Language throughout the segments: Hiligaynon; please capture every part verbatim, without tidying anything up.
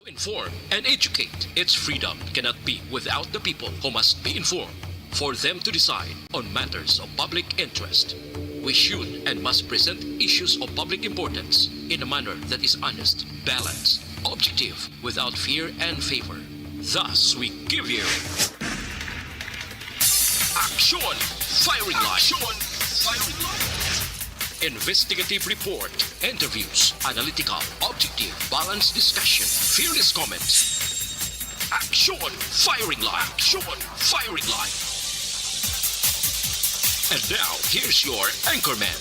Inform and educate. Its freedom cannot be without the people, who must be informed for them to decide on matters of public interest. We should and must present issues of public importance in a manner that is honest, balanced, objective, without fear and favor. Thus, we give you Action Firing Line. Action Firing Line. Investigative report, interviews, analytical, objective, balanced discussion, fearless comments. Action Firing Line. Action Firing Line. And now, here's your anchorman.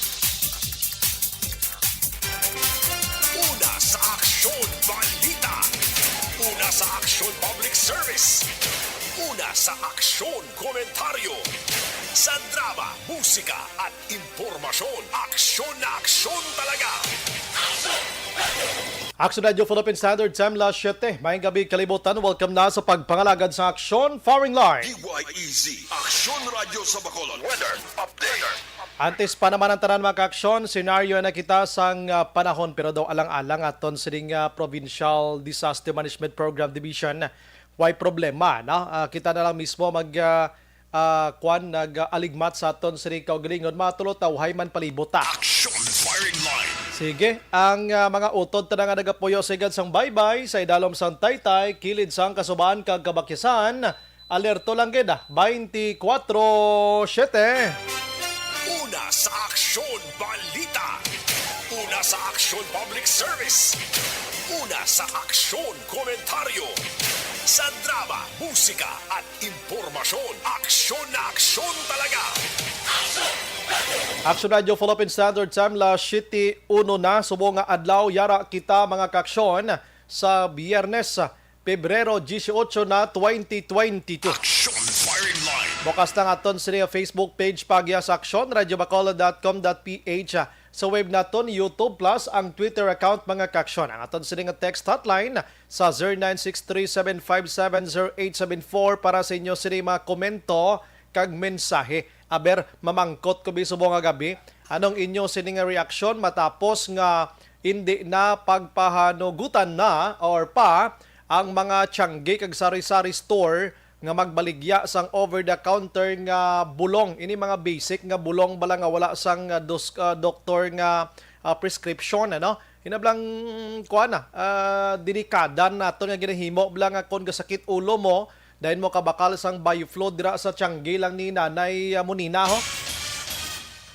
Una sa Aksyon Balita. Una sa Aksyon Public Service. Una sa Aksyon Komentaryo. Sa drama, musika, at impormasyon, aksyon na aksyon talaga. Action Radio Philippine Standard Time, las siyete. Maayong gabi, kalibutan. Welcome na sa pagpangalagad sa Aksyon Firing Line. D Y E Z, Aksyon Radyo sa Bacolod. Weather update. Antes pa naman ang tanan, mga kaaksyon, senaryo na kita sang, ah, panahon, pero daw alang-alang aton sining, ah, Provincial Disaster Management Program Division, way problema, no? Ah, kita na lang mismo mag, ah, ah, kwan, nag-aligmat sa aton sining kaugalingon, mga tulo, tawhay man palibot ta. Action Firing Line. Sige, ang, ah, mga utod tanan nga nagapuyo sigad sang baybay sa idalom sang taytay, kilid sang kasubahan kag kabakyasan, alerto lang gid, ah, twenty-four seven. Una sa Aksyon Balita. Una sa Aksyon Public Service. Una sa Aksyon Komentaryo. Sa drama, musika, at impormasyon, aksyon na aksyon talaga. Action Radio Philippine Standard Time, las siyete uno na, subong nga adlaw, yara kita, mga kaaksyon, sa Biyernes, Pebrero dieciocho na, twenty twenty-two. Action Firing Line. Bukas lang aton sini nga Facebook page, Pagya sa Aksyon, radyo bacolod dot com dot P H, sa web naton, YouTube, plus ang Twitter account, mga kaaksyon. Ang aton sini nga text hotline sa zero nine six three seven five seven zero eight seven four para sa inyo sini mga komento kag mensahe. Aber, mamangkot ko bi subong nga gabi, anong inyo sini nga reaksyon matapos nga hindi na pagpahanugutan na or pa ang mga tiyanggi kag sari-sari store nga magbaligya sang over-the-counter nga bulong? Ini mga basic nga bulong bala nga wala sang, ah, dos-, ah, doktor nga, ah, prescription, ano? Hinablang, kuan na, ah, delikada naton nga ginahimo bala nga kon gasakit ulo mo, dayon mo kabakal sang Bioflow dira sa tiyanggi lang ni Nanay, ah, Monina, ho.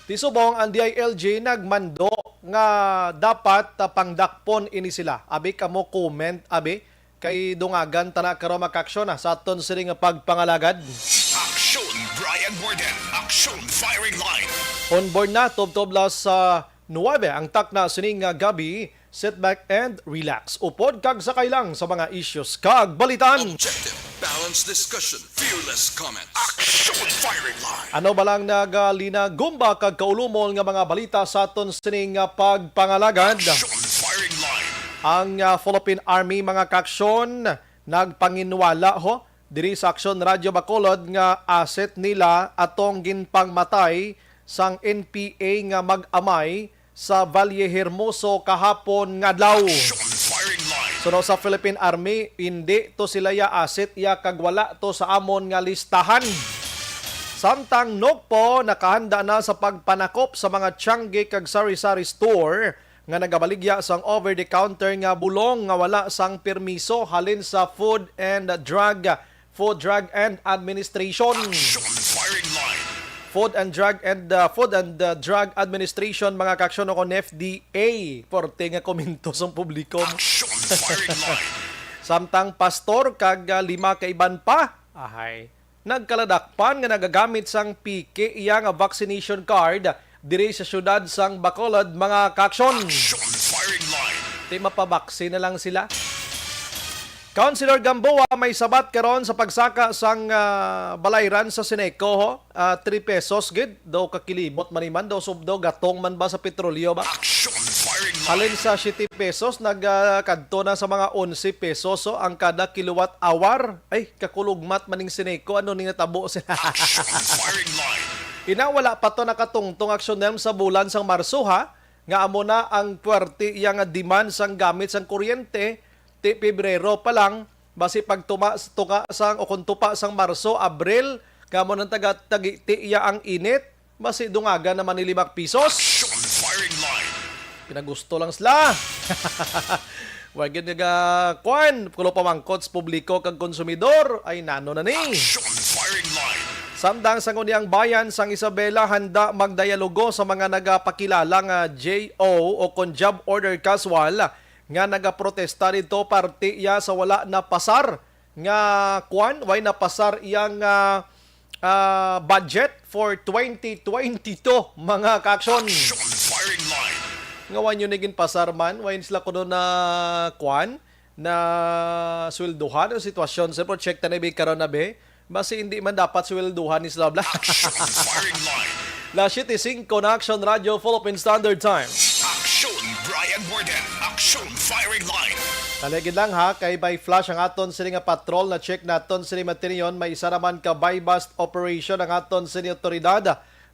Ti subong ang D I L G nagmando nga dapat, ah, pangdakpon ini sila. Abi kamo comment, abi, kay dungagan ta na karon, mga kaaksyon, ah, sa aton sini nga pagpangalagad. Action Brian Borden, Action Firing Line. Onboard na, tubtob las, ah, nuwebe ang takna sini nga gabi. Sit back and relax. Upod kag sakay lang sa mga issues kag balitan. Objective, balanced discussion, fearless comment. Action Firing Line. Ano ba lang nagalinagumba kag kaulumon nga mga balita sa aton sining, ah, pagpangalagad? Action Firing Line. Ang, ah, Philippine Army, mga kaaksyon, nagpanginwala, ho, diri sa Aksyon Radyo Bacolod nga asset nila atong ginpangmatay sang N P A nga mag-amay sa Valle Hermoso kahapon nga adlaw. Action Firing Line. Suno sa Philippine Army, hindi to sila ya asset ya kag wala to sa amon nga listahan. Samtang NOCPO nakahanda na sa pagpanakop sa mga tiyanggi kag sari-sari store nga nagabaligya sang over-the-counter nga bulong nga wala sang permiso halin sa Food and Drug, Food Drug and Administration. Action Firing Line. Food and Drug and, uh, Food and, uh, Drug Administration, mga kaaksyon, o kon F D A. Porte nga komento sang publiko. Action Firing Line. Samtang pastor kag, uh, lima ka iban pa, ahay, nagkaladakpan nga nagagamit sang peke iya nga vaccination card diri sa siyudad sang Bacolod, mga kaaksyon. Action Firing Line. Ti mapabaksin na lang sila. Councilor Gamboa may sabat karon sa pagsaka sang, ah, balayran sa Ceneco, ho. Ah, three pesos gid. Daw kakilimot man iman, daw sub-, daw gatong man ba sa petrolyo ba? Action Firing Line. Halin sa siyete pesos, nag, ah, kadto na sa mga onse pesos, so, ang kada kilowatt hour. Ay, kakulugmat man ning Ceneco, ano ning natabo sila? Action Firing Line. Ina, wala pa to nakatungtong, Aksyon Nelm, sa bulan sang Marso, ha, nga amo na ang puwerte iya nga demand sang gamit sang kuryente, ti Pebrero pa lang, basi pagtuma tunga sang o kung tupa sang Marso, Abril, kamo nang taga tagiti iya ang init, basi dungagan naman ni lima ka pisos. Action Firing Line. Pinagusto lang sila. Wa gyud nga, kwan, kuno pamangkot sa publiko kag konsumidor, ay nano na ni. Action Firing Line. Samtang sa ngunang bayan sang Isabela, handa magdialogo sa mga nagapakilala nga J O o kon job order casual nga nagaprotesta didto parte iya sa wala napasar nga, kwan, way napasar iyang, ah, ah, budget for twenty twenty-two, mga ka-action. Action Firing Line. Nga way nyo ni ginpasar man, way sila kuno na, kwan, na sweldohan ang sitwasyon. Sir, check ta na, be, karon na, be. Basi hindi man dapat sweldohan ni sila, bla. Action Firing Line. Las siete singko na Action Radio Philippine Standard Time. Action Brian Morden. Action Firing Line. Taligid lang ha, kay by flash ang aton sini nga patrol. Na-check naton sini matiniyon, may isa naman ka buy-bust operation ang aton sini otoridad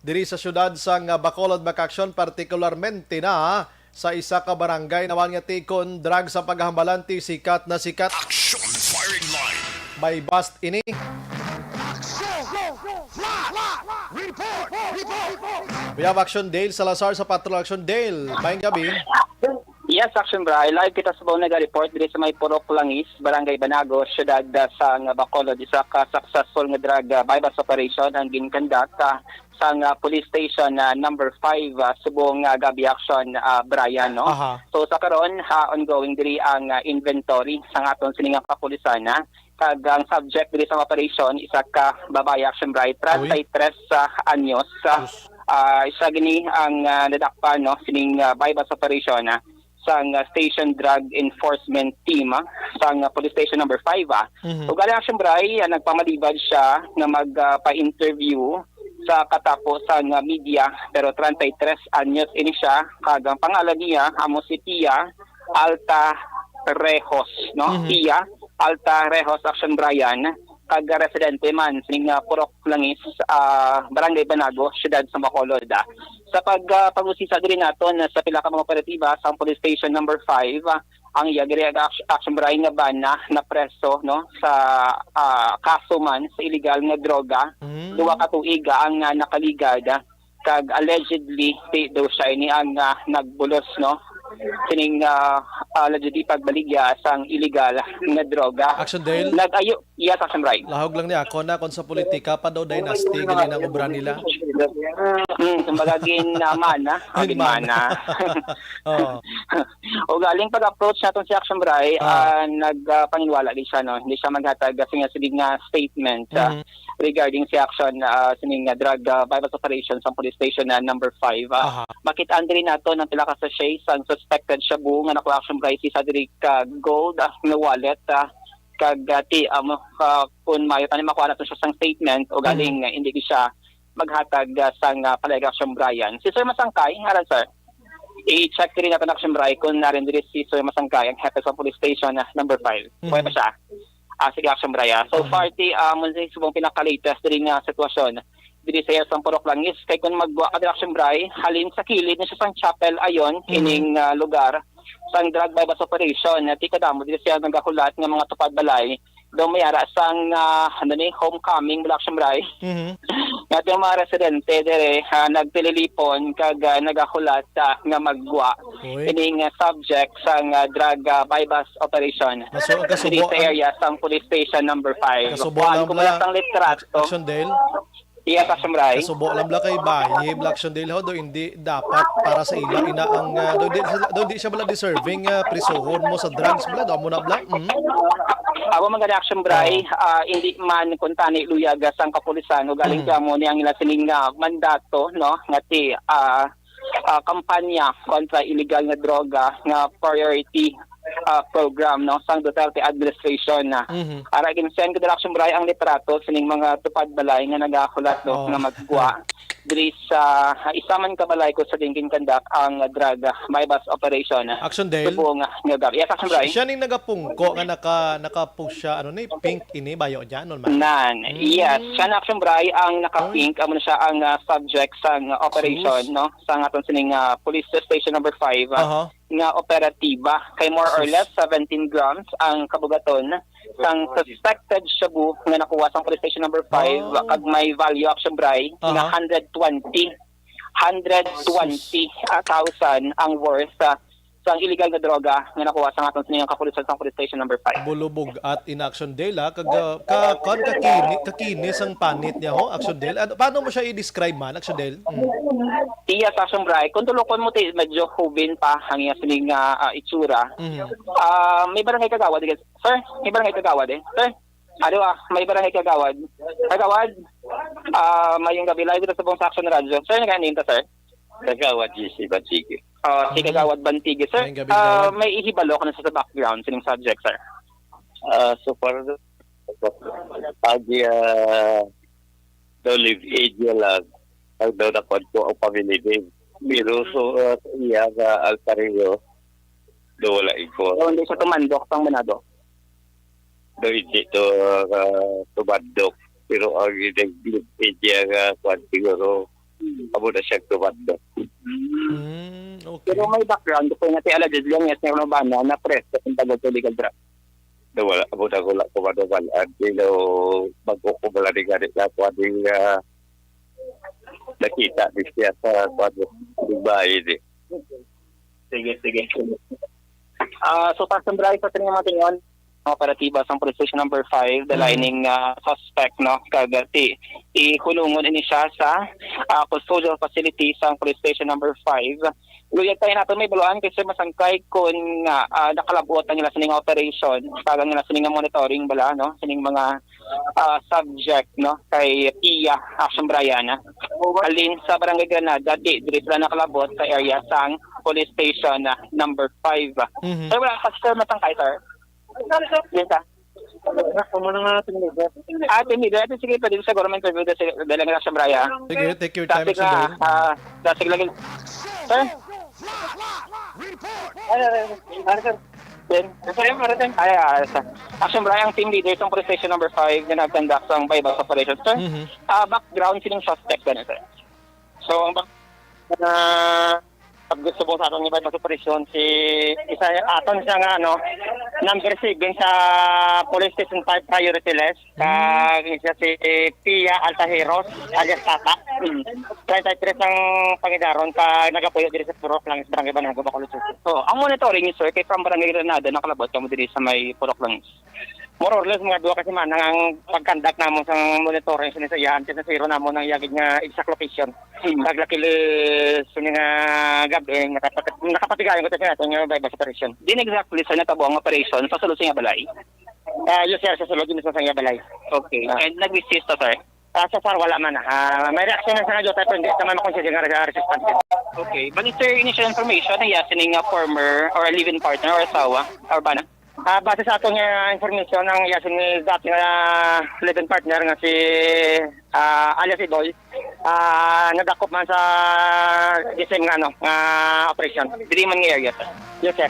diri sa siyudad sang, ah, Bacolod, Bacaccion, partikularmente na sa isa ka barangay naman nga tikon drugs ang paghambalanti, sikat na sikat. Action Firing Line. May bust ini. Action! Flash! Report! Report! We have Action Dale Salazar sa Patrol. Action Dale, maayong gabi. Yes, Action Bri. Live kita sa Baw nag-report diri sa may Purok Langis, Barangay Banago, siyudad, ah, sang Bacolod. Isa ka successful nga drug, ah, buy-bust operation ang ginconduct, ah, sang, ah, police station, ah, number five, ah, subong, ah, gabi, Action, ah, Brian, no? Aha. So, sa karon, ha, ongoing diri ang, ah, inventory sang aton sini nga kapulisan, ha? Kag ang subject diri sa operation, isa ka babayi, Action Bri, Uy. treinta y tres, ah, anyos, ah, Sus. ah, isa gini ang, ah, nadakpan, no, sining, ah, buy-bust operation, ah, sang, ah, Station Drug Enforcement Team, ah, sang, ah, Police Station number five, ah. Mhm. Ug gali, Action Bri, ah, nagpamalibad siya nga mag, ah, pa-interview sa katapo sang, ah, media, pero treinta y tres anyos ini siya, kag ang pangalan niya amo si Pia Alta Rejos, no? Mhm. Pia Alta Rejos, Action Brian, kag residente man sining, ah, Purok Langis, ah, Barangay Banago, siyudad sa Bacolod, ah. Sa pag, ah, pag-usisa diri naton sa pila ka mga operatiba sa Police Station number five, ah, ang iya diri ang Action Bri nga bana napreso, no, sa, ah, kaso man sa illegal nga droga. Mm. Duha ka tuig, ah, ang, ah, nakaligad, ah, kag allegedly, ti daw siya ini ang, ah, nagbulos, no, sining, ah, allegedly pagbaligya sang illegal nga droga. Action Dale? Nag-ayo, yes, Action Bri. Lahog lang ni ako na kung sa politika pa daw dynasty, gali nang obra nila. Hmm, kumbaga, gin, ah, mana. Ah, Gin mana. mana. Oo. O galing pag-approach naton si Action Bri, Ah. ah, nag, ah, panginwala din siya, no? Hindi siya maghatag, ah, sining, sining nga statement, ah, Mhm. regarding si Action, ah, sining nga drug, ah, buy-bust operation sa police station na number five, ah. Aha. Makit-an diri nato ang pila ka sachet sang suspected shabu nga nakuha, Action Bri, isa diri ka gold, ah, nga wallet, ah, kag, ah, ti, ah, mo, ah, kung maayo tani makuha nato siya sang statement o galing, Mhm. ah, hindi di siya maghatag, ah, sang, ah, palayag, Action Brian. Si Sir Masangkay, aran, sir? I-check diri naton, Action Bri, kung narin diri si Sir Masangkay, ang hepe sa police station, ah, number five. Mhm. Buhay pa siya. Ah, sige, Action Bri, ah. So Mhm. far, ti, ah, mo ni subong pinaka-latest diri nga sitwasyon diri sa iya sang Purok Langis. Kay kung maggwa ka diri, Action Bri, halin sa kilid na siya sang chapel ayon, Mhm. ining, ah, lugar sang drug buy-bust operation. Ti kadamo diri siya nagahulat nga mga tupad balay daw may ara sang, ah, ano ni, homecoming, bala, Action Bri. Mhm. Nga itong mga residente dire, ah, nagtililipon kag, ah, nagahulat, ah, nga maggwa Uy. ining, ah, subject sang, ah, drug, ah, buy-bust operation. Kaso, ang kasubo, Diri sa ang area sang police station number five. Kasubo Kuhaan lang ko bala bala, sang litrato. Action Dale? Yes, Action Bri. Kasubo lang bala kay bayi, bala, Action Dale, ho, do hindi dapat para sa ila ina ang, ah, do di sila, do di siya bala deserving, ah, prisuhon mo sa drugs bala, do amo na bala. Mm. Amo man gani, Action Bri, Oh. ah, hindi man kuntani luyag sang kapulisan, ugaling Mm. kamo ni ang ila sining, ah, mandato, no, nga ti, ah, ah, kampanya kontra illegal nga droga nga priority, ah, program, no, sang Duterte administration na. Mhm. Ara, gin-send ko diri, Action Bri, ang litrato sining mga tupad balay nga nagahulat, no, Oh. nga maggwa. diri sa, ah, isa man ka balay kung sa diin ginkandak ang drug, ah, buy-bust operation, ah, Action Dale? Subong, ah, nga gab-, yes, Action Bray. Siya ning nagapungko nga naka naka-post siya ano ni pink ini bayo niya normal. Nan, Mm. Yes, siya na, Action Bray, ang naka-pink, amo na siya ang, ah, subject sang operation, Sus. No, sa aton sining, ah, police station number five, ah, Aha. Nga operatiba, kay more or Sus. Less seventeen grams ang kabugaton sang suspected shabu nga nakuha sang police station number five, Oh. Kag may value, Action Bray, nga Aha. Hundred twenty, hundred twenty thousand ang worth, ah, sang illegal nga droga nga nakuha sa aton sining kapulisan sa police station number five. Bulubog at in Action Dale, ha? Kag, ah, ka, kuwan, kakini, kakini sang panit niya, ho, Action Dale. Ano, paano mo siya i-describe man, Action Dale? Mm. Iya, sa Action Bray, kung tulokon mo, ti, medyo hubin pa ang iya sining, ah, ah, itsura. Mhm. Ah, may barangay kagawad, sir? May barangay kagawad, eh? Sir? Ano, ah, may barangay kagawad. Kagawad, ah, mayong gabi. Live dito sa Bong Action Radio. Sir, naganin ta, sir? Kagawad G C Bantigue. Ah, si Mhm. Kagawad Bantigue, sir. Mayong gabi, Ah, Kagawad. May ihibalo ka na sa background sining subject, sir. Ah, so far, agi, ah, daw live-in niya lang. Ang daw nakuan ko ang family name. Pero so, ah, iya nga alter ego, daw wala info. So, hindi siya tumandok sang manado. Daw hindi to, ah, tumandok. Pero ang live-in niya nga kuan siguro, amo na siya tumandok. Mm, okay. Pero may background ko nga ti allegedly ang yes nga bana na preso kung tagod sa illegal drug. Na wala mo na wala ko manumalaan. Pero bago ko wala ni gani na kuan ni, ah, nakita ni siya sa kuan ni bahay ni. Sige, sige. Ah, so, Pastor Bryce, sa tingin mo, tingin, operatiba sang Police Station Number five, the Mm. lining, ah, suspect, no? Kag, ah, ti, ihulungon ini siya sa, ah, custodial facility sang Police Station Number five. Luyag tayo nato may baluan kay sir masangkay kun nga, ah, nakalabot ang ila sining operation, kag ang ila sining nga monitoring bala, no? Sining mga, ah, subject, no? Kay Pia Action Brian, ah. Halin sa Barangay Granada, di, diri sila nakalabot sa area sang Police Station, ah, Number five. Mhm. Sir, wala pa, sir, masangkay, sir. Yes, sir. Ako mo na nga, team leader. Ah, team leader. Ate, sige, pwede sa government review dahil lang sa Braya. Sige, take your time, Dasig Sir na, Dale. ah, dasig lagi. Sir? Ay, ay, ay, ay, sir. Ben? Sir, yung marating. Ay, ah, sir. Action Braya, ang team leader sa police station number five na nag-conduct sa buy-bust operation, sir. Mhm. Ah, background, sining suspect ba na, sir? So, ang back-, ah, pag gusto mo sa atong buy-bust operation, si isa aton siya nga, ano, number seven sa Police Station five Priority List. Kag siya si Pia Altajeros, alias Tata. Mm. Treinta y tres ang pangidaron, kag nagapuyo diri sa Purok Langis, Barangay Banango, Bacolod City. So, ang monitoring niyo, sir, kay from Barangay Granada, nakalabot kamo diri sa may Purok Langis? More or less, mga duha ka semana nga ang pag-conduct namon sa monitoring sa iya, antes na zero namon ang iyagid nga exact location. Hmm. Pag luckily, sa mga gabi, nakapat-, nakapatigayon ko sa aton nga buy-bust operation. Din exactly, sir, natabo ang operation sa sulod sa iya balay? Ah, yes, sir, sa sulod mismo sa iya balay. Okay. Ah. And nag-resist to, sir? Ah, so far, wala man. Ah, may reaction na sa nga, pero hindi naman makonsider nga resistance. Okay. Bali, sir, initial information, na iya sining, ah, former or a live-in partner or asawa or bana? Ah, base sa aton nga information, ang iya sini dati nga live-in partner nga si, ah, alias Idoy, ah, nadakop man sa the same nga, ano, nga operation. Diri man nga area, sir? Yes, sir.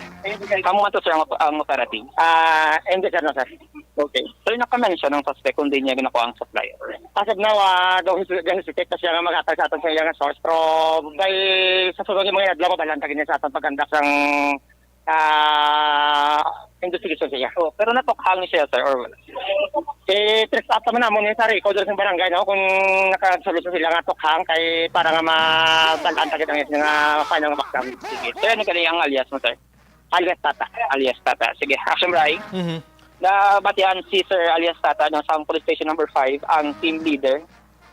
Kamo man to, sir, ang op-, ang operative? Ah, hindi, sir, no, sir. Okay. Sir, naka-mention ang suspect kung di niya ginakuha ang supplier? As of now, ah, daw hesi-, hesitate pa siya nga maghatag sa aton sa iyang source. Pero by sa sunod nga mga adlaw, mabalaan ta gid niya sa aton pag-conduct sang, ah, investigation siya. Oh, pero natukhang siya, sir, or wala? Eh, trace up naman namon yun sa record sa barangay, no? Kung nakasolusyon sila nga tukhang kay para nga mabalaan ta gid ang nga final nga background. Sige. Sir, ano gali ang alias mo, sir? Alias Tata. Alias Tata. Sige, Action Bray. Mhm. Nabatian si Sir alias Tata, no, sa police station number five, ang team leader.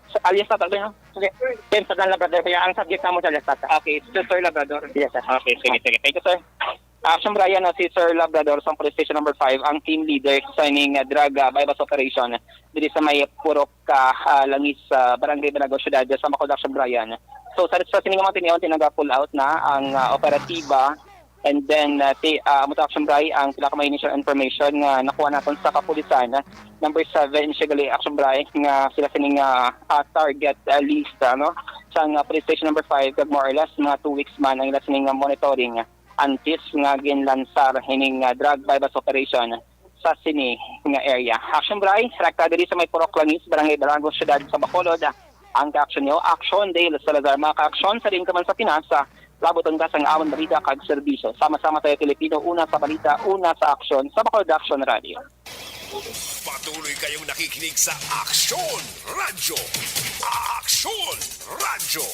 Sa alias Tata, no? Okay. Team sa Dan Labrador, kaya ang subject namon sa alias Tata. Okay, si Sir Labrador. Yes, sir. Okay, sige, sige. Thank you, sir. Action Brian, no, si Sir Labrador sa police station number five, ang team leader sa ining, uh, drug, uh, buy-bust operation diri sa may Purok, uh, uh, Langis, uh, Barangay Banago, Syudad, sa Bacolod, Action Brian. So, sa, sa sining mga tinion, tinaga pull out na ang, uh, operatiba. And then, uh, ti, uh, amo to, Action Bray, ang pila ka may initial information nga nakuha naton sa kapulisan, uh, number seven, siya gali, Action Bray, nga sila sining, uh, uh, target, uh, list, ano? sang, ah, Police Station Number Five, kag more or less mga two weeks man ang ila sining, ah, monitoring, ah, antes nga ginlansar ining, ah, drug buy-bust operation sa sini nga area. Action Bri, rekta diri sa may Purok Langis, Barangay Banago, Siyudad sa Bacolod. Ang kaaksyon niyo, Action Dale Salazar, mga kaaksyon sa diin ka man sa Pinas, ah, labuton ka sang amon balita kag serbisyo. Sama-sama tayo, Pilipino, una sa balita, una sa aksyon, sa Bacolod Action Radio. Patuloy kayong nakikinig sa Aksyon Radyo. Aksyon Radyo.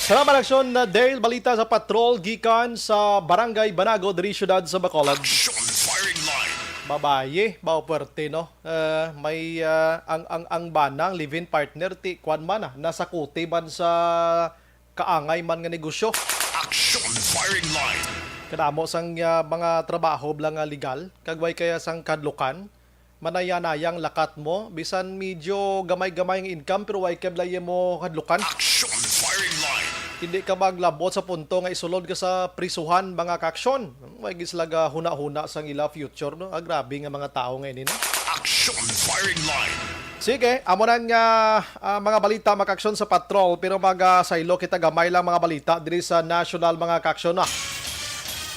Salamat, Aksyon, na Dale. Balita sa patrol gikan sa Barangay Banago, diri siyudad sa Bacolod. Action Firing Line. Babayi, ba, puwerte, no? Eh, may, ah, ang, ang, ang bana, ang live-in partner, ti, kwan man, ah, nasakuti man sa kaangay man nga negosyo. Action Firing Line. Kadamo sang, ah, mga trabaho bala nga legal, kag way kaya sang kahadlukan, manaya-nayang lakat mo, bisan medyo gamay-gamay ang income, pero way kay bala mo hadlukan. Action Firing Line. Hindi ka maglabot sa punto nga isulod ka sa prisuhan, mga kaaksyon. Way gid sila gahuna-huna sang ila future, no? Ah, grabe nga mga tawo nga ini, no? Action Firing Line. Sige, amo na nga, ah, mga balita, mga kaaksyon, sa patrol, pero magasaylo kita gamay lang mga balita diri sa national, mga kaaksyon, ah.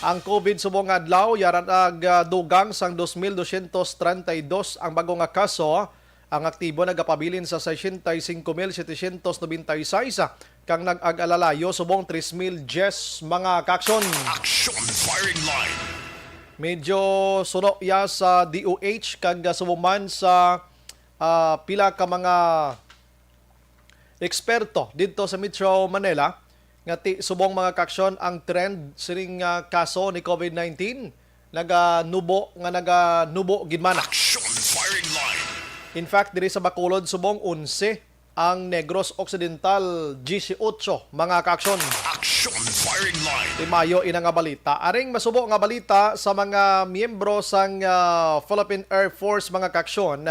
Ang COVID subong nga adlaw, yara nag, ah, dugang sang dos mil dosyentos treinta y dos ang bag-o nga kaso. Ang aktibo nagapabilin sa sesenta y cinco mil setecientos noventa y seis, kang nag-ag-alalayo subong tres mil diyes, mga kaaksyon. Action Firing Line. Medyo suno ya sa D O H kag, ah, subong man sa, ah, pila ka mga eksperto didto sa Metro Manila nga ti subong, mga kaaksyon, ang trend sining, ah, kaso ni COVID nineteen naganubo nga naganubo gid man. Action Firing Line. In fact, diri sa Bacolod subong, onse ang Negros Occidental, dieciocho, mga kaaksyon. Action Firing Line. Ti maayo ina nga balita. Aring masubo nga balita sa mga miyembro sang, ah, Philippine Air Force, mga kaaksyon,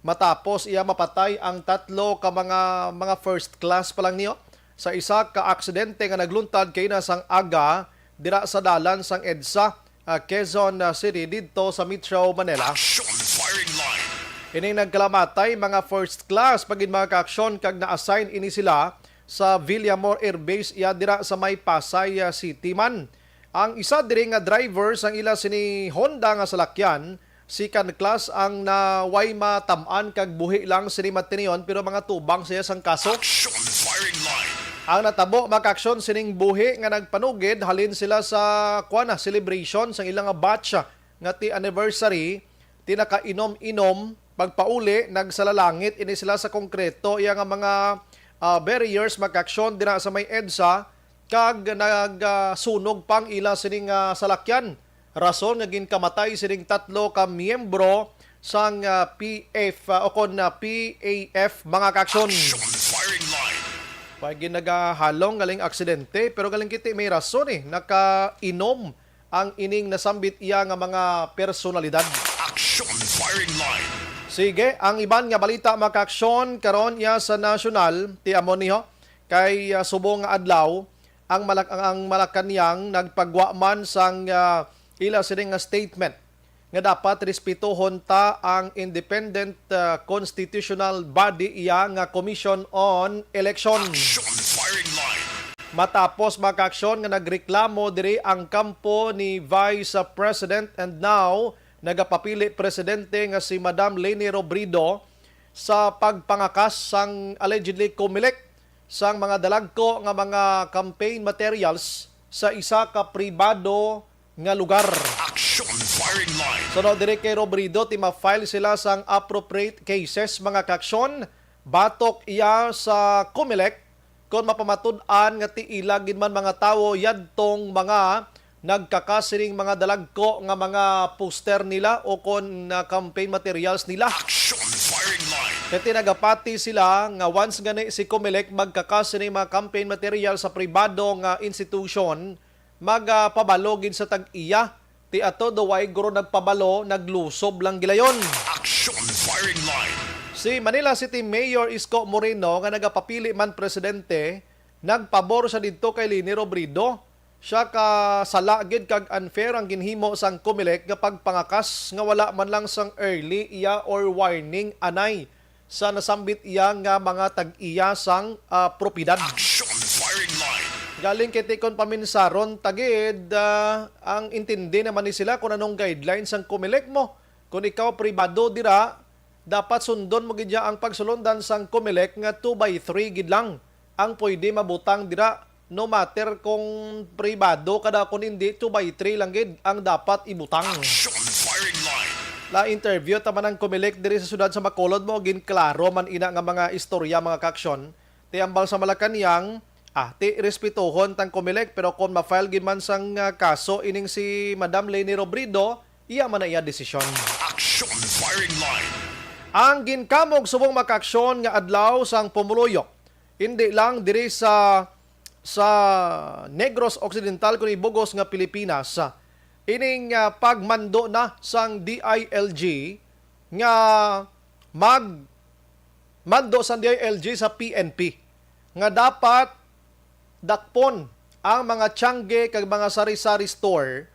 matapos iya mapatay ang tatlo ka mga, mga first class pa lang niyo sa isa ka aksidente nga nagluntad kaina sang aga dira sa dalan sang EDSA, ah, Quezon, ah, City, didto sa Metro Manila. Action Firing Line. Ining nagkalamatay, mga first class pa gid, mga kaaksyon, kag na-assign ini sila sa Villamor Air Base, iya dira sa may Pasay, ah, City man. Ang isa diri nga driver sang ila sini Honda nga salakyan, second class ang na way matam-an kag buhi lang sini matinion, pero mga tubang siya sang kaso. Action Firing Line. Ang natabo, mga kaaksyon, sining buhi nga nagpanugid, halin sila sa, kuwan na, celebration sang ilang batch, ah, nga ti anniversary, ti nakainom-inom, pagpauli, nagsalalangit ini sila sa konkreto, iya nga mga, ah, barriers, mga kaaksyon, dira sa may EDSA, kag nagsunog pang ila sining, ah, salakyan. Rason nga ginkamatay sining tatlo ka miyembro sang, ah, P F, ah, o kon, ah, P A F, mga kaaksyon. Action Firing Line. Way gid nagahalong galing aksidente, pero galing kiti may rason, eh. Nakainom ang ining nasambit iya nga mga personalidad. Action Firing Line. Sige, ang iban nga balita, mga kaaksyon, karon iya sa nasyonal, ti amo ni ho, kay, ah, subong nga adlaw, ang Malak-, ang, ang Malacañang nagpagwa man sang, ah, ila sini nga statement nga dapat respetohon ta ang independent, ah, constitutional body iya nga Commission on Election. Action Firing Line. Matapos, mga kaaksyon, nga nagreklamo diri ang kampo ni Vice President and now nagapapili presidente nga si Madam Leni Robredo sa pagpangakas sang allegedly Comelec sang mga dalagko nga mga campaign materials sa isa ka pribado nga lugar. Action Firing Line. Suno diri kay Robredo, ti ma-file sila sang appropriate cases, mga kaaksyon, batok iya sa Comelec, kon mapamatud-an nga ti ila gid man mga tawo yadtong mga nagkakas sining mga dalagko nga mga poster nila o kon, ah, campaign materials nila. Action Firing Line. Kay ti nagapati sila nga once gani si Comelec magkakas sining mga campaign materials sa pribado nga institution, magapabalo gid sa tag-iya. Ti ato daw way guro nagpabalo, naglusob lang gilayon. Action Firing Line. Si Manila City Mayor Isko Moreno, nga nagapapili man presidente, nagpabor siya didto kay Leni Robredo. Siya ka sala gid kag unfair ang ginhimo sang Comelec nga pagpangakas nga wala man lang sang early iya or warning anay sa nasambit iya nga mga tag-iya sang, ah, propiedad. Action firing line. Galing kay Tikon Paminsaron Tagid, ah, ang intindi naman ni sila kung anong guidelines sang Comelec mo. Kung ikaw pribado dira, dapat sundon mo gid ya ang pagsulundan sang Comelec nga two by three gid lang ang pwede mabutang dira, no matter kung pribado ka daw, kung hindi, two by three lang gid ang dapat ibutang. Action firing line. Na-interview ta man ang Comelec diri sa siyudad sa Bacolod mo, ginklaro man ina nga mga istorya, mga kaaksyon. Ti ambal sa Malacañang, ah, ti respetuhon tang Comelec, pero kung ma-file gid man sang, ah, kaso ining si Madam Leni Robredo, iya man na iya desisyon. Action firing line. Ang ginkamog subong makaaksyon nga adlaw sang pumuluyo, hindi lang diri sa, sa Negros Occidental, kundi bugos nga Pilipinas, ining, ah, pagmando na sang D I L G nga mag-, mando sang D I L G sa P N P nga dapat dakpon ang mga tiangge kag mga sari-sari store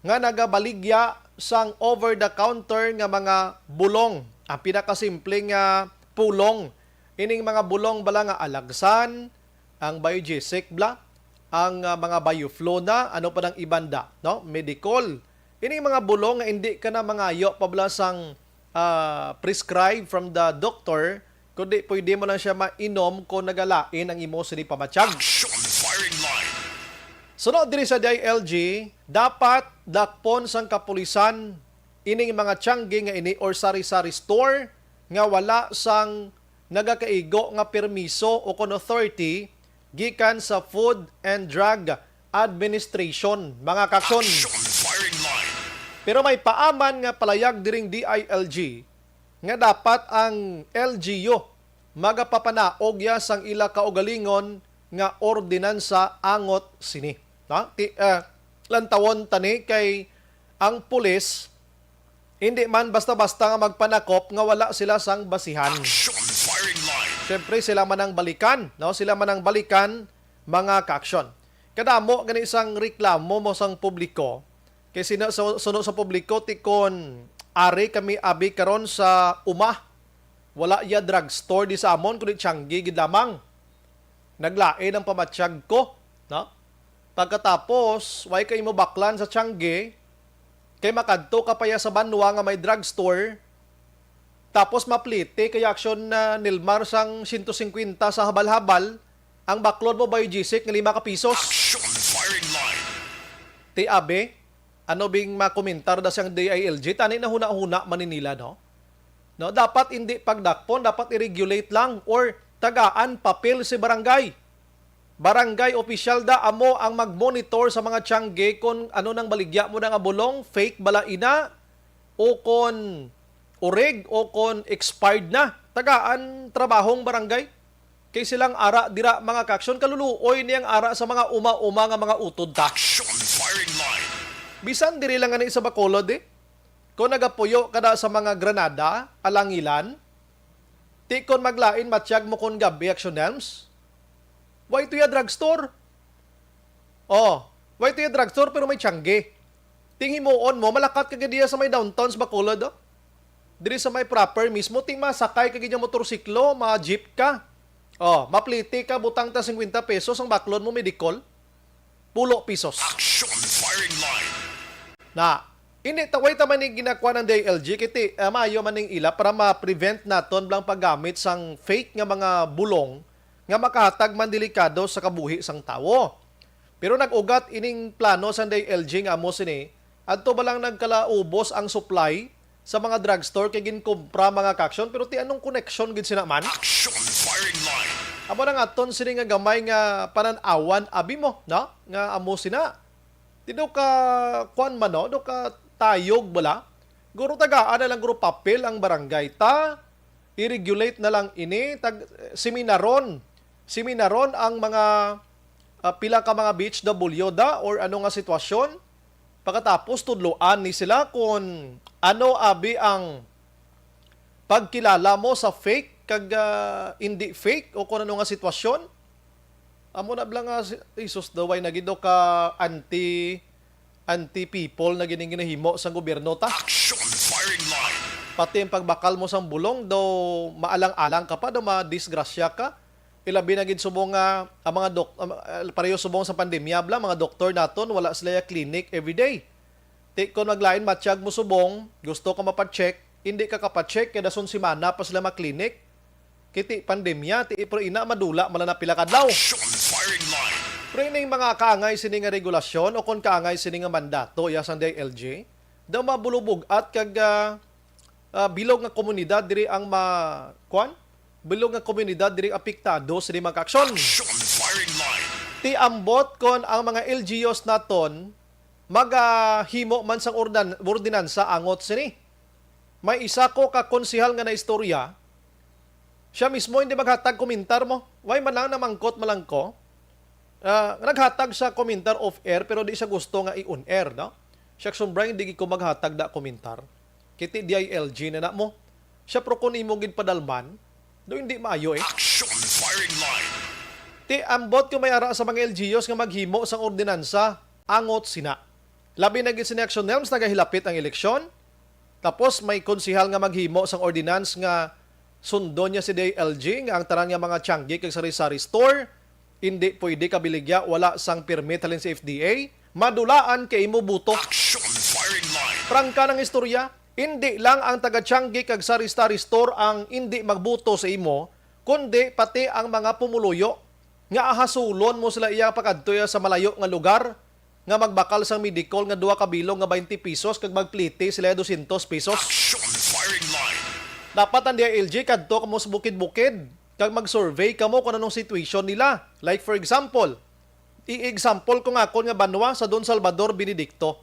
nga nagabaligya sang over-the-counter nga mga bulong. Ang pinakasimple nga pulong, ining mga bulong bala nga alagsan, ang Biogesic bala, ang, ah, mga Bioflow na, ano pa nang iban da, no? Medicol. Ining mga bulong nga hindi ka na mangayo pa bala sang, ah, prescribe from the doctor, kundi pwede mo lang siya mainom kung nagalain ang imo sini pamatyag. Action firing line. Sunod diri sa D I L G, dapat dakpon sang kapulisan ining mga tiangge nga ini or sari-sari store nga wala sang nagakaigo nga permiso o kon authority gikan sa Food and Drug Administration, mga kaaksyon. Action firing line. Pero may paaman nga palayag diring D I L G nga dapat ang L G U magapapanaog ya sang ila kaugalingon nga ordinansa angot sini. Ha? Ti-, ah, lantawon tani kay ang pulis hindi man basta-basta nga magpanakop nga wala sila sang basihan. Action firing line. Siyempre, sila man ang balikan, no? Sila man ang balikan, mga kaaksyon. Kadamo gani sang reklamo mo sang publiko. Kay sino sa, suno sa publiko, ti kon ari kami abi karon sa uma, wala ya drugstore di sa amon, kundi tiangge gid lamang. Naglain ang pamatyag ko, no? Pagkatapos, way kay mo baklan sa tiangge, kay makadto ka pa ya sa banwa nga may drugstore, tapos mapliti kay aksyon na Nilmar sang siyento singkwenta sa habal-habal, ang baklon mo Biogesic nga lima ka pisos. Action firing line. Ti abi, ano bing makomentar da sang D I L G? Tani na huna-huna man ni nila, no? No, dapat hindi pagdakpon, dapat i-regulate lang or tagaan papel si barangay. Barangay opisyal da amo ang mag-monitor sa mga tiangge kon ano nang baligya mo na nga bulong, fake bala ina, o kon urig, o kon expired na. Tagaan trabahong barangay. Kay silang ara dira, mga kaaksyon, kaluluoy niyang ara sa mga uma-uma nga mga utod ta. Action firing line. Bisan diri lang gani sa Bacolod, eh. Kung nagapuyo ka na sa mga Granada, Alangilan, ti kon maglain matyag mo kon gabi, Action Nelms. Way tuya drugstore. Oh, way tuya drugstore pero may tiangge. Ting himuon mo, malakat ka gid diya sa may downtown sa Bacolod, oh. Diri sa may proper mismo, ting masakay ka gid yung motorsiklo, ma-jeep ka. Oh, mapliti ka, butang ta singkwenta pesos ang baklon mo, Medicol. Pulo pisos. Action firing line. Na, ini ta, way ta man ni ginakuha ng D I L G, kiti, ah, maayo man ning ila para ma-prevent naton blang paggamit sang fake nga mga bulong nga makahatag man delikado sa kabuhi sang tawo. Pero nag-ugat ining plano sang D I L G nga amo sini, adto ba lang nagkalaubos ang supply sa mga drugstore kay ginkumpra, mga kaaksyon, pero ti anong koneksyon gid sina man? Action firing line. Amo nang aton sini nga gamay nga panan-awan abi mo, no? Nga amo sina. Ti do ka kuan man, no? Do ka tayog bala. Guro tagaan na lang guro papel ang barangay ta. I-regulate na lang ini, tag seminaron. Seminaron ang mga, ah, pila ka mga B H W da or ano nga sitwasyon. Pagkatapos tudloan ni sila kung ano abi ang pagkilala mo sa fake kag, ah, hindi fake o kung ano nga sitwasyon. Amo na bala nga si Jesus daw ay nagido ka anti anti-people na gid ning ginahimo sang gobyerno ta. Action firing line. Pati ang pagbakal mo sang bulong, daw maalang-alang ka pa, daw madisgrasya ka. Ilabi na gid subong nga ang mga dok, ang, ah, pareho subong sa pandemya bala, mga doktor naton wala sila ya clinic everyday. Ti kon maglain matyag mo subong, gusto ka mapacheck, hindi ka kapacheck kay dason semana pa sila ma-clinic. Kay ti pandemya, ti pero ina madula man lang na pila ka adlaw. Action firing line. Pero ining mga kaangay sini nga regulasyon o kon kaangay sini nga mandato iya sang D I L G, daw mabulubog-at kag ah, ah, bilog nga komunidad diri ang ma kuan? Bilog nga komunidad diri apektado sini mga aksyon. Action firing line. Ti ambot kon ang mga L G Us naton magahimo man sang ordan- ordinansa angot sini. May isa ko ka konsehal nga naistorya, siya mismo hindi maghatag komentar mo. Why man lang namangkot man lang ko? Ah, naghatag siya komentar off-air pero di siya gusto nga i-on-air, no? Siya, "Sumbray, hindi gid ko maghatag da komentar. Kay ti D I L G na na mo." Siya, "Pero kung imo gid padalman, do hindi maayo eh." Action firing line. Ti ambot ko may ara sa mga L G Us nga maghimo sang ordinansa angot sina. Labi na gid sini, Action Helms, nagahilapit ang eleksyon. Tapos may konsehal nga maghimo sang ordinance nga sundon niya si D I L G nga ang tanan nga mga tiangge kag sari-sari store, hindi pwede kabaligya wala sang permit halin sa F D A, madulaan kay imo buto. Action firing line. Prangka ng istorya, hindi lang ang taga-tiangge kag sari-sari store ang hindi magbuto sa imo, kundi pati ang mga pumuluyo nga ahasulon mo sila iya pakadto iya sa malayo nga lugar nga magbakal sang Medicol nga duha ka bilog nga twenty pesos kag magplete sila dosyentos pesos. Action firing line. Dapat ang D I L G kadto kamo sa bukid-bukid kag mag-survey kamo kung anong situation nila. Like for example, i-example ko nga akon nga banwa sa Don Salvador Benedicto.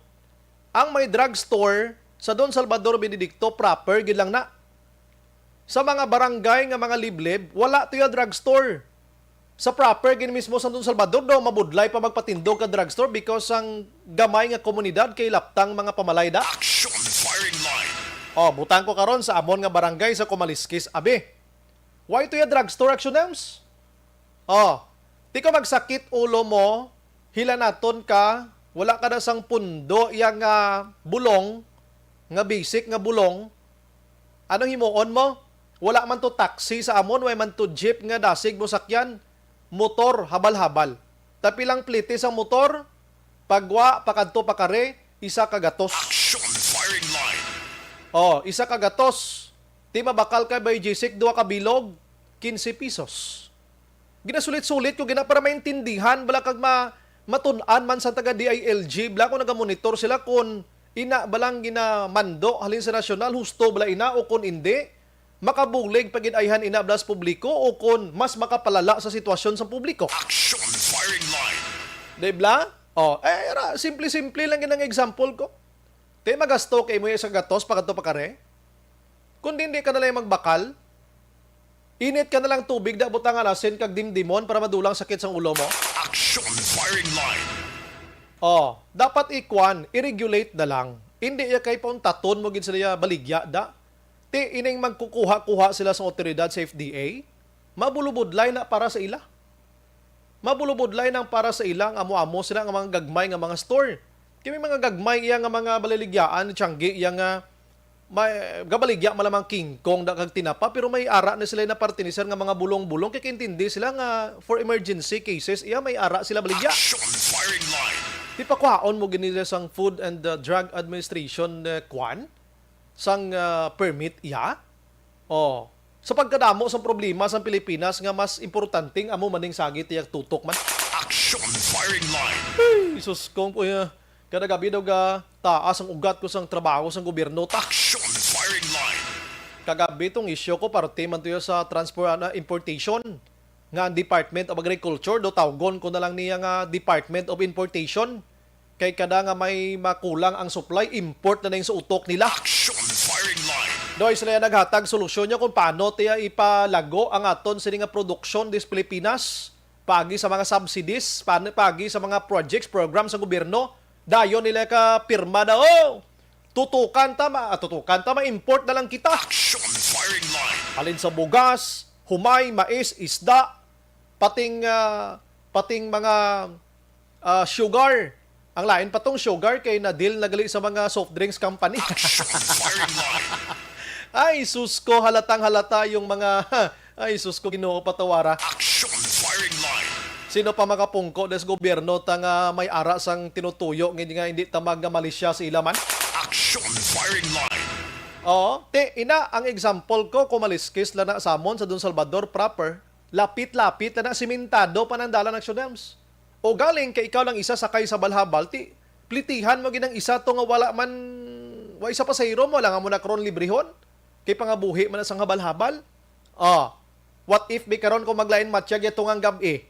Ang may drugstore sa Don Salvador Benedicto proper gid lang na. Sa mga barangay nga mga liblib, wala tuya drugstore. Sa proper gid mismo sa Don Salvador, daw mabudlay pa magpatindog ka drugstore because ang gamay nga komunidad kay laptang mga pamalayda. Action firing line. Oh, butang ko karon sa amon nga barangay sa Kumaliskis, abi. Why tuya drugstore, Action Helms? Oh, di ka magsakit ulo mo, hilanaton ka, wala ka na sang pundo iya nga bulong, nga basic nga bulong. Ano himuon mo? Wala man to taxi sa amon, way man to jeep nga dasig mo sakyan, motor, habal-habal. Tapilang plete sang motor, pagwa, pakadto, pakari, isa ka gatos. Action firing line. Oh, isa ka gatos. Ti mabakal ka, Bay Jessic, duha ka bilog, quince pesos. Ginasulit-sulit ko gina para maintindihan bala kag ma matun-an man sa taga D I L G bala kung nagamonitor sila kung ina balang ginamando halin sa nasyonal, husto bala ina o kung indi, makabulig pa gid ayhan ina bala sa publiko o kung mas makapalala sa sitwasyon sa publiko. Action firing line. Di bala? Oh, eh, ra, simple-simple lang gid ang example ko. Ti magasto kay mo sa gatos pakadto pakari. Kung di, di ka na lang magbakal, init ka na lang tubig, da butangan asin kag dimdimon para madulang sakit sang ulo mo. Action firing line. Oh, dapat ikuan, i-regulate na lang. Hindi ya kay pauntaton mo gid sila ya baligya da. Ti ining magkukuha-kuha sila sa otoridad sa F D A, mabulubudlay na para sa ila. Mabulubudlay nang para sa ila nga amo-amo sila nga mga gagmay nga mga store. Kay may mga gagmay iya nga mga balaligyaan, tiyanggi iya nga may gabaligya malamang kingkong da kag tinapa, pero may ara na sila na parte ni sir nga mga bulong-bulong kay kaintindi sila nga for emergency cases iya may ara sila baligya. Action firing line. Di pa kuhaon mo gini sang Food and uh, Drug Administration uh, kwan sang uh, permit iya. Oh, sa pagkadamo sang problema sang Pilipinas nga mas importante ang amo maning sagit iya tutok man. Action firing line. Ay, sus kong kuya. Kada gabi daw ga taas ang ugat ko sang trabaho sang gobyerno ta. Action firing line. Kagabi tong isyu ko parte man tuyo sa transport na importation nga ang Department of Agriculture do tawgon ko na lang niya nga Department of Importation kay kada nga may makulang ang supply import na ning sa utok nila. Action firing line. Doy sila naghatag solusyon niya kung paano tiya ipalago ang aton sini nga produksyon dis Pilipinas. Paagi sa mga subsidies, pan- paagi sa mga projects, programs sa gobyerno, dayon nila ka pirma na, oh, tutukan ta, ma, ah, tutukan ta, ma-import na lang kita. Action firing line. Halin sa bugas, humay, mais, isda, pating, ah, pating mga ah, sugar, Ang lain pa tong sugar kay na-deal na gali sa mga soft drinks company. Action firing line. Ay, sus ko, halatang halata yung mga, ay, sus ko, Ginoo, patawara. Action firing line. Sino pa makapungko des gobyerno ta nga may ara sang tinutuyo ngin nga hindi ta magmalisya sa ila man? Action firing line. Oo, te, ina, ang example ko, kumaliskis la na samon sa Don Salvador proper, lapit-lapit la na, simentado pa nang dalan, Action Elms. O galing kay ikaw lang isa sakay sa balhabal, ti plitihan mo gid ang isa to nga wala man, wa isa pasahero mo, lang mo na karon librehon. Kay pangabuhi man na sang habal-habal. Oh, what if bi karon kung maglain matya gyud to nga gab-i?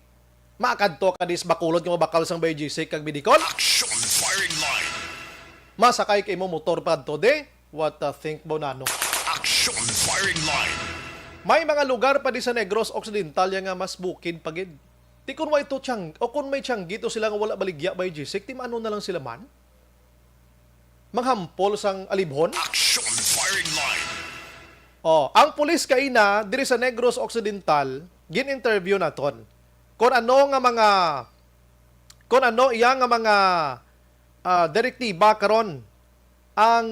Makadto ka dis Bacolod nga mabakal sang Bay G C kag Bidicol? Action firing line. Masakay ka imo motor pa adto, de? What a think, Bonano. Action firing line. May mga lugar pa di sa Negros Occidental ya nga mas bukid pa gid. Ti kun way to tiyang-, o kun may tiyanggi to sila nga wala baligya by G-SIC, ti maano na lang sila man? Manghampol sang alibhon? Action firing line. Oh, ang pulis kaina diri sa Negros Occidental, gin-interview naton. Kung ano nga mga, kung ano iya nga mga, ah, direktiba karon ang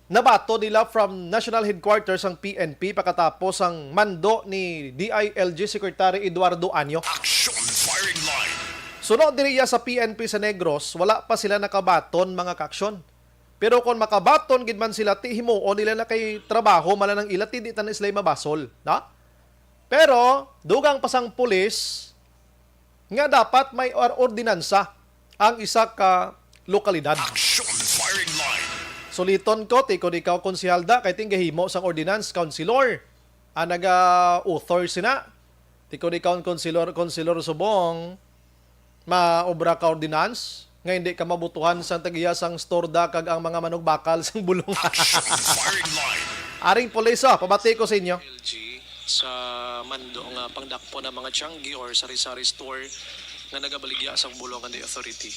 nabaton nila from National Headquarters sang P N P pagkatapos sang mando ni D I L G Secretary Eduardo Año. Action firing line. Suno diri iya sa P N P sa Negros, wala pa sila nakabaton, mga kaaksyon. Pero kon makabaton gid man sila, ti himuon nila na kay trabaho man lang ila, ti di ta na sila mabasol, na? Pero dugang pa sang pulis nga dapat may or-, ordinansa ang isa ka lokalidad. Action firing line. Suliton ko, ti kon ikaw, Konsehal Da, kay ti ang gahimo sang ordinance, councilor ang naga-author sina. Ti kon ikaw ang konselor, konselor subong, maobra ka ordinance nga hindi ka mabutuhan sang tag-iya sang store da kag ang mga manugbakal sang bulong. Action firing line. Aring pulis, oh, pabati ko sa inyo. L G, sa mando nga pangdakpon ang mga tiyanggi or sari-sari store nga nagabaligya sang bulong and the authority.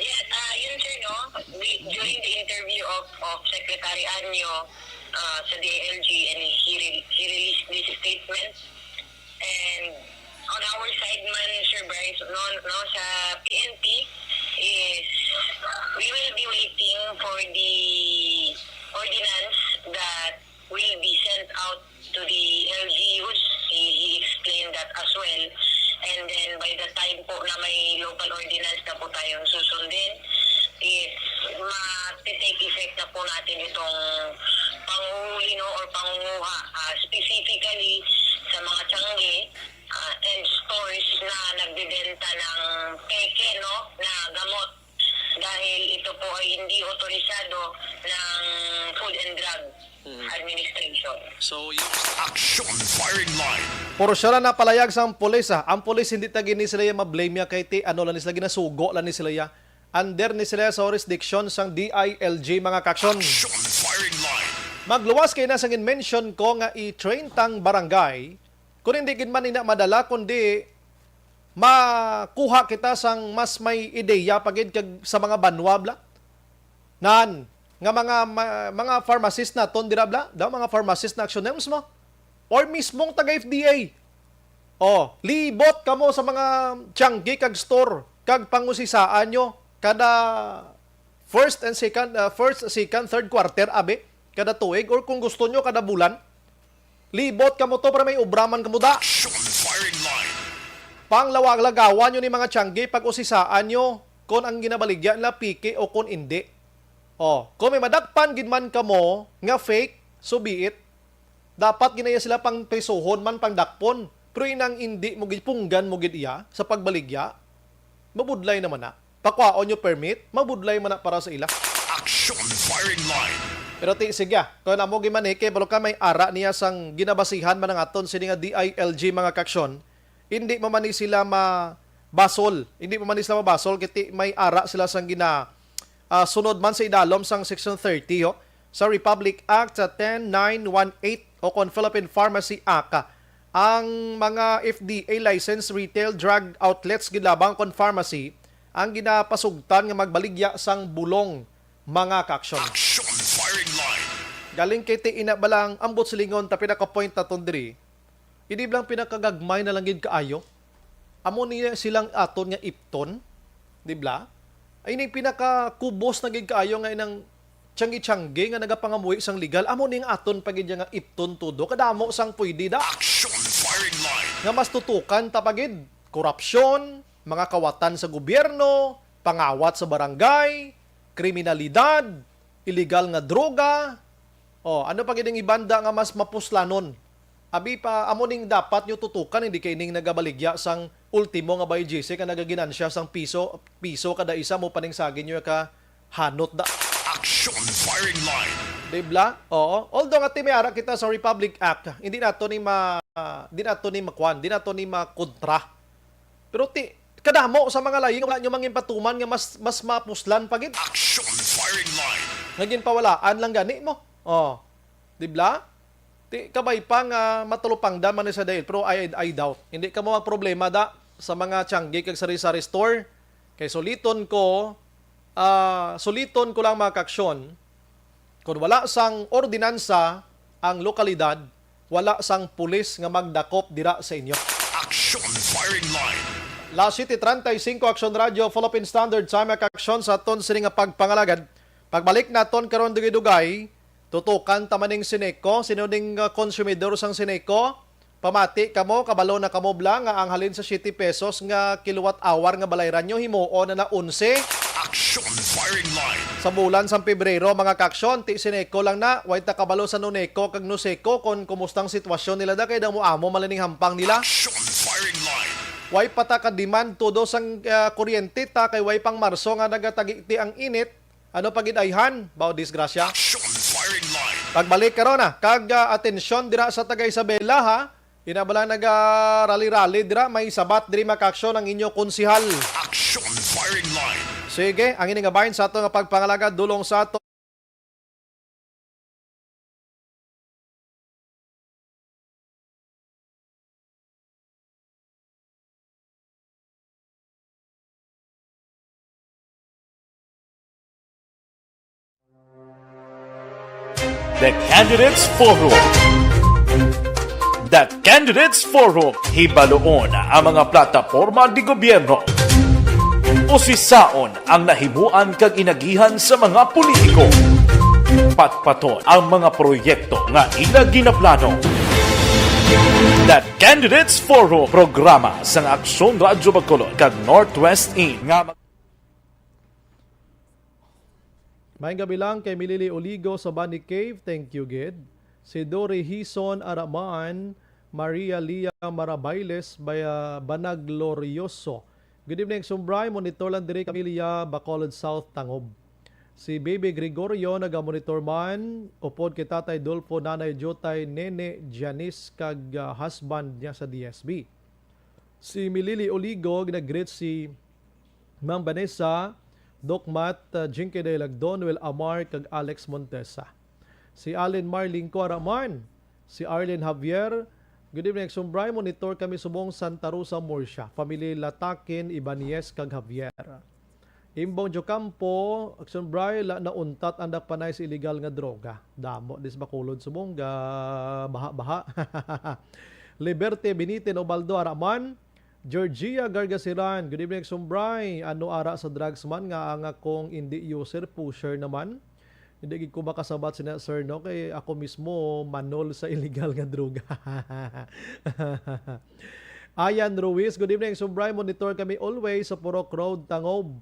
Yes, ah, yun, sir, no? We, during the interview of, of Secretary Anyo, ah, sa D I L G, and he re-, he released this statement. And on our side man, Sir Bryce, no, no, sa P N P is we will be waiting for the ordinance that will be sent out to the L G Us. He, he explained that as well. And then by the time po na may local ordinance na po tayong susundin, is ma-take effect na po natin itong panghuli, no, or pangunguha, ah, specifically sa mga tiyangge, ah, and stores na nagbebenta ng peke, no, na gamot, dahil ito po ay hindi otorisado ng Food and Drug Mm. Administration. So, yung Action firing line. Puro siya lang napalayag sa ang pulis, ah. Ang pulis, hindi ta gini sila ya ma-blame ya kay ti, ano lang ni sila, ginasugo lang ni sila ya. Under ni sila sa jurisdiction sang D I L G, mga kaaksyon. Action firing line. Magluwas kay na sang mention ko nga i-train tang barangay, kung hindi gid man ina madala, kundi makuha kita sang mas may ideya pa gid kag sa mga banwa, bla. Nan, nga mga, ma-, mga pharmacist naton dira, bla, daw mga pharmacist na, Action Elms, mo, or mismong taga F D A. Oh, libot kamo sa mga tiyanggi kag store kag pangusisaan nyo kada first and second, ah, first, second, third quarter, abi, kada tuig, or kung gusto nyo, kada bulan. Libot kamo to para may obra man kamo da. Action firing line. Panglawag-lagawan nyo ni mga tiyanggi, pag-usisaan nyo kon ang ginabaligya nila piki o kon indi. Oh, kung may madakpan gid man kamo nga fake, so be it. Dapat ginaya sila pang prisuhon man, pang dakpon. Pero inang indi mo gid, punggan mo gid iya sa pagbaligya, mabudlay naman na. Pakwaon nyo permit, mabudlay man na para sa ila. Action firing line. Pero ti, sige, ah, kung amo gid man ni, kay balo ka may ara niya sang ginabasihan man ang aton sini nga D I L G, mga kaaksyon, hindi mo man ni sila mabasol, hindi mo man ni sila mabasol, kay ti may ara sila sang gina, ah, sunod man sa idalom sang Section thirty, ho, sa Republic Act sa ten nine one eight o kon Philippine Pharmacy Act, ang mga F D A licensed retail drug outlets gid labang kon pharmacy ang ginapasugtan nga magbaligya sang bulong, mga kaaksyon. Action firing line. Galing kay ti ina ba lang ang buot silingon ta pinaka-point naton diri. Hindi lang pinakagagmay na lang gid kaayo. Amo niya silang aton nga ipton. Di bla? Ay, ni pinakakubos na gid kaayo nga inang tiyanggi-tiyanggi nga nagapangamuhi sang legal. Amo ning aton pa gid nga ipton todo. Kadamo sang pwede da. Action firing line. Nga mas tutukan ta pa gid. Korupsyon, mga kawatan sa gobyerno, pangawat sa barangay, kriminalidad, iligal nga droga. Oh, ano pa gid ang ibanda nga mas mapuslanon? Abi pa, amo ning dapat nyo tutukan, hindi kay ning nagabaligya sang ultimo nga bayad G C ka nagaginansya sang piso, piso kada isa mo paningsagin nyo ka hanot da. Action firing line. Di bla? Oo. Although nga ti may ara kita sa Republic Act, hindi nato ni ma, di nato ni makwan, di nato ni makontra. Pero ti, kadamo sa mga laing wala nyo mangin patuman nga mas, mas mapuslan pa gid. Action firing line. Nga ginpawalaan lang gani mo. Oh. Di bla? Ti, kabay pa nga matalupangdan man ni sa dahil, pero I, I doubt. Hindi ka mo magproblema da sa mga tiyanggi kag sari-sari store. Kay suliton ko, ah, suliton ko lang mga kaaksyon, kung wala sang ordinansa ang lokalidad, wala sang pulis nga magdakop dira sa inyo. Action firing line. Las siete treinta y cinco, Action Radio, Philippine Standard Time, mga kaaksyon, sa aton sini nga pagpangalagad. Pagbalik naton karon dugay-dugay, tutukan ta man ning Sineco. Sino ning, uh, konsumidor sang Sineco? Pamati kamo, kabalo na kamo bla nga ang halin sa siete pesos nga kilowatt hour nga balayran nyo, himuon na na onse. Action firing line. Sa bulan sang Pebrero, mga kaaksyon, ti Sineco lang na, way ta kabalo sa Noneco kag Noseco kon kumustang sitwasyon nila da kay daw mo amo man ning hampang nila. Action firing line. Way pa ta ka-demand todo sang, ah, kuryente ta kay way pang Marso nga nagatagiti ang init. Ano pa gid ayhan? Baw disgrasya. Action firing line. Pagbalik karon na, kag, ah, atensyon dira sa taga Isabela, ha. Ina bala naga-rally-rally dira, may sabat diri makaaksyon ang inyo konsihal. Action firing line. Sige, ang ini nga bahin sa ato nga pagpangalagad dulong sa ato. The Candidates Forum. The Candidates Forum, hibaluon ang mga plataporma di gobyerno. Usisaon ang nahimuan kag inagihan sa mga politiko. Patpaton ang mga proyekto nga ila ginaplano. The Candidates Forum, programa sang Aksyon Radyo Bacolod kag Northwest In nga mag- Maayong gabi lang kay Milili Oligo sa Bani Cave. Thank you gid. Si Dory Hison Araman, Maria Lia Marabailes, Baya-, Banaglorioso. Good evening, Sumbray. Monitor lang diri kami, Lia, Bacolod South, Tangob. Si Baby Gregorio nagamonitor man, upod kay Tatay Dolfo, Nanay Jotay, Nene, Janice, kag, ah, husband niya sa D S B. Si Milili Oligo, ginagreet si Ma'am Vanessa, Doc Matt, uh, Jinky Dailagdon, Noel Amar, kag Alex Montesa. Si Allen Marlingco Araman, si Arlen Javier. Good evening, Sumbray. Monitor kami subong Santa Rosa, Murcia. Family Latakin, Ibanez, kag Javier. Imbong Jocampo, Sumbray, la nauntat ang dakpanay sa illegal nga droga. Damo, dis Bacolod subong, ga baha-baha. Liberte Binitin Obaldo Araman, Georgia Gargasiran, good evening, Sumbray. Ano ara sa drugs man nga ang akong indi user, pusher naman. Hindi gid ko makasabat sina, sir, no? Kay ako mismo manol sa illegal nga droga. Ayan Ruiz, good evening, Sumbray. Monitor kami always sa Purok Road, Tangob.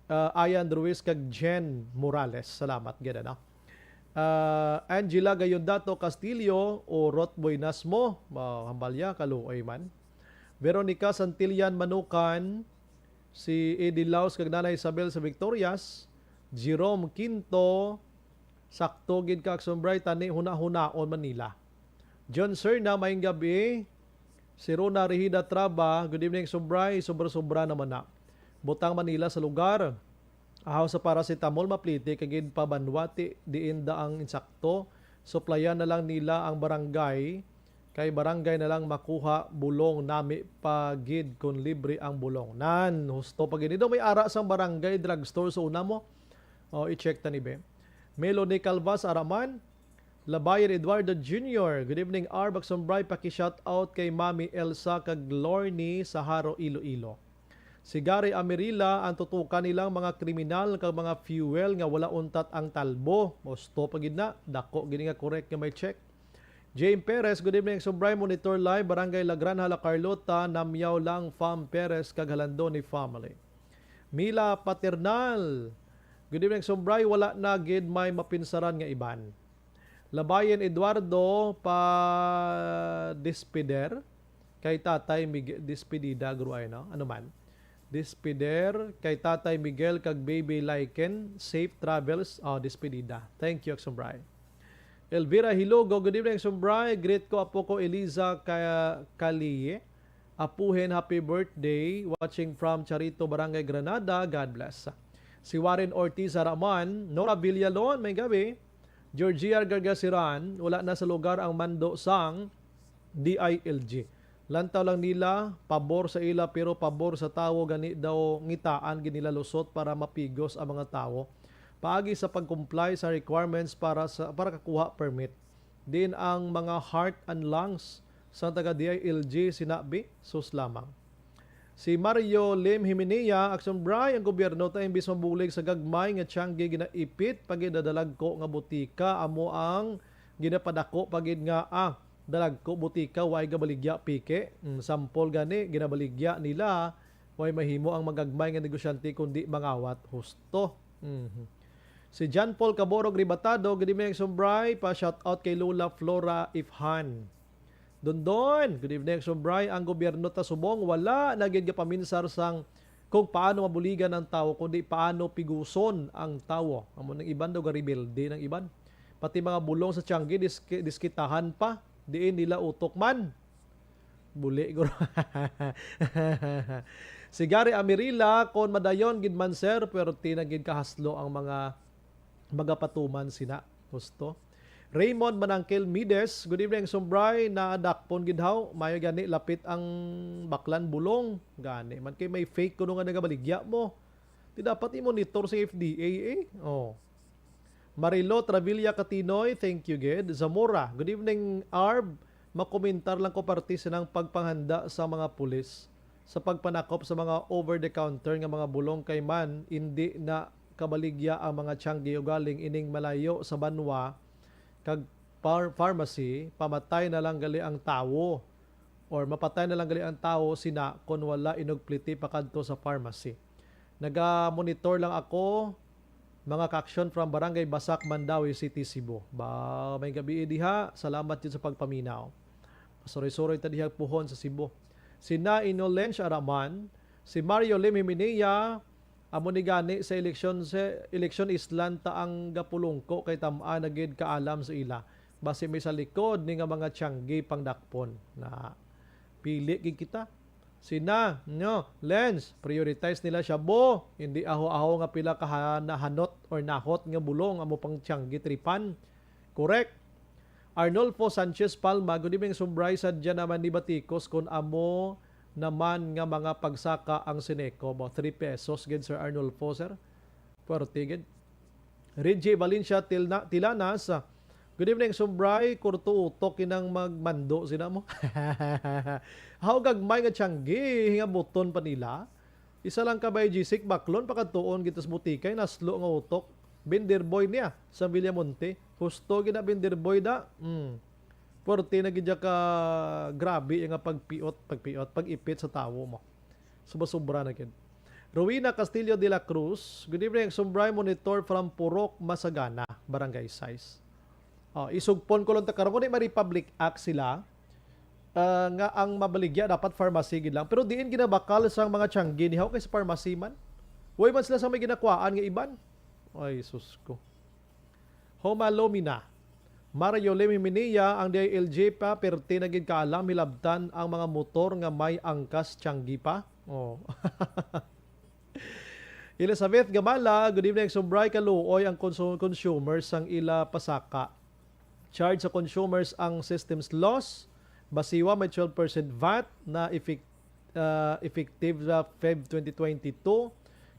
Ah, Ayan Ruiz kag Jen Morales. Salamat gid, ano? Ah, Angela Gayondato Castillo, o Rot Buenas mo, ah, hambalya, kaluoy man. Veronica Santillan Manukan, si Eddie Laos kag Nanay Isabel sa Victorias, Jerome Quinto, sakto gid ka, Akson Bray, tani huna-hunaon man nila. John Serna, maayong gabi. Si Rona Rehida Traba, good evening, Sumbray, sobra-sobra naman na. Butang man nila sa lugar. Ahaw sa paracetamol, mapliti kay ginpabanwati diin da ang insakto. Suplayan na lang nila ang barangay, kay barangay na lang makuha bulong nami pa gid kon libre ang bulong. Nan, husto pa gid. Daw may ara sang barangay drugstore sa una mo. O, i-check ta ni be. Melody Calvas, Araman. Labayan Eduardo Junior, good evening, Arb, Akson Bray, paki-shout out kay Mami Elsa kag Lorny sa Jaro, Iloilo. Si Gary Amirila, ang tutukan nilang mga kriminal kag mga fuel nga wala untat ang talbo. Husto pa gid na, dako gid nga correct nga may check. Jane Perez, good evening, Sumbray, monitor live, Barangay La Granja, La Carlota, Namyaw lang, Fam Perez, kag Halandoni family. Mila Paternal, good evening, Sumbray, wala na gid may mapinsaran nga iban. Labayan Eduardo, pa despeder kay Tatay Miguel, despedida, guro ay, no? Ano man? Despeder kay Tatay Miguel kag Baby Liken, safe travels, oh, despedida. Thank you, Sumbray. Elvira Hilogo, good evening, Sumbray. Greet ko apo ko, Eliza Ka-, Kalie. Apuhin, happy birthday. Watching from Charito, Barangay Granada. God bless. Si Warren Ortiz Araman, Nora Villalon, may gabi. Georgia Gargasiran, wala na sa lugar ang mando sang D I L G. Lantaw lang nila, pabor sa ila, pero pabor sa tawo, gani daw ngitaan gid nila lusot para mapigos ang mga tawo paagi sa pag-comply sa requirements para sa, para kakuha permit. Din ang mga heart and lungs sa taga D I L G sinabi, sus lamang. Si Mario Lim Himinea, Action Bray, ang gobyerno ta imbis mabulig sa gagmay nga tiyangge ginaipit pa gid, dalagko nga butika amo ang ginapadako pa gid nga, ah, dalagko butika, way gabaligya pike. Mm, sampol gani, ginabaligya nila, way mahimo ang magagmay nga negosyante kundi mangawat husto. Mhm. Si John Paul Caborog Ribatado, good evening, Sumbray, pa shout out kay Lola Flora Ifhan. Dondon, good evening, Sumbray. Ang gobyerno ta subong wala na gid gapaminsar sang kung paano mabuligan ang tawo, kundi paano piguson ang tawo. Amo nang iban daw garebelde ng iban. Pati mga bulong sa tiyangge, diski-, diskitahan pa. Diin nila utok man. Buli, guro. Si Gary Amirila, kon madayon gid man, sir, pero tinagid kahaslo ang mga magapatuman sina. Husto. Raymond Manangkil Mides, good evening, Sumbray, naadakpon gid haw. Mayo gani, lapit ang baklan bulong. Gani man kay may fake kuno nga nagabaligya mo. Di dapat i-monitor sa F D A eh. Oh. Marilo Travilla Catinoy, thank you gid. Zamora, good evening, Arb. Makomentar lang ko parte sinang pagpanghanda sa mga pulis sa pagpanakop sa mga over-the-counter nga mga bulong kay man indi na kabaligya ang mga tiyangge ugaling ining malayo sa banwa kag par-, pharmacy, pamatay na lang gali ang tawo or mapatay na lang gali ang tawo sina kon wala inugpliti pakadto sa pharmacy. Naga-monitor lang ako, mga ka-aksyon from Barangay Basak, Mandaue City, Cebu. Ba, may gabi diha. Salamat jud sa pagpaminaw. Masuroy-suroy ta diha puhon sa Cebu. Si Na Inolench Araman, si Mario Lim Himinea, amo ni gani sa eleksyon, sa eleksyon islan ta ang gapulungko kay tam-a na gid kaalam sa ila. Basi may sa likod ni nga mga tiyangge pangdakpon. Na, pili gid kita. Sina, no, Lens, prioritize nila siya, bo. Hindi aho-aho nga pila ka ha-, nahanot or nahot nga bulong amo pang tiyangge tripan. Correct. Arnulfo Sanchez Palma, good evening, Sumbray, sadya naman ni batikos kung amo naman nga mga pagsaka ang Seneco. About three pesos gid, Sir Arnulfo, sir. Puwerte gid. Reggie Valencia Tilna-, Tilanas, good evening, Sumbray. Kurto utok kinang magmando sina mo. Haw gagmay nga tiyangge, hingabuton pa nila. Isa lang ka bay G six, baklon, pakadtuon kita sa butikay, naslo nga utok. Binder boy niya sa Villamonte. Husto gid na binder boy da. Mm. Puwerte na gid ka grabe nga pagpiot, pagpiot, pag-ipit sa tawo mo. Sobra-sobra na gid. Rowena Castillo de la Cruz, good evening, Sumbray, monitor from Purok Masagana, Barangay Sais. Oh, isugpon ko lang ta karon, kung di ma-Republic Act sila, ah, nga ang mabaligya dapat pharmacy gid lang. Pero diin ginabakal sang mga tiyangge ni haw kay sa pharmacy man. Way man sila sa may ginakuhaan nga iban. Ay, sus ko. Homa Lomina. Mario Lim Himinea, ang D I L G pa, perti na gid kaalam, hilabtan ang mga motor nga may angkas tiyangge pa. Oh. Elizabeth Gamala, good evening. Sumbray, kaluoy ang konsu-, consumers sang ila pasaka. Charge sa consumers ang systems loss. Basiwa may twelve percent vat na effect-, uh, effective sa Feb twenty twenty-two.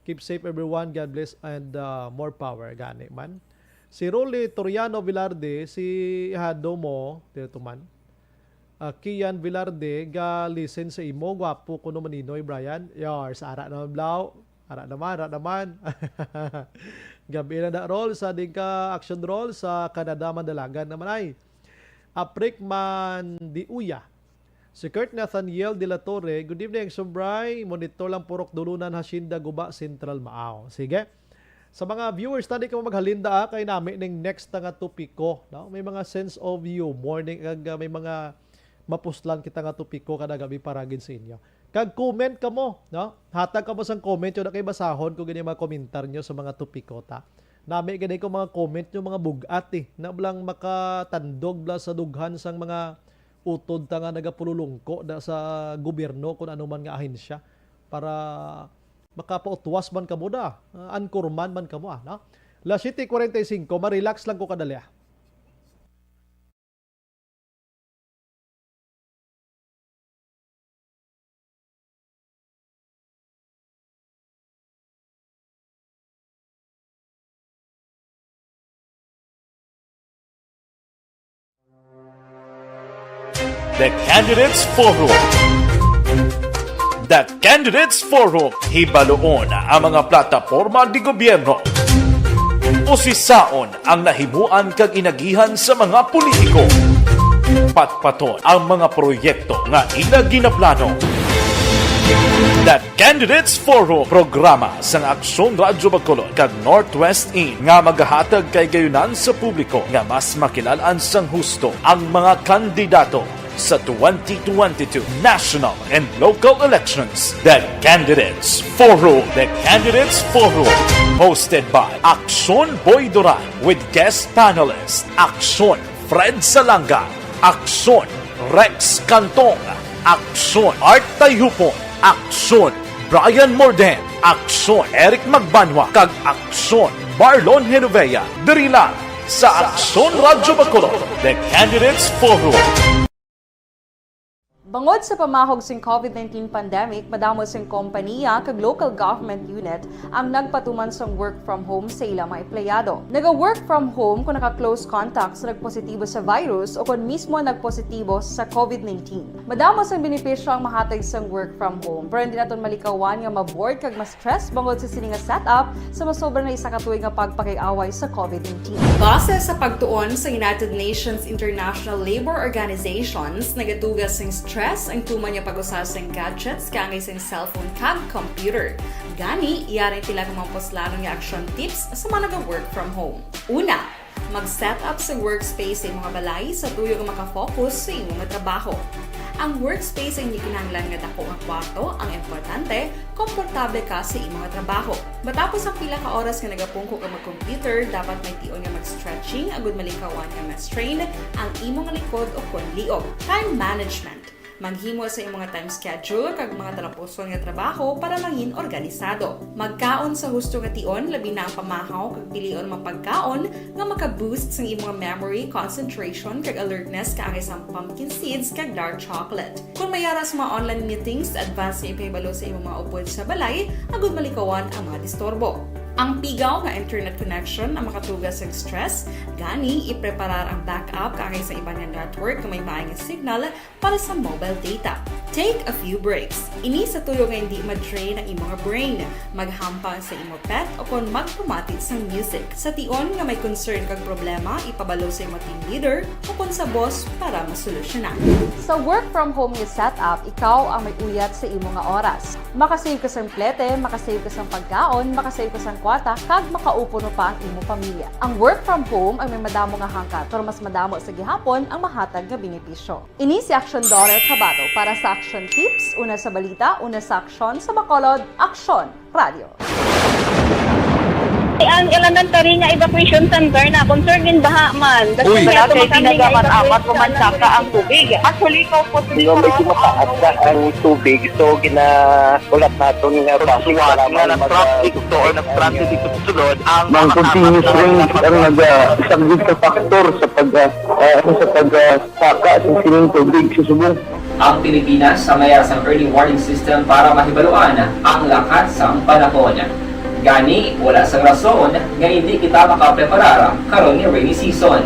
Keep safe everyone. God bless and, uh, more power. Gani man. Si Rolly Toriano Velarde, si Hado mo, dito man. Ah, Kian Velarde, ga-listen sa imo, gwapo kuno Maninoy, Brian. Yar, sa ara naman, Blau. Ara naman, ara naman. Gabi na da, Rol, sa di ka action, Rol, sa Canada, Mandalagan naman ay. Aprik Mandiuya. Si Kurt Nathaniel de la Torre, "Good evening, Sombray. Monitor lang purok Dulunan, Hacienda, Guba, Central, Maaw." Sige. Sa mga viewers, tadi ka maghalinda, ah, kay nami ning next nga topiko, no? May mga sense of humor, ning, ag, ah, may mga mapuslan kita nga topiko kada gabi para gid sa inyo. Kag comment kamo, no? Hatag kamo sang comment, yung na kay basahon ko gani mga komentar nyo sa mga topiko ta. Nami gani ko mga comment nyo, mga bugat eh. Na blang makatandog bla sa dughan sang mga utod ta nga nagapululungko da sa gobyerno kung ano man nga ahensya para makapautwas man kamo da, ah, anchorman man kamo, ah, no? Las siete cuarenta y cinco, ma-relax lang ko kadali, ah. The Candidates Forum. The Candidates Forum, hibaluon ang mga plataporma di gobyerno. Usisaon ang nahimuan kag inagihan sa mga politiko. Patpaton ang mga proyekto nga ila ginaplano. The Candidates Forum, programa sang Aksyon Radyo Bacolod kag Northwest Inn nga magahatag kay gayunan sa publiko nga mas makilalan sang husto ang mga kandidato sa twenty twenty-two national and local elections. The Candidates Forum. The Candidates Forum, hosted by Aksyon Boy Duran with guest panelist Aksyon Fred Salanga, Aksyon Rex Cantong, Aksyon Art Tayhupon, Aksyon Brian Morden, Aksyon Eric Magbanwa, kag Aksyon Marlon Genovea, diri lang sa Aksyon Radyo Bacolod, The Candidates Forum. Bangod sa pamahog sing covid nineteen pandemic, madamo sing kompanya kag local government unit ang nagpatuman sang work from home sa ila mga empleyado. Naga-work from home kung naka-close contact sa nagpositibo sa virus o kon mismo nagpositibo sa covid nineteen. Madamo sang benepisyo ang mahatag sang work from home, pero hindi naton malikawan nga ma-bored kag ma-stress bangod sa sini nga setup sa masobra na isa ka tuig nga pagpakig-away sa covid nineteen. Base sa pagtuon sa United Nations International Labour Organizations, nagatuga sing stress ang tuman nga pag-usa sing gadgets kaangay sing cellphone kag computer. Gani, yari ang pila ka mga puslanon nga action tips sa mga naga-work from home. Una, mag-set up sa workspace sa imong balay sa tuyo nga makafocus sa imo nga trabaho. Ang workspace ang hindi kinahanglan nga dako nga kwarto, ang importante, komportable ka sa imo nga trabaho. Matapos ang pila ka oras nga nagapungko ka mag-computer, dapat may tion nga mag-stretching agud malikawan nga ma-strain ang imo nga likod o kon liog. Time management. Maghimo sa imo nga time schedule kag mga talapuson nga trabaho para mangin organisado. Magkaon sa husto nga tion, labi na ang pamahaw kag pilion mga pagkaon nga maka-boost sang imo nga memory, concentration, kag alertness kaangay sang pumpkin seeds kag dark chocolate. Kung may ara sa mga online meetings, advance nga ipahibalo sa imo mga upod sa balay agud malikawan ang mga disturbo. Ang pigaw nga internet connection ang makatuga sang stress, gani ipreparar ang backup kaangay sa iban nga network nga may maay nga signal para sa mobile data. Take a few breaks. Ini sa tuyo nga hindi ma-drain ang imo nga brain. Maghampang sa imo pet o kon magpamati sang music. Sa tion nga may concern kag problema, ipabalo sa imo team leader o kon sa boss para masolusyonan. Sa work from home nga setup, ikaw ang may uyat sa imo nga oras. Makasave ka sang plete, makasave ka sang pagkaon, makasave ka sang kwarta, kag makaupo no pa ang imo pamilya. Ang work from home ang may madamo nga hangkat, pero mas madamo sa gihapon ang mahatag nga benepisyo. Ini si Aksyon Dorel Cabato para sa Aksyon Tips, una sa balita, una sa aksyon, sa Bacolod, Aksyon Radio. Ang elementary nga evacuation center na concern in baha man. Uy, kay tinaga man amat ko man saka ang tubig. Actually, ko po. Medyo mataas na ang tubig, so ginaulat naton nga bus nga nag-traffic to or nag-transit dito sa sulod ang mga continuous rains ang nagasaglit sa factor sa pag, ah, ah, sa pag, ah, saka sa sining tubig sa subong. Ang Pilipinas ang may ara sang early warning system para mahibaluan ang lakat sang panahon. Gani, wala sang rason nga hindi kita makapreparar karon nga rainy season.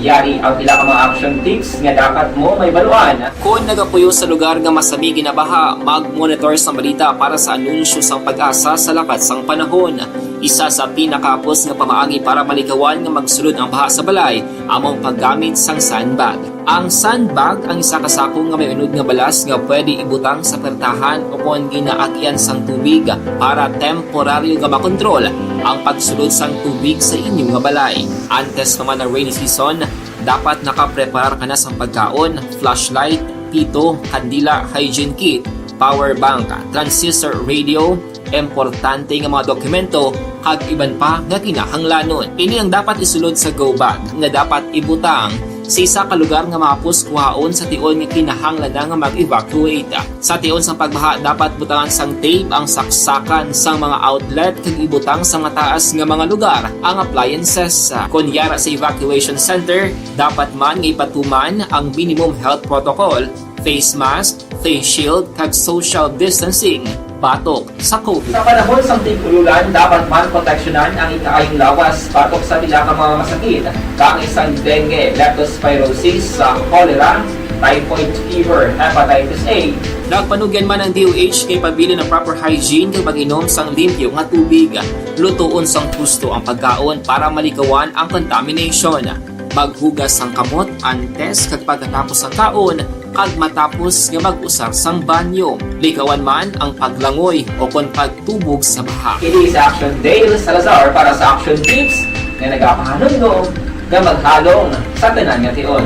Yari ang pila ka mga action tips nga dapat mo mahibaluan. Kon nagapuyo sa lugar nga masami ginabaha, mag-monitor sang balita para sa anunsyo sang PAGASA sa lakat sang panahon. Isa sa pinakahapos nga pamaagi para malikawan nga magsulod ang baha sa balay amo ang paggamit sang sandbag. Ang sandbag ang isa ka sako nga may unod nga balas nga pwede ibutang sa pertahan o kon ginaagyan sang tubig para temporaryo nga makontrol ang pagsulod sang tubig sa inyo nga balay. Antes pa man ang rainy season, dapat nakapreparar ka na sang pagkaon, flashlight, pito, kandila, hygiene kit, power bank, transistor radio, importante nga mga dokumento, kag iban pa nga kinahanglanon. Ini ang dapat isulod sa go bag nga dapat ibutang sa isa ka lugar nga mahapos kuhaon sa tion nga kinahanglan na nga mag-evacuate. Sa tion sang pagbaha, dapat butangan sang tape ang saksakan sang mga outlet kag ibutang sa mataas nga mga lugar ang appliances. Kon yara sa evacuation center, dapat man nga ipatuman ang minimum health protocol, face mask, face shield, kag social distancing batok sa COVID. Sa panahon sang tig-ululan, dapat man proteksyonan ang ikaayong lawas batok sa pila ka mga masakit, kaangay sang dengue, leptospirosis, sa cholera, typhoid fever, hepatitis A. Nagpanugyan man ang D O H nga ipabilin ang proper hygiene kag pag-inom sang limpyo nga tubig. Lutoon sang husto ang pagkaon para malikawan ang contamination. Maghugas sang kamot antes kag pagkatapos sang kaon kag matapos nga mag-usar sang banyo. Likawan man ang paglangoy o kon pagtubog sa baha. Ini si Action Dale Salazar para sa Action Tips nga nagapahanumdom nga maghalong sa tanan nga tion.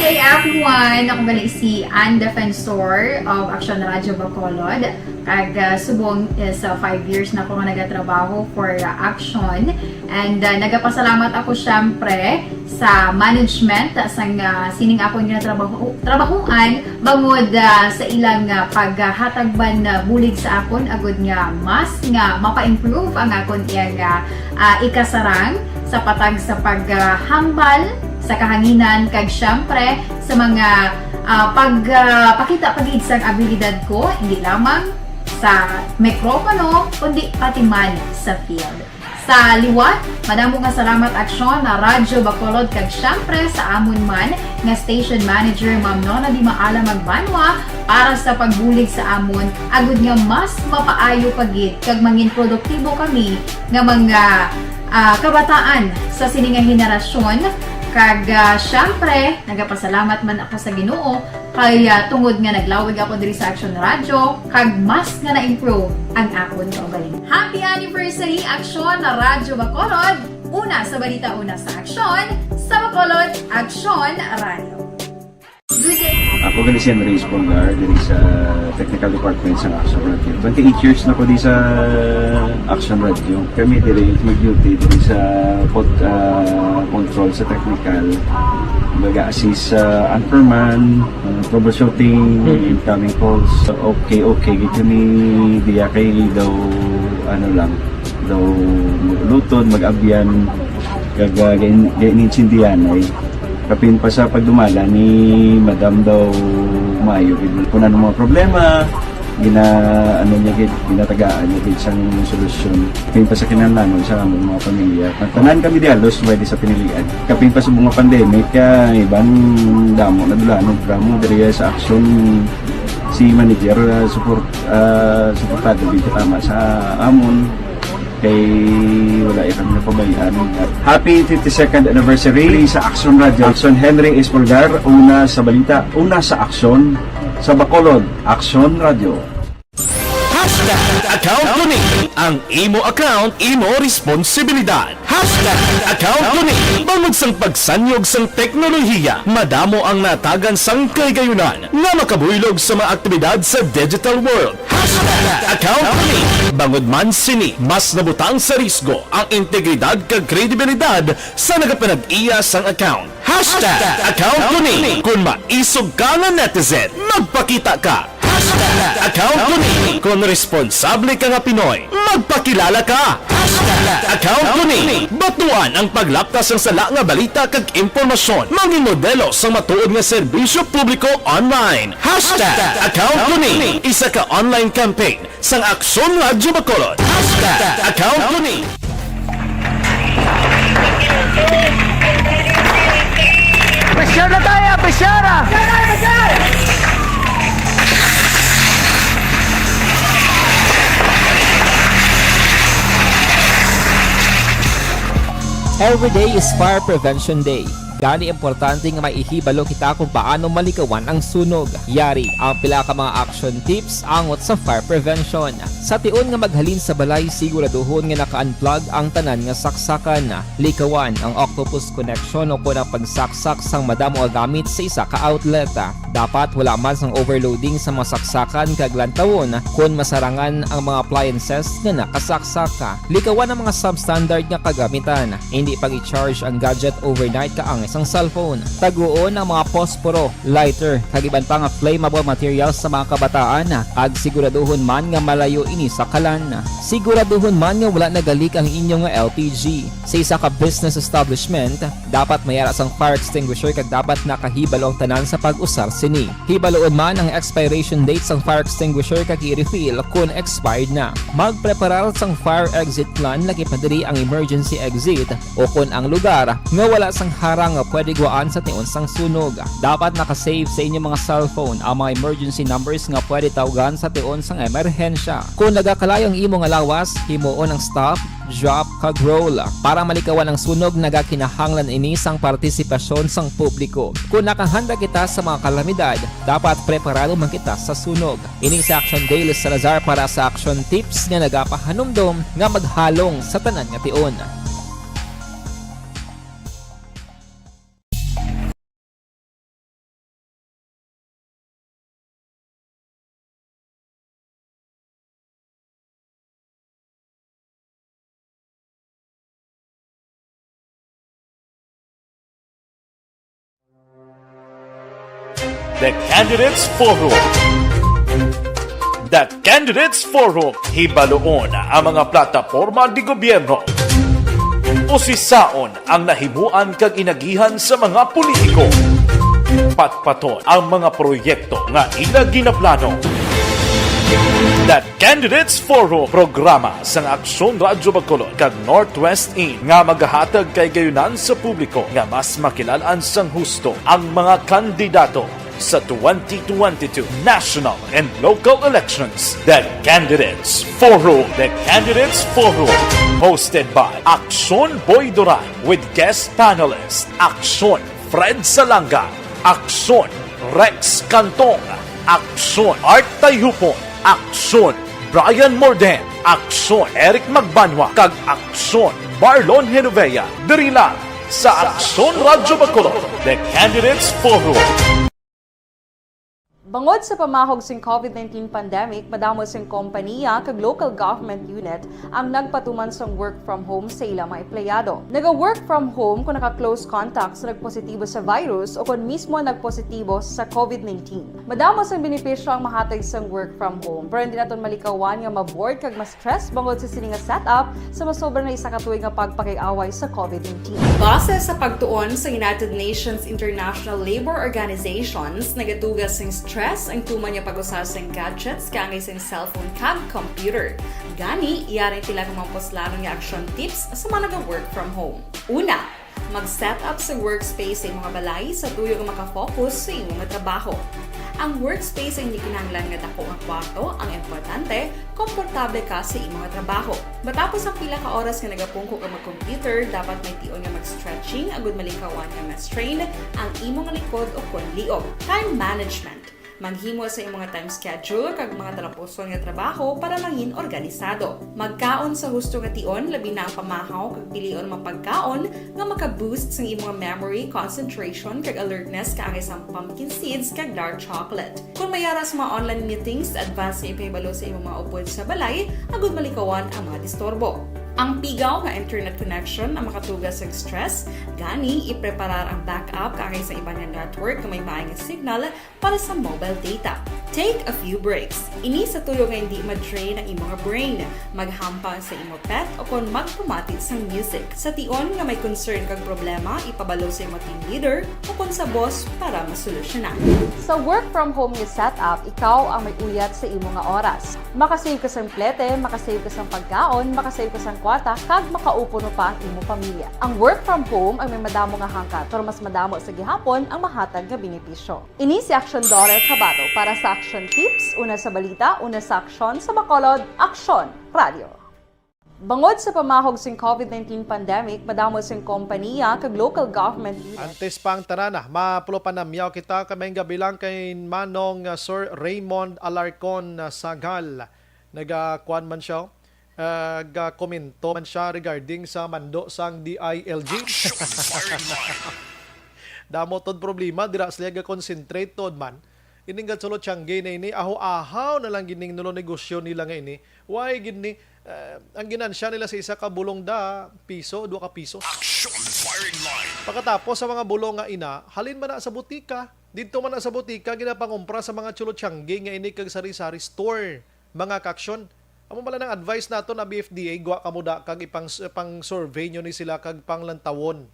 Okay, everyone. Ako gali si Ann Defensor of Action Radio Bacolod. Kag, ah, subong is, ah, five years na ako nga nagatrabaho for, ah, Action. And, ah, nagapasalamat ako, syempre, sa management, ah, sang, ah, sining akon nga trabaho, trabahoan, bangod, ah, sa ilang, ah, paghatag man, ah, bulig sa akon, agud nga mas nga mapa-improve ang akon iyang, ah, ah, ikasarang sa patag sa paghambal sa kahanginan, kag, syempre, sa mga, ah, pag, ah, pakita pa gid sang abilidad ko, hindi lamang sa mikropono, kundi pati man sa field. Sa liwat, madamo nga salamat, Aksyon, na Radyo Bacolod, kag, syempre, sa amon man nga station manager, Ma'am Nona Di Maala Magbanwa, para sa pagbulig sa amon, agud nga mas mapaayo pa gid kag mangin produktibo kami nga mga, ah, kabataan sa sini nga henerasyon. Kag, ah, syempre, nagapasalamat man ako sa Ginoo kay, ah, tungod nga naglawig ako diri sa Action Radio, kag mas nga na-improve ang akon kaugalingon. Happy anniversary, Action Radyo Bacolod! Una sa balita, una sa aksyon, sa Bacolod, Action Radio. Ako gali si Henry Espolgar, diri sa technical department sa Action Radio. Twenty-eight years na ko di sa Action Radio. Kami diri mag-duty diri sa pod-, ah, control sa technical. Mag-assist sa anchorman, ah, troubleshooting, incoming calls. Okay, okay. Gid kami diya kay daw, ano lang, daw mag-uluton, mag-abyan, kag, ah, gain-, gainintindihanay. Kapin pa sa pagdumala ni Madam daw maayo gid. Kung ano mga problema, gina-, ano niya gid, ginatagaan niya gid sang solusyon. Kapin pa sa kinahanglanon sa among mga pamilya. Ang tanan kami di halos pwede sa pinilian. Kapin pa sa mga pandemic, kaya iban damo na dulanon, damo diri sa aksyon si manager, ah, support, ah, suportado gid tama sa amon. Kay wala ya kami napabayaan. Happy fifty-second anniversary sa Action Radio. Action Henry Espolgar, una sa balita, una sa aksyon, sa Bacolod, Action Radio. Hashtag account ko ni. Ang imo account, imo responsibilidad. Hashtag account ko ni. Bangod sang pagsanyog sang teknolohiya, madamo ang natagan sang kahigayunan nga makabuylog sa mga aktibidad sa digital world. Hashtag account ko ni. Bangod man sini, mas nabutang sa risgo ang integridad kag kredibilidad sa nagapanag-iya sang account. Hashtag account ko ni. Kon maisog ka nga netizen, magpakita ka. Hashtag account ko ni. Kon responsable ka nga Pinoy, magpakilala ka. Hashtag account ko ni. Batuan ang paglapkas sang sala nga balita kag impormasyon. Mangin modelo sang matuod nga serbisyo publiko online. Hashtag account ko ni. Isa ka online campaign sang Aksyon Radyo Bacolod. Hashtag account ko ni. Share na tayo, pa-share! Every day is Fire Prevention Day. Gani, importante nga may ihibalo kita kung paano malikawan ang sunog. Yari ang pila ka mga action tips angot sa fire prevention. Sa tion nga maghalin sa balay, siguraduhon nga naka-unplug ang tanan nga saksakan. Likawan ang octopus connection o kon ang pagsaksak sang madamo nga gamit sa isa ka outlet. Dapat wala man sang overloading sa mga saksakan kag lantawon kon masarangan ang mga appliances nga nakasaksak. Likawan ang mga substandard nga kagamitan. Indi pag-i-charge ang gadget overnight kaangay sang cellphone. Taguon ang mga posporo, lighter, kag iban pa nga flammable materials sa mga kabataan, kag siguraduhon man nga malayo ini sa kalan. Siguraduhon man nga wala nagalik ang inyo nga L P G. Sa isa ka business establishment, dapat may ara sang fire extinguisher kag dapat nakahibalo ang tanan sa pag-usar sini. Hibaloon man ang expiration date sang fire extinguisher kag i-refill kon expired na. Magpreparar sang fire exit plan, lakip na diri ang emergency exit, o kon ang lugar nga wala sang harang nga pwede gwaan sa tion sang sunog. Dapat naka-save sa inyo mga cellphone ang mga emergency numbers nga pwede tawgan sa tion sang emerhensya. Kon nagakalayo ang imo nga lawas, himuon ang stop, drop, kag roll. Para malikawan ang sunog, nagakinahanglan ini sang partisipasyon sang publiko. Kon nakahanda kita sa mga kalamidad, dapat preparado man kita sa sunog. Ini si Action Daily Salazar para sa Action Tips nga nagapahanumdom nga maghalong sa tanan nga tion. The Candidates Forum. The Candidates Forum. Hibaloon ang mga plataporma di gobyerno. Usisaon ang nahimuan kag inagihan sa mga politiko. Patpaton ang mga proyekto nga ila ginaplano. The Candidates Forum, programa sang Aksyon Radyo Bacolod kag Northwest In nga magahatag kahigayonan sa publiko nga mas makilal-an sang husto ang mga kandidato sa twenty twenty-two national and local elections. The Candidates Forum. The Candidates Forum, hosted by Aksyon Boy Duran with guest panelist Aksyon Fred Salanga, Aksyon Rex Cantong, Aksyon Art Tayhupon, Aksyon Brian Morden, Aksyon Eric Magbanwa, kag Aksyon Marlon Genovea. Diri lang sa Aksyon Radyo Bacolod, The Candidates Forum. Bangod sa pamahog sing COVID nineteen pandemic, madamo sing kompaniya kag local government unit ang nagpatuman sang work from home sa ila mga empleyado. Naga-work from home kon naka-close contact sa nagpositibo sa virus o kon mismo nagpositibo sa COVID nineteen. Madamo sang benepisyo ang mahatag sang work from home, pero hindi naton malikawan nga ma-bored kag ma-stress bangod sa sini nga setup sa masobra na isa ka tuig nga pagpakig-away sa COVID nineteen. Base sa pagtuon sa United Nations International Labor Organizations, nagatuga sing stress ang tuman nga pag-usa sing gadgets kaangay sing cellphone kag computer. Gani, yari ang pila ka mga puslanon nga action tips sa mga naga-work from home. Una, mag-set up sa workspace sa imo nga balay sa tuyo nga maka-focus sa imo nga trabaho. Ang workspace ang hindi kinahanglan nga dako nga kwarto, ang importante, komportable ka sa imo nga trabaho. Matapos ang pila ka oras nga nagapungko ka mag-computer, dapat may tion nga mag-stretching agud malikawan nga ma-strain ang imo nga likod o kon liog. Time management. Maghimo sa imo nga time schedule kag mga talapuson nga trabaho para mangin organisado. Magkaon sa husto nga tion, labi na ang pamahaw kag pilion ang mga pagkaon nga maka-boost sang imo nga memory, concentration, kag alertness kaangay sang pumpkin seeds kag dark chocolate. Kon may ara sa mga online meetings, advance nga ipahibalo sa imo mga upod sa balay agud malikawan ang mga disturbo. Ang pigaw nga internet connection ang makatuga sa stress, gani ipreparar ang backup kaangay sa iban nga network nga may maay nga signal para sa mobile data. Take a few breaks. Ini sa tuyo nga hindi ma-drain ang imo nga brain. Maghampang sa imo pet o kon magpamati sang music. Sa tion nga may concern kag problema, ipabalo sa imo team leader o kon sa boss para masolusyonan. Sa work from home nga setup, ikaw ang may uyat sa imo nga oras. Makasave ka sang plete, makasave ka sang pagkaon, makasave ka sang kwarta kag makaupo no pa ang imo pamilya. Ang work from home ang may madamo nga hangkat, pero mas madamo sa gihapon ang mahatag nga benepisyo. Ini si Action Daughter Kabato para sa Action Tips, una sa balita, una sa aksyon, sa Bacolod, Aksyon Radio. Bangod sa pamahog sing covid nineteen pandemic, madamo sing kompanya kag local government leaders. Antes pa ang tanan, ah, mapulo panamyaw kita kay may gabi lang kay Manong, ah, Sir Raymond Alarcon, ah, Sagal. Nagakuan man siya, ah, gakomento man siya regarding sa mando sang D I L G. Action Firing Line. Damo tod problema, dira sila ga-concentrate tod man. Ining gatsulo tiyangge na ini, ahaw-ahaw na lang gining nulo negosyo nila nga ini. Why gid ni, eh, ang ginansya nila sa isa ka bulong da piso, dua ka piso. Action Firing Line. Pagkatapos sa mga bulong nga ina, halin man na sa butika. Didto man na sa butika, ginapangumpra sa mga tsulo tiyangge nga ini kag sari-sari store, mga kaaksyon. Amo bala nang advice nato na B F D A, gwa kamo da kag ipang, pang-survey nyo ni sila kag panglantawon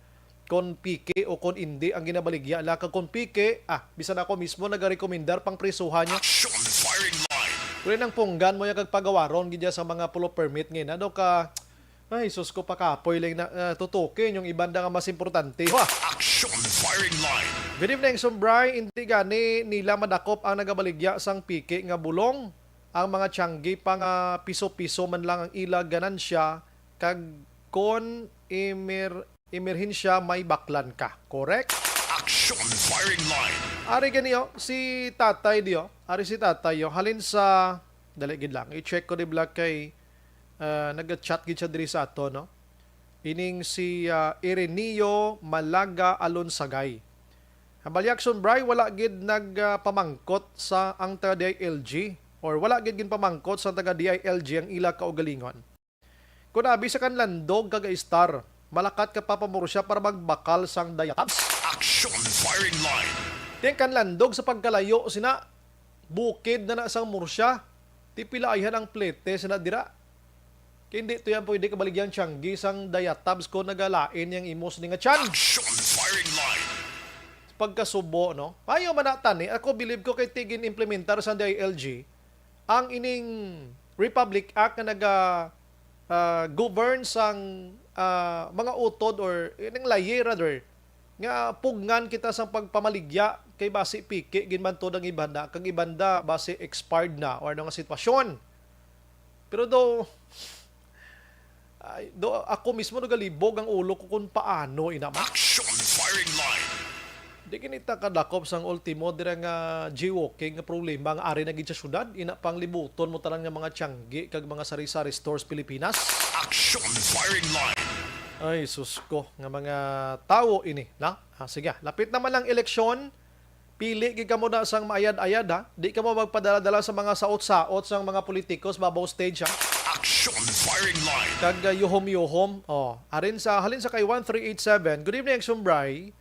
kon piki o kon indi ang ginabaligya nila. Kag kon piki, ah, bisan ako mismo nagarekomendar pang prisuhan niya. Action Firing Line. Kung ang punggan mo yan kag pagawaron gid sa mga pulo permit ngayon, ano ka, ay, sus ko, pakapoy lang na, ah, tutukin yung ibanda nga mas importante. Wa! Action Firing Line. Good evening, Sumbray. Hindi gani nila madakop ang nagabaligya sang piki nga bulong. Ang mga tiyanggi pa nga piso-piso man lang ang ila ganansya, kag kon emer-, emerhensya may baklan ka. Correct? Action Firing Line. Ari gani, oh, si tatay di, oh. Ari si tatay, oh. Halin sa, dali gid lang. I-check ko di bala kay, ah, nag-chat gid siya diri sa ato, no? Ining si, ah, Ireneo Malaga Alonsagay. Ang Balyak Sumbray, wala gid nagpamangkot sa ang taga D I L G or wala gid ginpamangkot sa taga D I L G ang ila kaugalingon. Kung abi sa Kanlandog kag Star, malakat ka pa pa Murcia para magbakal sang Diatabs. Action Firing Line. Di ang Kanlandog sa pagkalayo sina, bukid na na sang Murcia. Di pila ayhan ang plete sina dira. Kay hindi to yan pwede kabaligyang tiyanggi sang Diatabs ko nagalain yang imos ni nga tiyan. Action Firing Line. Pagkasubo, no? Ayo man na tani. Ako, bilib ko kay tigin implementar sa D I L G ang ining Republic Act nga naga, ah, govern sang, ah, mga utod or ining layi, rather, nga pugngan kita sang pagpamaligya kay basi piki ginmantod ang ibanda, kag ibanda basi expired na or ano nga sitwasyon. Pero do, ay, do, ako mismo nagalibog ang ulo ko kung paano ina man. Action Firing Line. Di kinita kadakop sang ultimo dira nga jaywalking nga problema nga ari na gid sa syudad, ina pang libuton mo tanan nga mga tiyanggi kag mga sari-sari stores Pilipinas. Action Firing Line. Ay, sus ko, nga mga tawo ini, na? Ah, sige, lapit naman ang eleksyon. Pili gid kamo na sang maayad-ayad, ha. Di kamo magpadala-dala sa mga saot-saot sang mga politiko sa babaw stage, ha. Action Firing Line. Kag, uh, yuhom-yuhom. Oh, arin sa, halin sa kay one three eight seven. Good evening, Action Bray.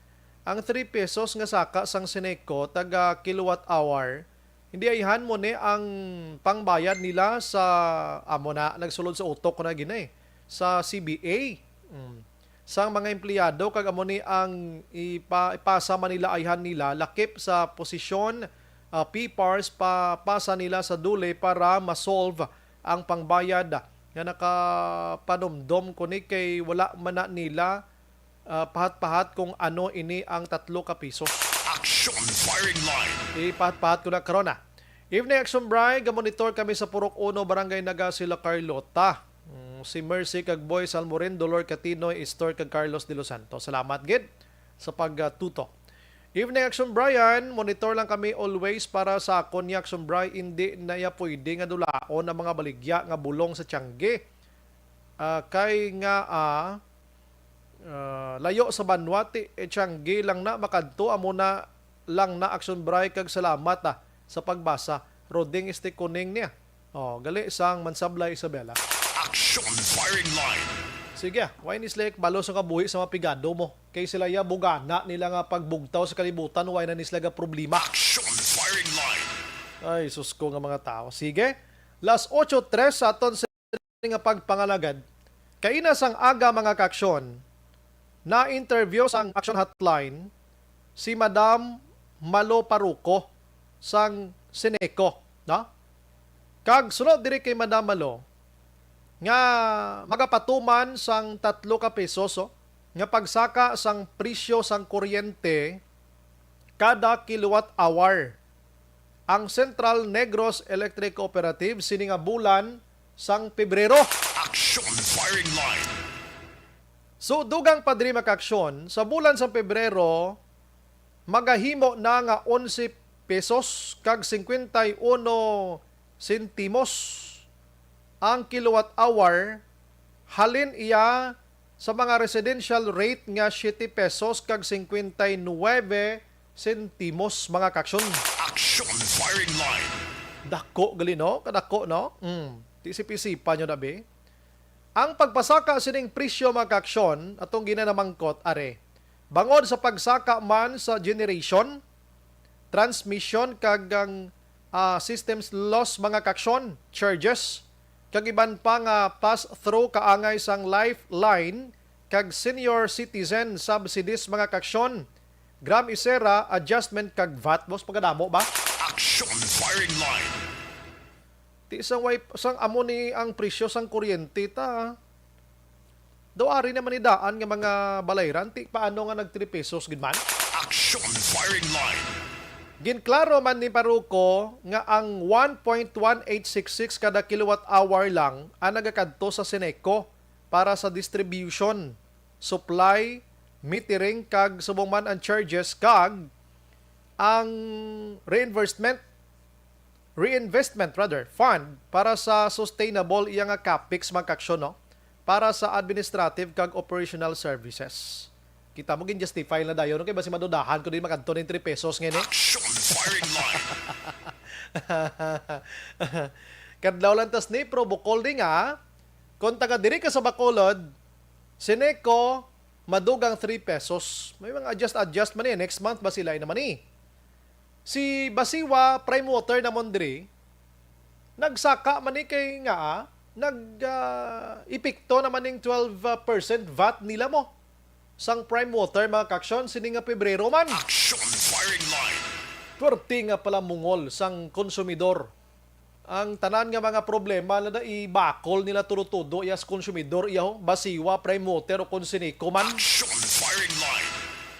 Ang three pesos nga saka sang Seneco, taga kilowatt hour, hindi ayhan mo ni ang pangbayad nila sa, amo na, nagsulod sa utok ko na gini, sa C B A. Mm. Sang mga empleyado, kag amo ni ang ipa-, ipasa man nila, ayhan nila, lakip sa posisyon, ah, P pars, pa, pasa nila sa DOLE para ma-solve ang pangbayad nga nakapanumdom ko ni kay wala man na nila, ah, pahat-pahat kung ano ini ang tatlo ka piso. Action Firing Line. Ipahat-pahat ko na karon, ah. Evening, Action Bray. Gamonitor kami sa Purok Uno, Barangay Naga, Sila Carlota. Mm, si Mercy kag Boy Salmorin, Dolor Catinoy, Estor kag Carlos de los Santos. Salamat gid sa pagtutok. Evening, Action Brian. Monitor lang kami always para sa akon ni Action Bray. Indi na iya pwede nga dulaon ang mga baligya nga bulong sa tiyangge. Ah, kay nga, ah, ah, layo sa banwa, ti, eh, tiyangge lang na makadto, amo na lang na, Action Bray, kag salamat, ah, sa pagbasa. Roding Este Kuning niya. Oh, gali sang Mansablay, Isabela. Action Firing Line. Sige, ah, why ni sila ikbalo sa kabuhi sa mga pigado mo? Kay sila ya bugana nila nga pagbugtaw sa kalibutan, why na ni sila ga problema? Action Firing Line. Ay, sus ko nga mga tao. Sige, las ocho tres sa aton nga pagpangalagad. Kaina sang aga, mga kaaksyon, na-interview sang Action Hotline si Madam Malo Paruco sang Seneco, no? Kag sunod diri kay Madam Malo, nga magapatuman sang tatlo ka pesos, oh, nga pagsaka sang presyo sang kuryente kada kilowatt hour ang Central Negros Electric Cooperative sini nga bulan sang Pebrero. Action Firing Line. So, dugang pa diri, mga kaaksyon, sa bulan sang Pebrero, magahimo na nga onse pesos kag cincuenta y uno sentimos ang kilowatt hour, halin iya sa mga residential rate nga siete pesos kag cincuenta y nueve sentimos, mga kaaksyon. Action Firing Line. Dako gali, no? Kadako, no? Mm. Ti isip-isipan nyo na, be. Ang pagpasaka sining presyo, mga kaaksyon, atong ginanamangkot, are, bangod sa pagsaka man sa generation, transmission, kag ang, ah, systems loss, mga kaaksyon, charges, kag iban pa nga pass-through kaangay sang Lifeline kag Senior Citizen Subsidies, mga kaaksyon, Gram Isera, adjustment kag vat, boss, pagkadamo ba? Action Firing Line. Ti sang way, sang amo ni ang presyo sang kuryente ta. Daw ari naman ni daan nga mga balayran, ti paano nga nag three pesos gid man? Action Firing Line. Ginklaro man ni Paruco nga ang one point one eight six six kada kilowatt hour lang ang nagakadto sa Seneco para sa distribution, supply, metering, kag subong man ang charges kag ang reimbursement, reinvestment rather, fund para sa sustainable iya nga capex, mga kaaksyon, no? Para sa administrative kag operational services. Kita mo, gin-justify na dayon, no? Kay basi madudahan ko din makadto ning three pesos ngayon, eh. Action Firing Line. Kadlaw lang tas ni, Pro Bukol din nga, kung taga diri ka sa Bacolod, Seneco, madugang three pesos. May mga adjust-adjust man, eh. Next month ba sila naman, eh? Si Basiwa Prime Water namon diri, nagsaka man ni kay nga, ah, nag, ah, epekto naman ning twelve percent vat nila mo sang Prime Water, mga kaaksyon, sini nga Pebrero man. Action Firing Line. Pwerte nga pala mungol sang konsumidor. Ang tanan nga mga problema na da, ibakol nila tudo-tudo, iya sa konsumidor, iya ho, Basiwa, Prime Water, o kon Seneco man. Action Firing Line.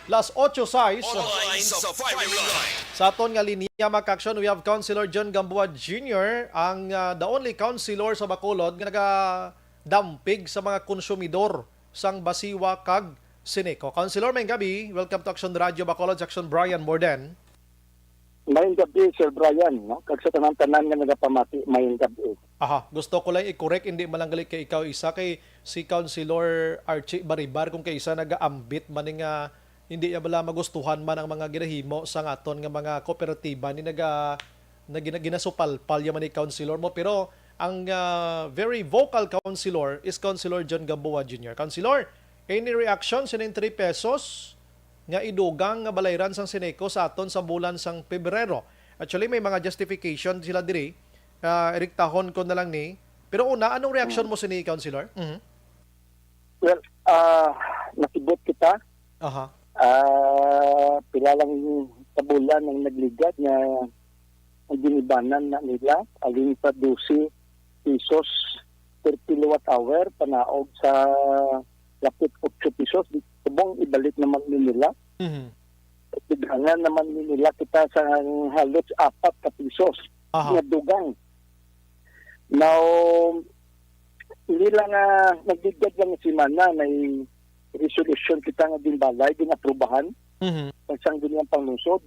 Las ocho sais. Online sa Firing Line. Sa aton nga linya, mga kaaksyon, we have Councilor John Gamboa Junior, ang, ah, the only councilor sa Bacolod nga nagadampig sa mga konsumidor sang Basiwa kag Seneco. Councilor, maayong gabi. Welcome to Action Radio Bacolod, Action Brian Morden. Maayong gabi, Sir Brian, no? Kag sa tanan-tanan nga nagapamati, maayong gabi. Aha, gusto ko lang i-correct, hindi man lang gali kay ikaw isa, kay si Councilor Archie Baribar, kung kay isa nagaambit man ni nga hindi niya bala magustuhan man ang mga ginahimo sa aton nga mga kooperatiba ni naga-, na gina-, ginasupalpal niya man ni Councilor mo. Pero ang, ah, very vocal councilor is Councilor John Gamboa Junior. Councilor, any reaction sining three pesos nga idugang nga balayran sang Seneco sa aton sa bulan sang Pebrero? Actually, may mga justification sila diri. Ah, iriktahon ko na lang ni. Pero una, anong reaksyon Mm. mo sini, Councilor? Mhm. Well, ah, nakibot kita. Aha. Ah, pila lang ka bulan ang nagligad nga ang ginibanan na nila, aging sa dose pesos per kilowatt hour, panaog sa lapit otso pesos, subong ibalik naman ni nila. Mhm. Dugangan naman ni nila kita sa halos apat ka pesos Aha. nga dugang. Now, hindi lang, ah, nagligad lang nga semana, may resolution kita nga ginbalay, gin-aprubahan Mhm. sang Sangguniang Panglungsod.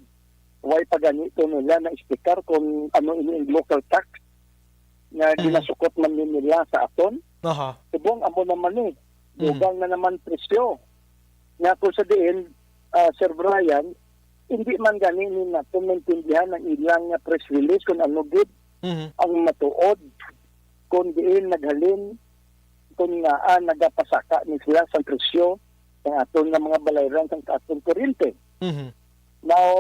Way pa gani to nila na-explicar kung ano ini ang local tax nga Mhm. ginasukot man ni nila sa aton. Aha. Subong amo naman ni, Mhm. dugang na naman presyo. Nga kung sa diin, ah, Sir Brian, hindi man gani ni nato maintindihan ang ilang nga press release kung ano gid Mhm. ang matuod, kung diin naghalin, kung nga, ah, nagapasaka ni sila sa presyo sa aton nga mga balayran sa aton kuryente. Mhm. Now,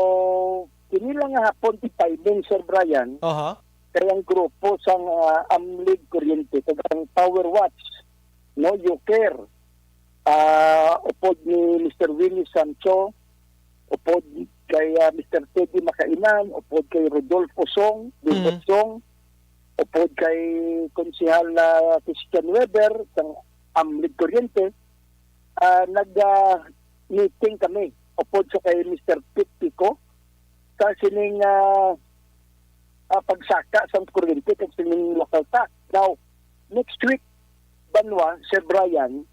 kini lang nga hapon ti timing, Sir Brian, Aha. kay ang grupo sang, ah, Amlig Kuryente kag ang Power Watch, no, Joker, ah, upod ni Mister Willie Sancho, upod kay, ah, Mister Teddy Makainan, upod kay Rodolfo Song, Dilbert Mm. Song, upod kay Konsehal, ah, Christian Weber sang Amlig Corriente, ah, nag, ah, meeting kami upod sa kay Mister Pete Pico sa sining, ah, ah, pagsaka sang kuryente kag sining local tax. Now, next week, Banwa, Sir Brian,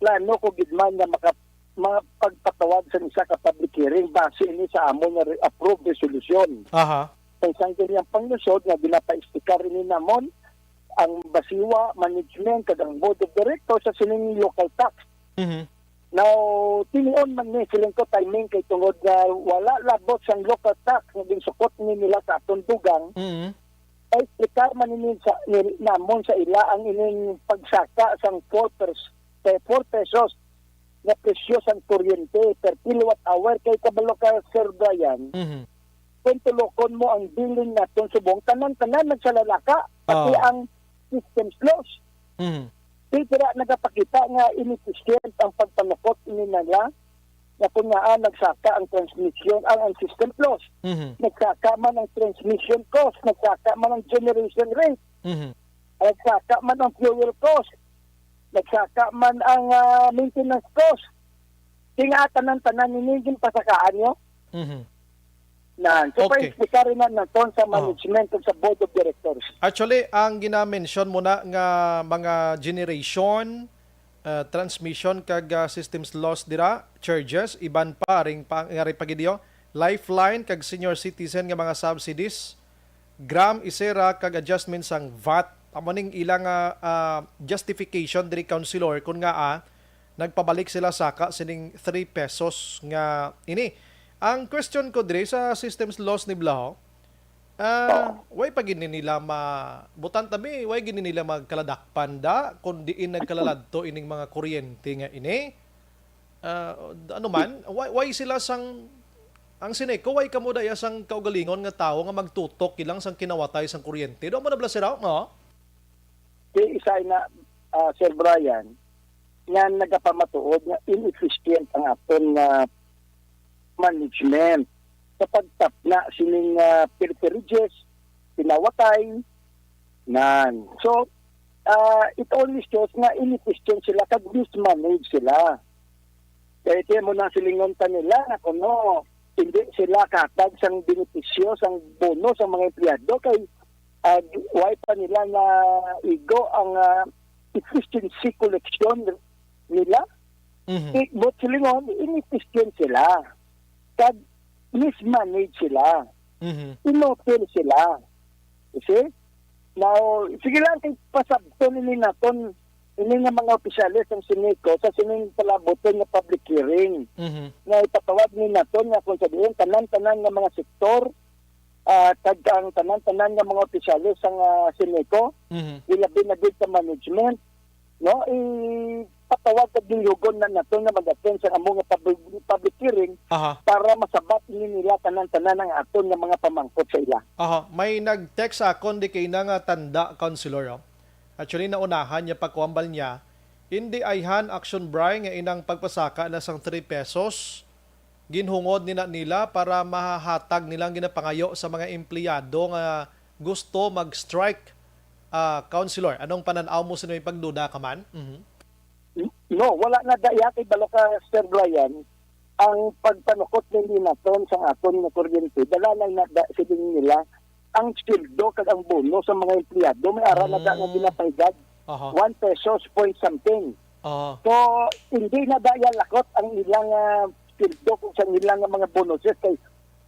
plano ko gid man nga maka-, mapagpatawag sa isa ka public hearing base ini sa amon nga re-, approved resolution. Aha. Kay sang kini ang panglusod nga ginapaistikar ini namon, ang Basiwa Management kag ang Board of Directors sa sining local tax. Mhm. Now, tinion man ni siling ko timing kay tungod nga wala labot sang local tax nga ginsukot ni nila sa aton dugang, Mhm. ay explicar man ini sa, ni, namon sa ila ang ining pagsaka sang four pers-, eh, four pesos nga presyo sang kuryente per kilowatt hour kay kabalo ka, Sir Brian, Mhm. kung tulokon mo ang billing naton subong, tanan-tanan nagsalalaka, pati Ah. ang systems loss. Mhm. Di sila nagapakita nga inefficient ang pagpanukot ini nila, nga kung nga, ah, nagsaka ang transmission, ang, ang system loss, Mhm. nagsaka man ang transmission cost, nagsaka man ang generation rate, Mhm. nagsaka man ang fuel cost, nagsaka man ang, ah, maintenance cost. Di nga tanan-tanan ini ginpasakaan nyo? Mhm. Nan, so Okay. pa-explicarin na naton sa Oh. management ug sa board of directors. Actually, ang gina-mention mo na nga mga generation, ah, transmission kag, ah, systems loss dira, charges, iban pa, ring pa, nga rin pa gid yo, lifeline kag senior citizen nga mga subsidies, gram isera kag adjustment sang vat. Amo ning ilang, ah, ah, justification diri, Councilor, kun nga, ah, nagpabalik sila saka sining three pesos nga ini. Ang question ko diri sa systems loss ni Blau, ah, Oh. why pa gid ni nila ma-, butan tabi, why gid ni nila magkaladakpan da, kung diin nagkalaladto ining mga kuryente nga ini? Ah, ano man, why, why sila sang, ang Sineco, why kamo daya sang kaugalingon nga tawo nga magtutok ilang sang kinawatay sang kuryente? Do mo na blasiraw, no? Di isa na, ah, Sir Brian, nga nagapamatuod nga inefficient ang aton nga management sa pagtapna sining, ah, pilferages, pinawatay, nan. So, ah, it only shows nga inefficient sila kag mismanage sila. Kaya kaya mo nang silingon ta nila na kuno hindi sila katag sang benepisyo sang bono sa mga empleyado kay, ah, why pa nila na igo ang, ah, efficiency collection nila. Mhm. I-, but silingon, inefficient sila. Kag mismanage sila. Mhm. Inotil sila. You see? Now, sige lang, kay pasabton ini naton, ini nga mga opisyales sang Sineco sa sining palabuton nga public hearing Mhm. nga ipatawag ni naton nga kung sa diin tanan-tanan nga mga sektor, ah, kag ang tanan-tanan nga mga opisyales sang, ah, Sineco, Mhm. ilabi na gid sa management, no? Ipatawag kag diyugon na naton nga mag-attend sa amo nga public, public hearing Aha. para masabat ni nila tanan-tanan ang aton nga mga pamangkot sa ila. Aha, may nag-text sa akon di kay na nga tanda, Councilor, oh. Actually, naunahan niya pagkuhambal niya, hindi ayhan action, Bri, nga inang pagpasaka na sang three pesos. Ginhungod ni na nila para mahahatag nilang ginapangayo sa mga empleyado nga gusto mag-strike, ah, Councilor. Anong panan-aw mo sa may pagduda ka man? Mhm. No, wala na daya kay balo ka, Sir Brian, ang pagpanukot ni naton sa aton nga kuryente, dala lang na da, siling nila, ang sweldo kag ang bono sa mga empleyado, may ara na da nga Mm. ginapahigad, Aha. one pesos point something. Aha. So, hindi na daya lakot ang ilang, ah, sweldo kung sa ilang mga bonuses kay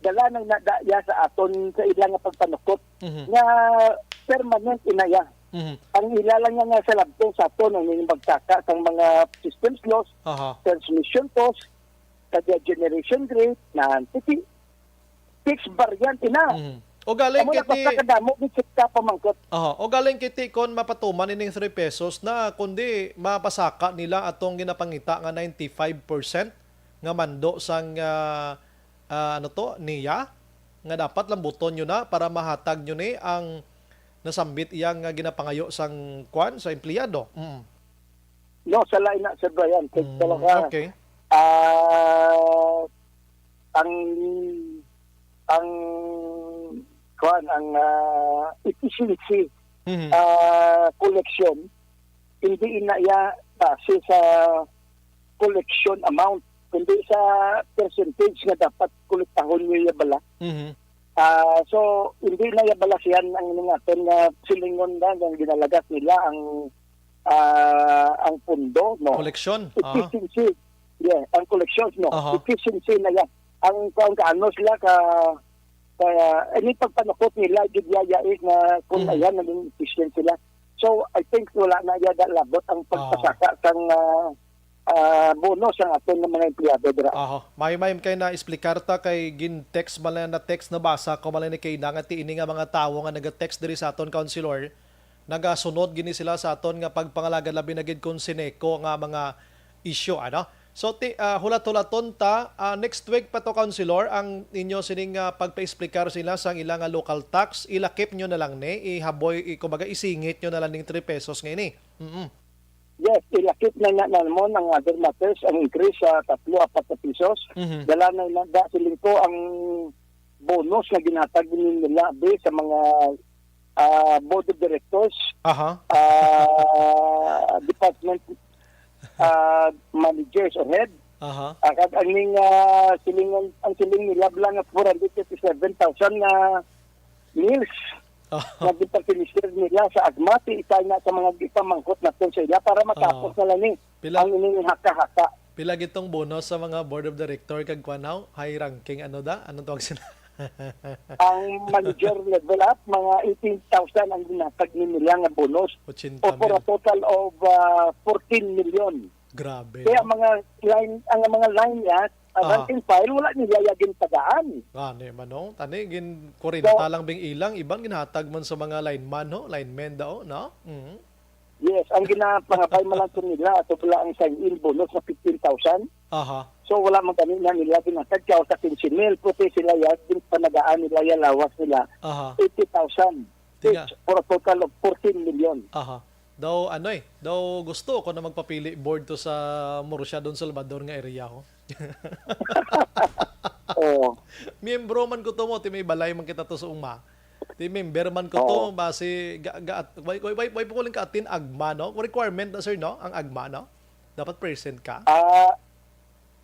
dala nang nadaya sa aton sa ilang nga pagpanukot Mhm. nga permanent inaya. Mhm. Ang ila lang nga, nga salabton sa aton ang ilang pagsaka sang mga systems loss, Aha. transmission cost, kag generation rate, na fixed variant ina. Mhm. O galing Amo na kiti basta kadamo gid kita pamangkot. Aha. O galing kiti kon mapatuman ining three pesos na, kundi mapasaka nila atong ginapangita nga ninety-five percent nga mando sang, ah, ah, ano to, niya, nga dapat lambuton nyo na para mahatag nyo ni ang nasambit iya nga ginapangayo sang kwan sa empleyado. Mm. No, sa lain na, Sir Brian. Kay Mm, talaga, okay. ah, ang, ang, kwan, ang, ah, efficiency Mhm. ah, koleksyon, hindi na iya base sa collection amount, kundi sa percentage nga dapat kolektahon niya bala. Mhm. Ah, so, hindi na iya balasehan ang mga aton nga silingon na nga ginalagas nila ang, ah, ang pundo, no? Koleksyon? Aha. Efficiency. Yeah, ang collections, no? Aha. Efficiency na yan. Ang, ang kaano sila ka, ka, any pagpanukot nila, gid yaya, eh, na kung Mhm. ayan, naging efficient sila. So, I think wala na yada labot ang Ah. pagpasaka sang, ah, ah, bonus ang aton nga mga empleyado dira. Aha. May, may kay na explicar ta kay gin-text man lang na text, nabasa ko man lang ni Kayna nga ti ini nga mga tawo nga naga-text diri sa aton, Councilor, nagasunod gini sila sa aton nga pagpangalagad, labi na gid kon Sineco nga mga issue, ano? So, ti-, ah, hulat-hulaton ta, ah, next week pa to, Councilor, ang inyo sining, ah, pagpa-explicar sila sa ila nga local tax, ilakip nyo na lang ni, ihaboy, i-, kumbaga, isingit nyo na lang ning three pesos nga ini. Mm-mm. Yes, ilakip na na namon ang other matters, ang increase sa tatlo, apat na pisos. Mhm. Dala na na, da, siling ko, ang bonus nga ginhatag ni nila, be, sa mga, ah, board of directors, Aha. ah, department, ah, managers or head. Aha. Ah, kag ang ning, ah, siling, ang siling nila lang nga four hundred fifty-seven thousand na meals Aha. nga gipagminister nila sa agmati, ikay na sa mga gipamangkot naton sa ila para matapos Oo. na lang ni Pila ang ining haka-haka. Pila gitong bonus sa mga board of director kag kuan, haw? High ranking, ano da? Anong tawag sila? Ang manager level up, mga eighteen thousand ang ginatag ni nila nga bonus. Ochenta O for a mil. total of, ah, fourteen million. Grabe, Kaya no? mga line, ang mga line niya, ang Ah. rank and file, wala nila ya gintagaan. Gani man, no? Tani, gin-, kwarenta So lang bing ilang, iban ginhatag man sa mga lineman, no? Linemen daw, no? Mhm. Yes, ang ginapangabay man lang to nila, ato pala ang sign-in bonus na fifteen thousand. Aha. So, wala man kami na nila ginatagyaw sa quince mil, puti sila ya, ginpanagaan nila ya lawas nila, Aha. eighty thousand Tinga. each for a total of fourteen million. Aha. Daw, ano eh, daw gusto ko na magpapili board to sa Murcia, Don Salvador nga area ko. Oo. Miyembro man ko to mo, ti may balay man kita to sa uma. Ti member man ko to, Oo. basi ga, ga, way, way, way, way po ko lang ka-attend agma, no? Requirement na, sir, no? Ang agma, no? Dapat present ka. Ah,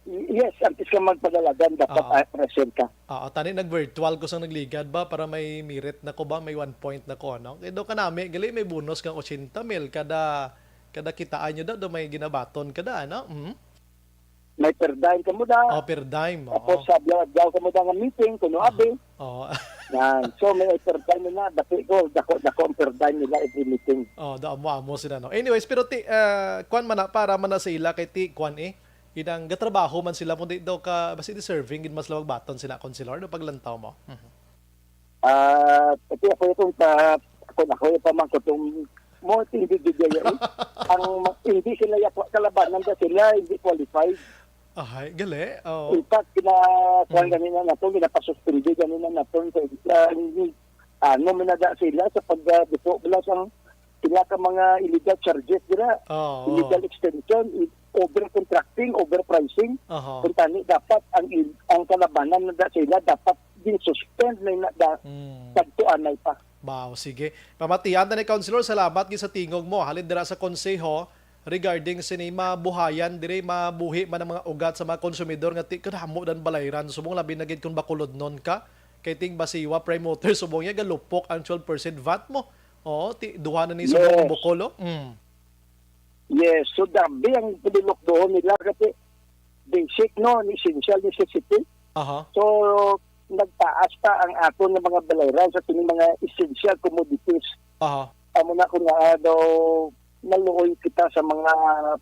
y-, yes, antes ka magpadalagan, dapat, Oo. ah, present ka. Oo, tani nag-virtual ko sang nagligad ba para may merit na ko ba, may one point na ko, no? Kay daw kanami, gali may bonus kang ochenta mil kada, kada kitaan nyo daw, daw may ginabaton kada, ano? Mhm. May per diem ka mo da. Oh, per diem, Tapos oo. sa adlaw-adlaw ka mo da nga meeting, kuno Ah, abi. oo. Yan. So, may per diem na, dati ko, dako, dako ang per diem nila every meeting. Oh, da amo-amo sila, no? Anyways, pero ti, ah, kwan man na, para man na sa ila kay ti, kwan eh, inang gatrabaho man sila, kundi daw ka, basi deserving gid mas lawag baton sila, Councilor, no, paglantaw mo. Mhm. Ah, pati ako itong pa, ako na ko yung pamangkot yung mo, hindi gid ya, eh. Ang ma-, hindi sila ya, kalabanan ka sila, hindi qualified. Ahay, gali. Oo. In fact, gina-, kuwan Mhm. ganina na to, ginapasuspindi ganina na to, sa, sa, ano, minada sila sa pag, ah, bito, wala sang, sila ka mga illegal charges dira. Oo. Illegal extension, i-, overcontracting, overpricing. Aha. Kung tani, dapat ang il-, ang kalabanan na da-, sila, dapat din suspend na na da-, Mm. tagtuanay pa. Wow, sige. Pamatian ta ni, Councilor, salamat gid sa tingog mo. Halin dira sa konseho, regarding sini mabuhayan diri, mabuhi man ang mga ugat sa mga konsumidor nga ti-, kadamo dan balayran. Subong labi na gid kung Bacolodnon ka, kay ting Basiwa Prime Water, subong niya galupok ang twelve percent vat mo. Oo, ti-, duha na ni subong Yes. Bokol, oh. Mm. Yes, so grabe ang pinilukdoon nila kasi basic, no, essential necessity. Aha. So, nagtaas pa ang aton nga mga balayran sa sining mga essential commodities. Aha. Amo na kung nga, ah, daw naluoy kita sa mga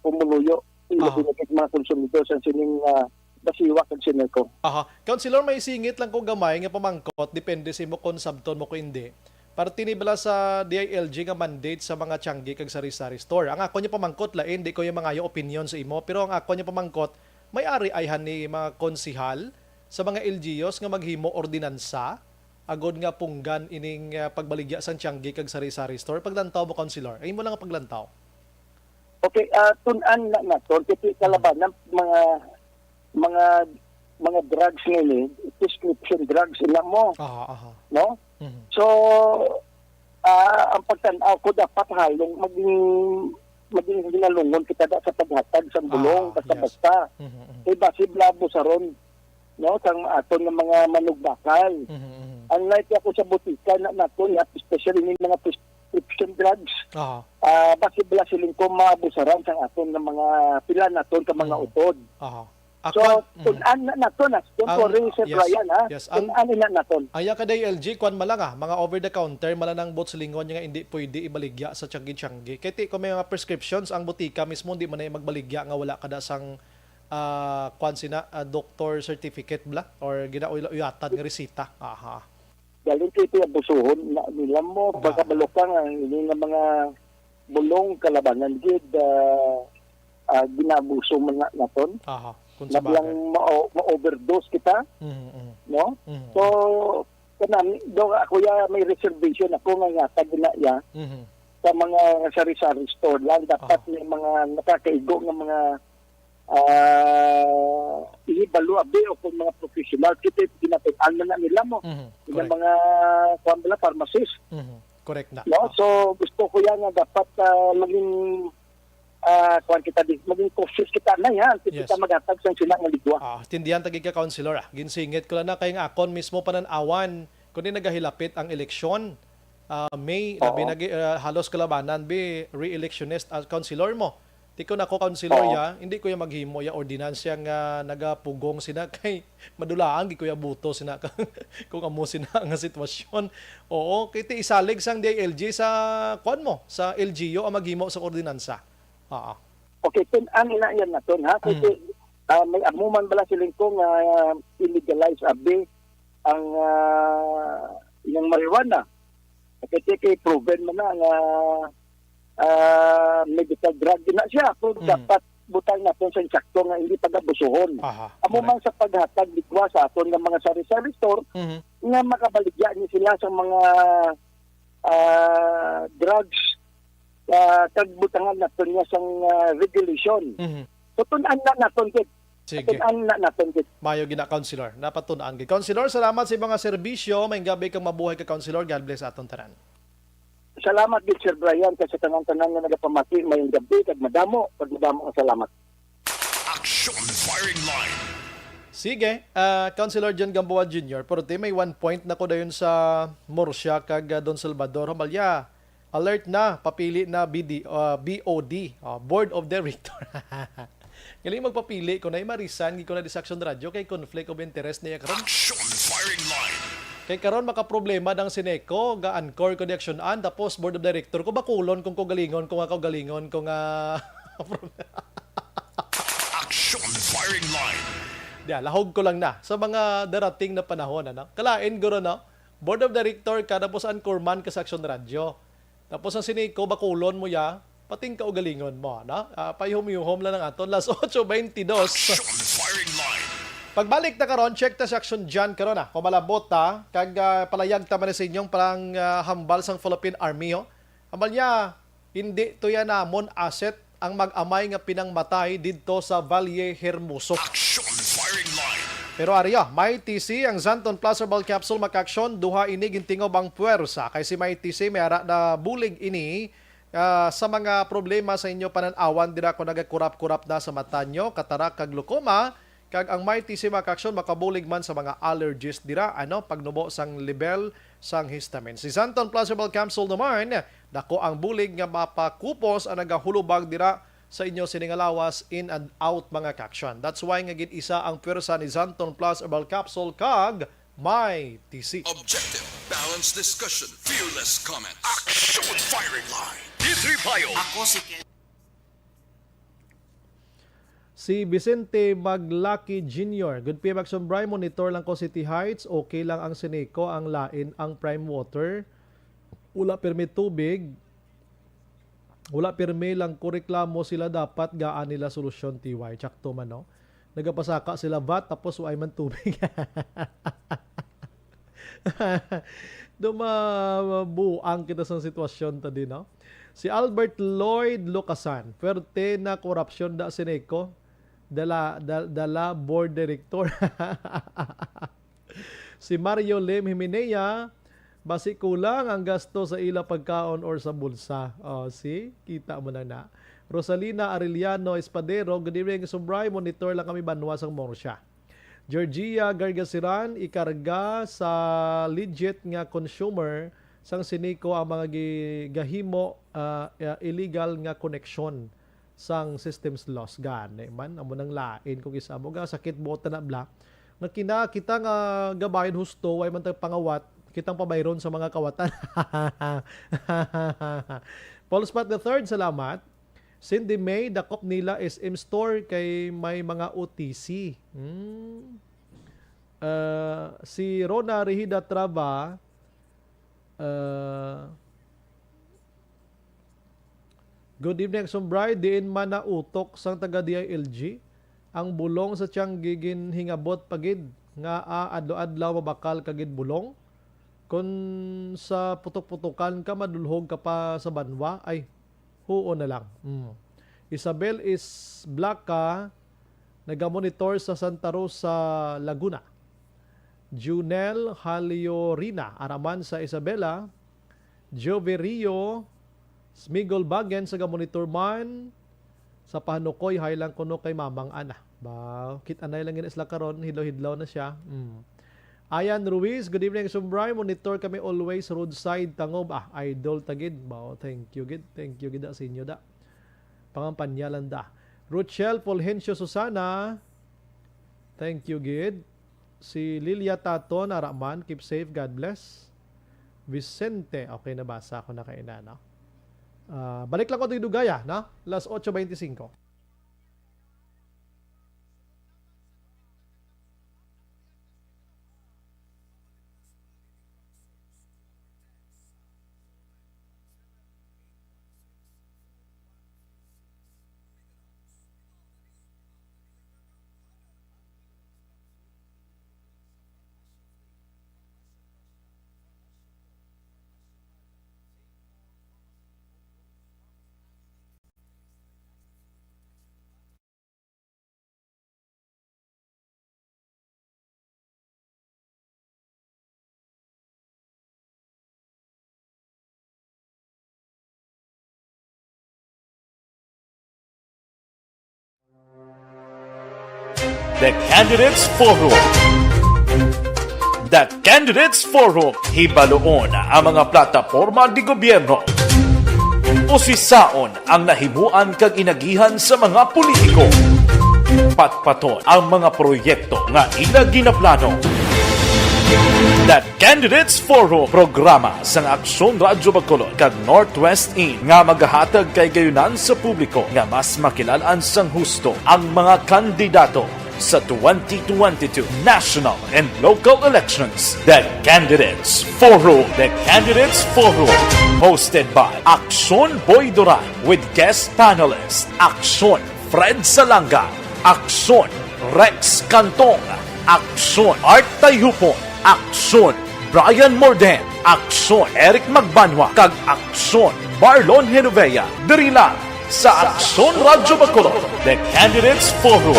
pumuluyo, Aha. ilabi na sa mga konsumidor sa sining, ah, Basiwa kag Sineco. Aha. Councilor, may singit lang ko gamay nga pamangkot, depende sa imo kung sabton mo ko hindi. Parte ni bala sa D I L G nga mandate sa mga tiangge kag sari-sari store. Ang ako niya pamangkot, lain, di ko yung mga opinion sa imo, pero ang ako niya pamangkot, may ari ayhan ni mga konsihal sa mga L G Us nga maghimo ordinansa agod nga punggan ining, ah, pagbaligya sang tiangge kag sari-sari store. Paglantaw mo, Councilor. Ay mo lang ang paglantaw. Okay, ah, tun-an na naton, kasi Mm. kalaban ng mga, mga, mga drugs ngayon, eh, prescription drugs, ila mo, Aha, aha. no? Mhm. So, Ah, ang pagtan-aw ko, dapat halong maging, maging hinalungon kita da sa paghatag sang bulong, ah, basta-basta. Mhm, mhm. Kay basi bala abusaron, no, sang aton nga mga manugbakal. Mhm, mhm. Ang night ako sa butika na naton, especially ni mga prescription drugs. Aha. Ah, basi bala siling ko maabusaran sang aton nga mga pila naton ka mga, mhm, utod. Aha. Ah, so, kwan, mm, tun-an na naton, ah. Don't worry, Sir, yes, Brian, ha? Yes, ang, tun-an na naton. Ang iya ka day, L G, kwan man lang, ah, mga over the counter man lang ang bots lingon nga hindi pwede ibaligya sa tiyanggi-tiyanggi. Kay ti, kung may mga prescriptions, ang butika mismo, hindi man na magbaligya nga wala ka da sang, ah, kwan sina, ah, doctor certificate bala, or ginauyatan nga resita. Aha. Galing kay ti abusuhon na nila mo, ah, pagkabalo ka nga ini nga mga bulong kalabanan gid, ah, ah, ginaabuso man na naton. Aha, kung sa bagay. Nablang ma-, ma-overdose kita, mhm, mhm, no? Mhm. So, kanami, do, ako ya may reservation ako nga yatag na ya, mhm, sa mga sari-sari store lang. Dapat, aha, may mga nakakaigo nga mga, ah, ihibalo abi o kung mga professional, kita ginapitan na na nila mo. Mhm, correct. Mga, kuwan bala, pharmacist. Mhm, correct na. No? Oh. So, gusto ko yan nga dapat, ah, maging, ah, kuwan kita di, maging cautious kita na yan. Yes. Kita maghatag sang sila nga ligwa. Ah, tindihan tagi ka, Councilor, ah. Ginsingit ko lang na kay nga akon mismo pananawan, kundi nagahilapit ang eleksyon. Ah, May, labi, oo, na gi-, ah, halos kalabanan, bi, re-electionist as councilor mo. Ti kon ako councilor, oo, ya, hindi ko ya maghimo ya ordinansya nga nagapugong sina kay madulaan gid ko ya buto sina kung amo sina nga sitwasyon. Oo, kay ti isalig sang D I L G sa kwan mo, sa L G U ang maghimo sa ordinansa. Oo. Okay, tun-an na yan naton, ha? Kay, mm, ti, ah, may amo man bala siling ko nga, ah, illegalize abi ang, ah, ilang marijuana. Kasi kay proven man na nga, ah, medical drug din na siya. Kung, mm, dapat butang natin sa insakto nga hindi pag-abusuhon. Aha, amo correct. Man sa paghatag likwa sa aton nga mga sari-sari store, mhm, nga makabaligya ni sila sa mga, ah, drugs, ah, kag butangan naton niya sang, ah, regulation. Mhm. So, tun-an na naton gid. Sige. Tun-an na naton gid. Mayo gina, Councilor. Napatun-an gid. Councilor, salamat sa mga serbisyo. May gabi kang mabuhay ka, Councilor. God bless aton tanan. Salamat gid, Sir Brian, kay sa tanan-tanan nga nagapamati, mayong gabi, kag madamo, kag madamo nga salamat. Action Firing Line. Sige, ah, Councilor John Gamboa Junior, pero ti may one point na ko dayon sa Murcia kag, ah, Don Salvador. Hamalya, alert na, papili na B D, ah, B O D, ah, Board of Director. Galing magpapili ko na, imarisan gid ko na di sa Action Radio kay conflict of interest niya karon. Action Firing Line. Kay karon makaproblema dang Sineco, ga-anchor ko di Action An, tapos Board of Director ko, bakulon kung kaugalingon ko nga kaugalingon ko nga Action Firing Line. Diya, lahog ko lang na sa mga darating na panahon, ano? Kalain guro, no? Board of Director ka, tapos anchorman ka sa Action Radio. Tapos ang Sineco, bakulon mo ya, pating kaugalingon mo, no? Ah, paihum-ihum lang ang aton. Las ocho veintidós. Action Firing Line. Pagbalik ta karon, check ta sa Action Jan karon, ah. Kung malabot ta, kag, ah, palayag ta man sa inyong parang, ah, hambal sang Philippine Army, oh. Hambal niya, hindi to yan namon asset ang mag-amay nga pinangmatay didto sa Valle Hermoso. Action Firing Line. Pero ari, ah, Mighty C, ang Xanthone Plus Herbal Capsule, maka-action, duha ini gintingob ang puwersa. Kay si Mighty C, may ara na bulig ini, ah, sa mga problema sa inyo panan-awan, dira ko nagakurap-kurap na sa mata nyo, katarak kag glaucoma, kag ang Mighty C maka-action makabulig man sa mga allergies dira, ano, pagnubo sang level sang histamine. Si Xanthone Plus Herbal Capsule naman, dako ang bulig nga mapakupos ang nagahulubag dira sa inyo sini nga lawas, in and out mga ka-action. That's why nga gin-isa ang pwersa ni Xanthone Plus Herbal Capsule kag Mighty C. Objective, balanced discussion, fearless comments. Action Firing Line. D three Bio. Ako si Ken. Si Vicente Maglaki Junior, "Good P M Action Bri, monitor lang ko City Heights. Okay lang ang Sineco, ang lain ang Prime Water. Wala pirmi tubig. Wala pirmi lang ko reklamo sila, dapat gaan nila solusyon, T Y." Tsakto man, no? Nagapasaka sila vat, tapos wa man tubig. Dumabuang kita sa sitwasyon ta di, no? Si Albert Lloyd Lucasan, "Puwerte na korupsyon da Sineco, dala, dal-, dala board director." Si Mario Lim Himenea, Basi kulang ang gasto sa ila pagkaon or sa bulsa. Oh, see? Kita mo na na. Rosalina Arellano Espadero, "Good evening, Sumbray. Monitor lang kami banwa sang Murcia." Georgia Gargasiran, "Ikarga sa legit nga consumer sang Sinico ang mga gi-, gahimo, ah, ah, illegal nga koneksyon sang systems loss." Gani man, amo nang lain ko kis-, amo nga sakit buot na bla. Nga kina-, kita nga gabayon husto, way man tag pangawat, kitang pabayron sa mga kawatan. Paul Spot the third, salamat. Cindy May, dakop nila S M store kay may mga O T C. Hmm. Ah, si Rona Rehida Traba, ah, "Good evening, Sumbray. Diin man na utok sang taga D I L G? Ang bulong sa Tiangge ginhingabot pa gid nga, ah, adlaw-adlaw mabakal ka gid bulong. Kon sa putok-putokan ka, madulhog ka pa sa banwa." Ay, huo na lang. Mm. Isabel is Blanca, nagamonitor sa Santa Rosa, Laguna. Junel Haliorina, araman sa Isabela. Joverio Smigol Bagen, sa gamonitor man sa Pahanukoy, hay lang kuno kay Mamang Ana. Ba, kit-anay lang gina sila karon, hidlaw-hidlaw na siya. Mm. Ayan Ruiz, "Good evening, Sumbray. Monitor kami always, roadside, Tangob." Ah, idol ta gid. Ba, thank you gid. Thank you gid, ah, sa inyo da. Pangampanyalan da. Rochelle Fulgencio Susana, thank you gid. Si Lilia Taton, araman, keep safe, God bless. Vicente, okay, nabasa ko na kaina, no? Ah, balik lang ko dugaya, no? Las ocho veinticinco. The Candidates Forum. The Candidates Forum. Hibaluon ang mga plataporma di gobyerno. Usisaon ang nahimuan kag inagihan sa mga politiko. Patpaton ang mga proyekto nga ila ginaplano. The Candidates Forum, programa sang Aksyon Radyo Bacolod kag Northwest In nga magahatag kahigayonan sa publiko nga mas makilal-an sang husto ang mga kandidato sa twenty twenty-two national and local elections. The Candidates Forum. The Candidates Forum, hosted by Aksyon Boy Duran with guest panelist Aksyon Fred Salanga, Aksyon Rex Cantong, Aksyon Art Tayhupon, Aksyon Brian Morden, Aksyon Eric Magbanwa, kag Aksyon Marlon Genovea, diri lang sa Aksyon Radyo Bacolod, The Candidates Forum.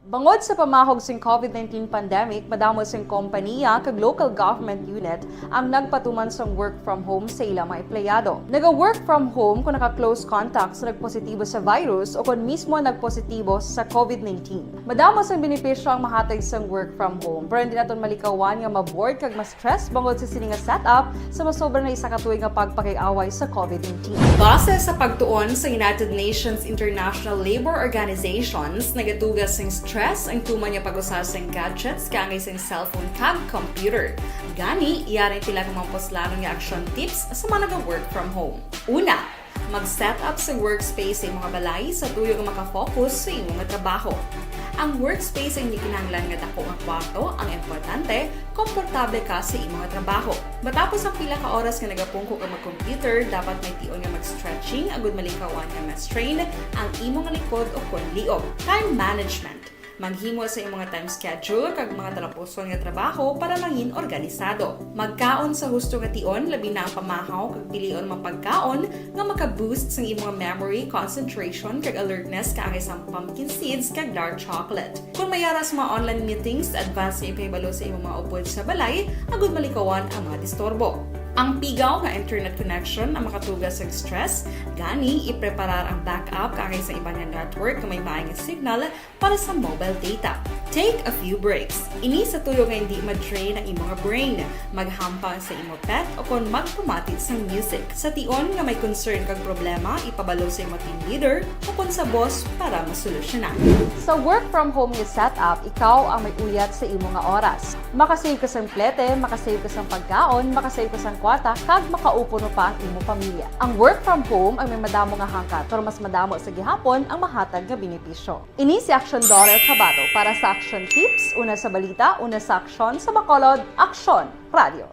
Bangod sa pamahog sing covid nineteen pandemic, madamo sing kompaniya kag local government unit ang nagpatuman sang work from home sa ila mga empleyado. Naga-work from home kon naka-close contact sa nagpositibo sa virus o kon mismo nagpositibo sa covid nineteen. Madamo sang benepisyo ang mahatag sang work from home, pero hindi naton malikawan nga ma-bored kag ma-stress bangod sa sini nga setup sa masobra na isa ka tuig nga pagpakig-away sa covid nineteen. Base sa pagtuon sa United Nations International Labour Organizations, nagaduga sing stress ang tuman nga pag-usa sing gadgets kaangay sing cellphone kag computer. Gani, yari ang pila ka mga puslanon nga action tips sa mga naga-work from home. Una, mag-set up sa workspace sa imong balay sa tuyo nga maka-focus sa imo nga trabaho. Ang workspace ang hindi kinahanglan nga dako nga kwarto, ang importante, komportable ka sa imo nga trabaho. Matapos ang pila ka oras nga nagapungko ka mag-computer, dapat may tion nga mag-stretching agud malikawan nga ma-strain ang imo nga likod o kon liog. Time management. Maghimo sa imong time schedule kag mga talapuson nga trabaho para mangin organisado. Magkaon sa husto nga tion, labi na ang pamahaw kag pilion mga pagkaon nga maka-boost sang imong memory, concentration, kag alertness kaangay sang pumpkin seeds kag dark chocolate. Kung may ara sa mga online meetings, advance nga ipahibalo sa imong mga upod sa balay agud malikawan ang mga disturbo. Ang pigaw nga internet connection ang makatuga sa stress, gani ipreparar ang backup kaangay sa iban nga network nga may maay nga signal para sa mobile data. Take a few breaks. Ini sa tuyo nga hindi ma-drain ang imong brain. Maghampang sa imo pet o kon magpamati sang music. Sa tion nga may concern kag problema, ipabalo sa imo team leader o kon sa boss para masolusyonan. Sa work from home nga setup, ikaw ang may uyat sa imo nga oras. Makasave ka sang plete, makasave ka sang pagkaon, makasave ka sang kwarta, kag makaupo pa ang imo pamilya. Ang work from home ang may madamo nga hangkat, pero mas madamo sa gihapon ang mahatag nga benepisyo. Ini si Action Dorel Cabato para sa Action Tips, una sa balita, una sa aksyon, sa Bacolod, Aksyon Radio.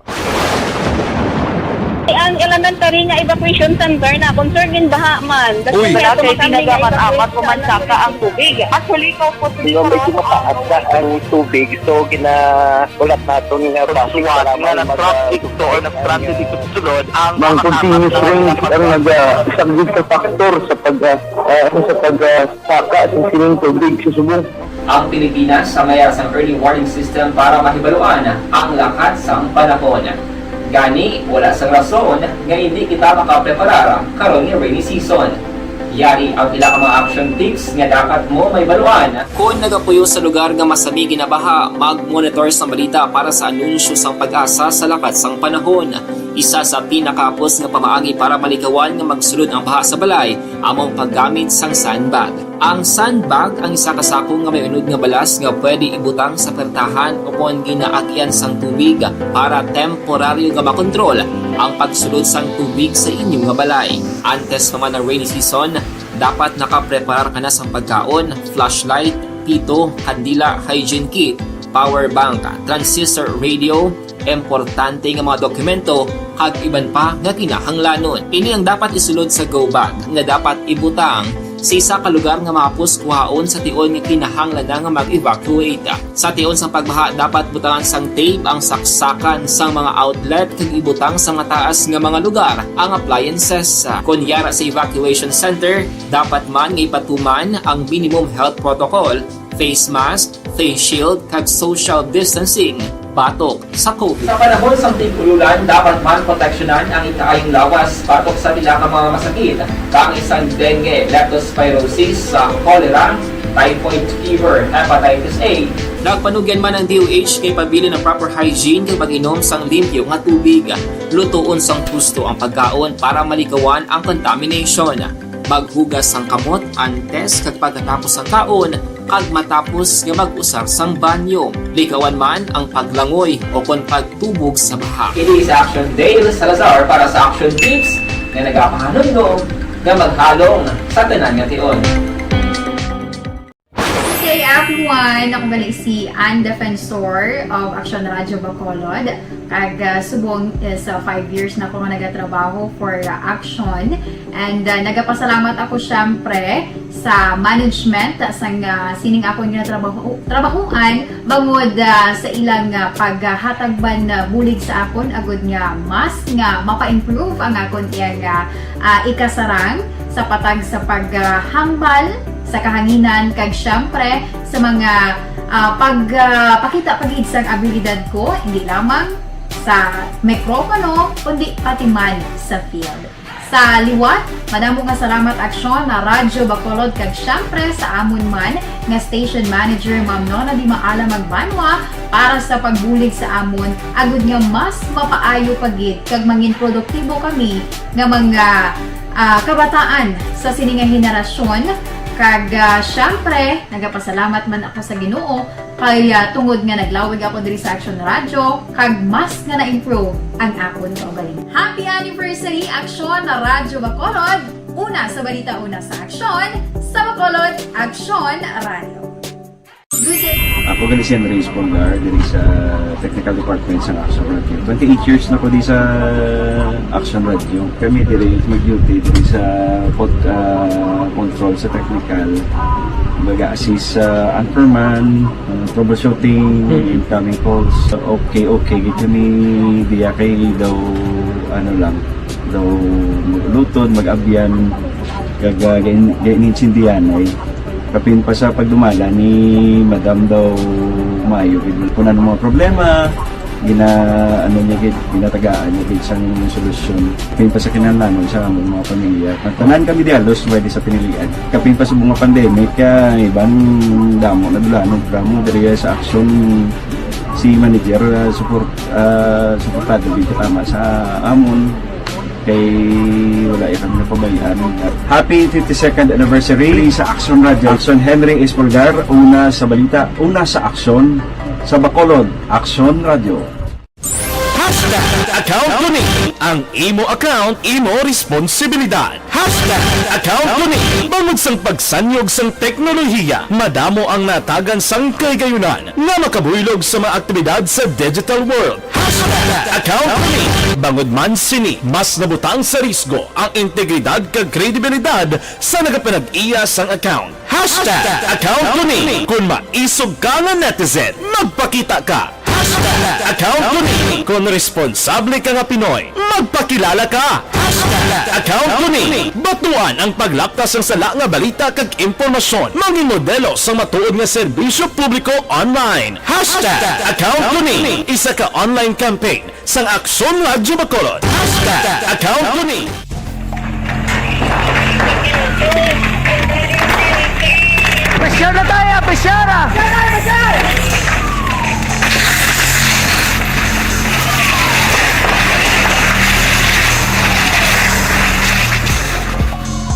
Ang elementary nga evacuation center na concern gin baha man. Uy, dati tinaga man amat ko man saka ang tubig. Actually, ikaw po, di ba, medyo mataas na ang tubig, so ginahulat naton nga basi para nga mag-, na-traffic to or na-stranded dito sa sulod ang mga continuous rain ang nag-, ah, isang good factor sa pag, ah, ah, sa pag, ah, saka sa sining tubig sa subong. Ang Pilipinas ang may sang early warning system para mahibaluan ang lakat sang panahon. Gani, wala sang rason nga hindi kita makapreparar karon nga rainy season. Yari ang pila ka mga action tips nga dapat mo mahibaluan. Kon nagapuyo sa lugar nga masami ginabaha, mag-monitor sa balita para sa anunsyo sang PAGASA sa lakat sang panahon. Isa sa pinakahapos nga pamaagi para malikawan nga magsulod ang baha sa balay amo ang paggamit sang sandbag. Ang sandbag ang isa ka sako nga may unod nga balas nga pwede ibutang sa pertahan o kon ginaagian sang tubig para temporaryo nga makontrol ang pagsulod sang tubig sa inyo nga balay. Antes pa man ang rainy season, dapat nakapreparar ka na sang pagkaon, flashlight, pito, kandila, hygiene kit, power bank, transistor radio, importante nga mga dokumento, kag iban pa nga kinahanglanon. Ini ang dapat isulod sa go bag nga dapat ibutang sa isa ka lugar nga mahapos kuhaon sa tion nga kinahanglan na nga mag-evacuate. Sa tion sang pagbaha, dapat butangan sang tape ang saksakan sang mga outlet kag ibutang sa mataas nga mga lugar ang appliances. Kon yara sa evacuation center, dapat man nga ipatuman ang minimum health protocol, face mask, face shield, kag social distancing batok sa COVID. Sa panahon sang tig-ululan, dapat man proteksyonan ang ikaayong lawas batok sa pila ka mga masakit, kaangay sang dengue, leptospirosis, sa cholera, typhoid fever, hepatitis A. Nagpanugyan man ang D O H nga ipabilin ang proper hygiene kag mag-inom sang limpyo nga tubig. Lutoon sang husto ang pagkaon para malikawan ang contamination. Maghugas sang kamot antes kag pagkatapos sang kaon, kag matapos nga mag-usar sang banyo. Likawan man ang paglangoy o kon pagtubog sa baha. Ini si Action Dale Salazar para sa Action Tips nga nagapahanumdom nga maghalong sa tanan nga tion. Good day, everyone! Ako gali si Ann Defensor of Action Radio Bacolod. Kag, ah, subong is, ah, five years na ako nga nagatrabaho for, ah, Action. And, ah, nagapasalamat ako, syempre, sa management sang, ah, sining akon nga trabaho, trabahuan, bangod, ah, sa ilang, ah, paghatag man, ah, bulig sa akon agud nga mas nga mapa-improve ang akon iyang, ah, ah, ikasarang sa patag sa paghambal sa kahanginan, kag syempre sa mga, ah, pag, ah, pakita pa gid sang abilidad ko, hindi lamang sa mikropono, kundi pati man sa field. Sa liwat, madamo nga salamat, Aksyon, na Radyo Bacolod, kag syempre sa amon man nga station manager, Ma'am Nona Di Maala Magbanwa, para sa pagbulig sa amon, agud nga mas mapaayo pa gid kag mangin produktibo kami nga mga, ah, kabataan sa sini nga henerasyon. Kag, ah, syempre, nagapasalamat man ako sa Ginoo kay, ah, tungod nga naglawig ako diri sa Action Radio, kag mas nga na-improve ang akon kaugalingon. Happy anniversary, Action na Radyo Bacolod! Una sa balita, una sa aksyon, sa Bacolod, Action Radio. Good day. Ako Ako gali si Henry Espolgar, diri sa technical department sa Action Radio. Twenty-eight years na ko di sa Action Radio. Kami diri mag-duty diri sa pod-, ah, control sa technical. Mag-assist sa anchorman, ah, troubleshooting, Mm. incoming calls. Okay, okay. Gid kami diya kay daw, ano lang, daw mag-uluton, mag-abyan, kag, ah, gain-, gainintindihan ay. Kapin pa sa pagdumala ni Madam daw maayo gid. Kung ano mga problema, gina-, ano niya gid, ginatagaan niya gid sang solusyon. Kapin pa sa kinahanglanon sa among mga pamilya. Ang tanan kami di halos pwede sa pinilian. Kapin pa sa mga pandemic, kaya iban damo na dulanon, damo diri sa Action si manager, ah, support, ah, suportado gid katama sa amon. Kay wala iya kami napabayaan. Happy fifty-second anniversary sa Action Radio. Action, Henry Espolgar, una sa balita, una sa aksyon, sa Bacolod, Action Radio. Hashtag account ko ni. Ang imo account, imo responsibilidad. Hashtag account ko ni. Bangod sang pagsanyog sang teknolohiya, madamo ang natagan sang kahigayunan nga makabuylog sa mga aktibidad sa digital world. Hashtag account ko ni. Bangod man sini, mas nabutang sa risgo ang integridad kag kredibilidad sa nagapanag-iya sang account. Hashtag account ko ni. Kung maisog ka nga netizen, magpakita ka. Hashtag account ko ni. Kung responsable ka nga Pinoy, magpakilala ka. Hashtag account ko ni. Batuan ang paglapta sang sala nga balita kag impormasyon. Mangin modelo sang matuod nga serbisyo publiko online. Hashtag account ko ni. Isa ka online campaign sang Aksyon Radyo Bacolod. Hashtag account ko ni. Pressure na tayo! Pressure na!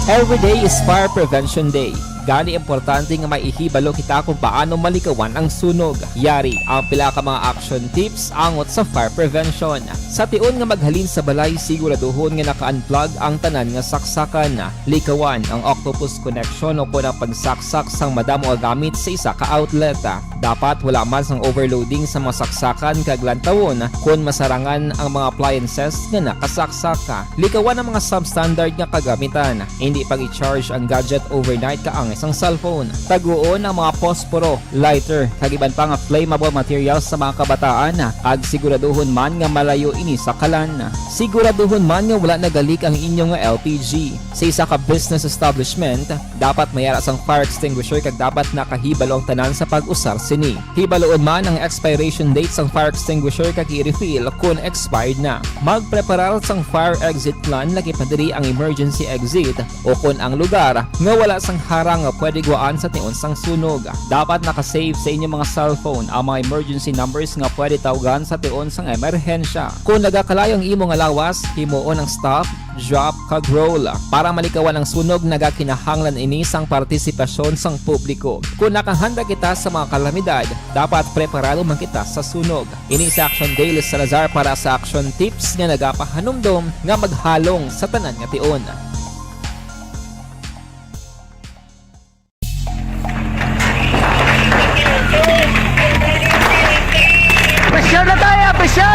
Every day is Fire Prevention Day. Gani, importante nga may ihibalo kita kung paano malikawan ang sunog. Yari ang pila ka mga action tips angot sa fire prevention. Sa tion nga maghalin sa balay, siguraduhon nga naka-unplug ang tanan nga saksakan. Likawan ang octopus connection o kon ang pagsaksak sang madamo nga gamit sa isa ka outlet. Dapat wala man sang overloading sa mga saksakan kag lantawon kon masarangan ang mga appliances nga nakasaksak. Likawan ang mga substandard nga kagamitan. Indi pag-i-charge ang gadget overnight kaangay sang cellphone. Taguon ang mga posporo, lighter, kag iban pa nga flammable materials sa mga kabataan, kag siguraduhon man nga malayo ini sa kalan. Siguraduhon man nga wala naga-leak ang inyo nga L P G. Sa isa ka business establishment, dapat may ara sang fire extinguisher kag dapat nakahibalo ang tanan sa pag-usar sini. Hibaluon man ang expiration date sang fire extinguisher kag i-refill kon expired na. Magpreparar sang fire exit plan, lakip na diri ang emergency exit o kon ang lugar nga wala sang harang nga pwede guwaan sa tion sang sunog. Dapat naka-save sa inyo mga cellphone ang mga emergency numbers nga pwede tawgan sa tion sang emerhensya. Kon nagakalayo ang imo nga lawas, himuon ang stop, drop, kag roll. Para malikawan ang sunog, nagakinahanglan ini sang partisipasyon sang publiko. Kon nakahanda kita sa mga kalamidad, dapat preparado man kita sa sunog. Ini si Action Dale Salazar para sa Action Tips nga nagapahanumdom nga maghalong sa tanan nga tion. Pressure na tayo! Pressure!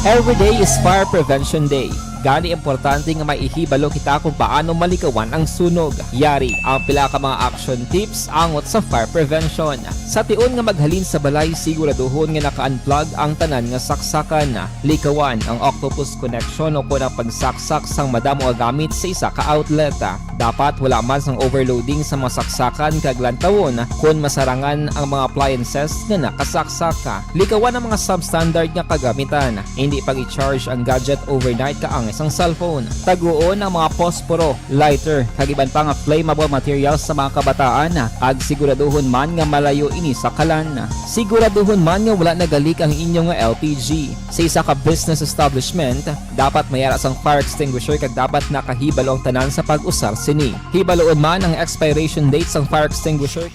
Every day is Fire Prevention Day. Gani, importante nga may ihibalo kita kung paano malikawan ang sunog. Yari ang pila ka mga action tips angot sa fire prevention. Sa tion nga maghalin sa balay, siguraduhon nga naka-unplug ang tanan nga saksakan. Likawan ang octopus connection o kon ang pagsaksak sang madamo nga gamit sa isa ka outlet. Dapat wala man sang overloading sa mga saksakan kag lantawon kon masarangan ang mga appliances nga nakasaksak. Likawan ang mga substandard nga kagamitan. Indi pag-i-charge ang gadget overnight kaangay sang cellphone. Taguon ang mga posporo, lighter, kag iban pa nga flammable materials sa mga kabataan, kag siguraduhon man nga malayo ini sa kalan. Siguraduhon man nga wala naga-leak ang inyo nga L P G. Sa isa ka business establishment, dapat may ara sang fire extinguisher kag dapat nakahibalo ang tanan sa pag-usar sini. Hibaluon man ang expiration date sang fire extinguisher.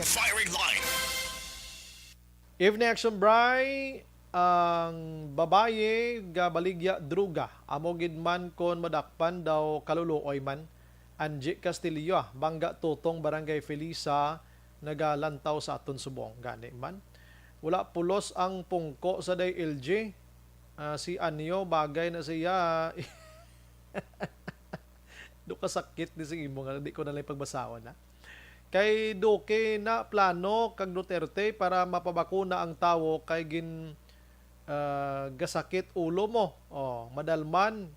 Evening, Action Bri. Ang babayi gabaligya druga, amo gid man kon madakpan daw kaluluoy man. Angie Castillo, ah, Bangga Tutong, Barangay Felisa, nagalantaw sa aton subong. Gani man. Wala pulos ang pungko sa day L G. Ah, si Anyo, bagay na siya. Do kasakit ni sing imo nga di ko na lang pagbasahon, ha? Kay Duque na plano kag Duterte para mapabakuna ang tawo kay gin, ah, gasakit ulo mo. Oh, madalman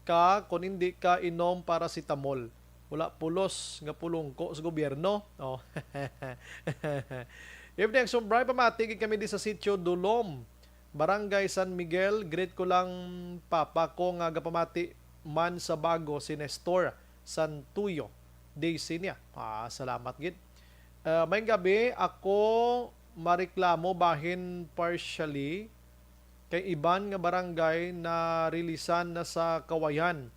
ka kung hindi ka inom paracetamol. Wala pulos nga pulungko sa gobyerno. Oh. Evening, Action Bright. Pamati gid kami di sa Sitio Dulom, Barangay San Miguel. Greet ko lang papa ko nga gapamati man sa bago, si Nestor Santuyo. Day niya. Ah, salamat gid. Ah, may gabi, ako mareklamo bahin partially kay iban nga barangay na rilisan na sa Kawayan,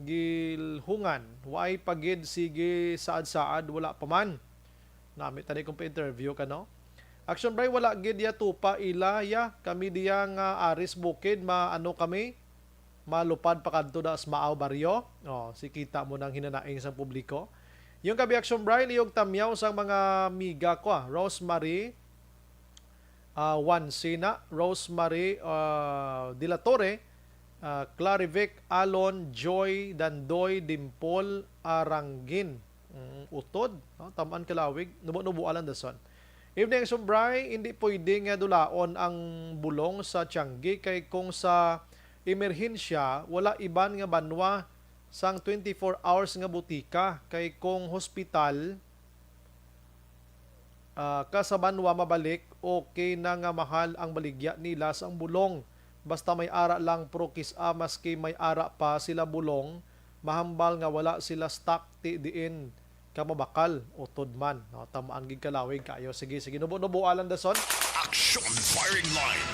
Gilhungan. Waay pa gid, sige saad-saad, wala pa man. Nami tani kung pa-interview ka, no? Action Bray, wala gid ya tupa ila ya. Kami diya nga Aris Bukid, maano kami? Malupad pa kadto da Asmaaw Baryo. Oh, si kita mo nang hinanaing sang publiko. Yung gabi Action Bray, liyog tamyaw sang mga miga ko, ah. Rosemary, ah, Juan Sina, Rosemary, ah, De La Torre, ah, Clarivic, Alon, Joy, Dandoy, Dimpol, Arangin. Mm, utod, no? Tamaan kalawig, nubo-nubo alang dason. Evening, Sumbray, hindi pwede nga dulaon ang bulong sa Tiangge kay kung sa emerhensya, wala iban nga banwa sang twenty-four hours nga butika kay kung hospital, ah, ka sa banwa mabalik, okay na nga mahal ang baligya nila sang bulong. Basta may ara lang, pero kis-a maski may ara pa sila bulong, mahambal nga wala sila stock ti diin ka mabakal, utod man. No, tamaan gid kalawig kayo. Sige, sige, nubo-nubo alang dason. Action Firing Line.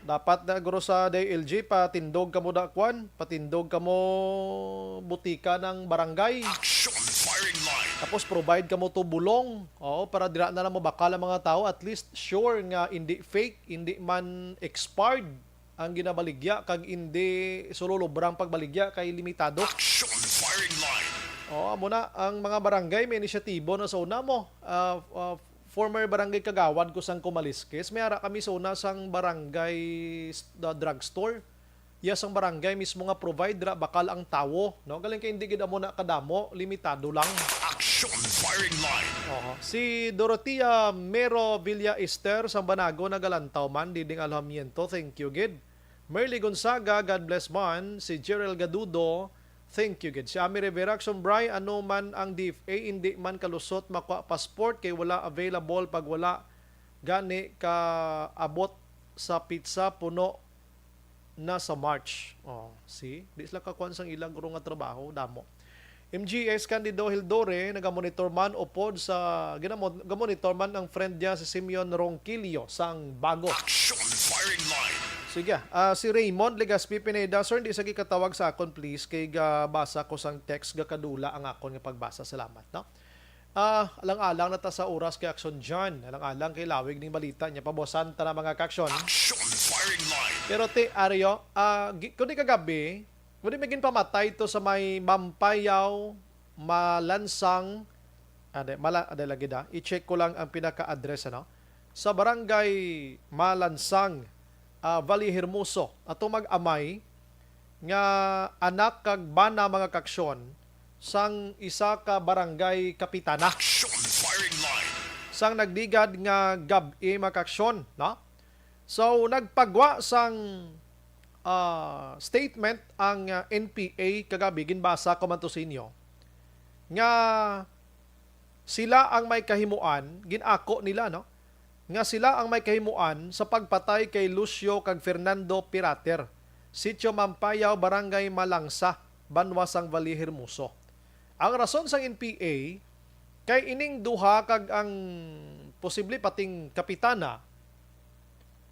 Dapat na guro sa D L G, patindog kamo da kwan, patindog kamo butika ng barangay. Action Firing Line. Tapos provide kamo to bulong. Oo, para dira na lang mabakal ang mga tao. At least sure nga hindi fake, hindi man expired ang ginabaligya, kag hindi sululubrang pagbaligya kay limitado. Action Firing Line. Oo, amo na ang mga barangay may inisyatibo na sa una mo. Ah, ah, former barangay kagawad ko sang Kumaliskis, may ara kami sa una sang barangay s-, the drugstore. Iya sang barangay mismo nga provide ra bakal ang tawo, no? Galing kay hindi gid amo na kadamo, limitado lang. Action Firing Line. Oho. Si Dorothea Mero Villa Ester sang Banago nagalantaw man, diding alojamiento. Thank you gid. Merly Gonzaga, God bless man. Si Jerel Gadudo, thank you gid. Si Ami Rivera, Action Bray, ano man ang D F A, hindi man kalusot makuha passport kay wala available pag wala gani ka abot sa pizza puno na sa March. Oh, see? Di sila kakuan sang ilang guro nga trabaho, damo. M G S Candido Hildore, nagamonitor man upod sa, ginamo-, gamonitor man ang friend niya si Simeon Ronquillo sang Bago. Action Firing Line. Sige, ah, si Raymond Legaspi Pineda, "Sir, hindi sa gikatawag sa akon, please, kay gabasa ko sang text, gakadula ang akon nga pagbasa. Salamat," no? Ah, alang-alang na ta sa oras kay Action John. Alang-alang kay lawig ning balita niya. Pabusan ta na, mga ka-action. Action Firing Line. Pero ti, Ario, ah, gi-, kundi kagabi, kundi may ginpamatay to sa may Mampayaw, Malansang, ade, mala, ade lagi da. I-check ko lang ang pinaka-address, ano? Sa Barangay Malansang, ah, Valle Hermoso. Ato mag-amay nga anak kag bana, mga ka-action, sang isa ka barangay kapitana. Action Firing Line. Sang nagligad nga gab-i, mga ka-action, no? So, nagpagwa sang, ah, statement ang, ah, N P A kagabi, ginbasa ko man to sa inyo, nga sila ang may kahimuan, gin-ako nila, no? Nga sila ang may kahimuan sa pagpatay kay Lucio kag Fernando Pirater, Sitio Mampayaw, Barangay Malangsa, banwa sang Valle Hermoso. Ang rason sang N P A kay ining duha kag ang posible pating kapitana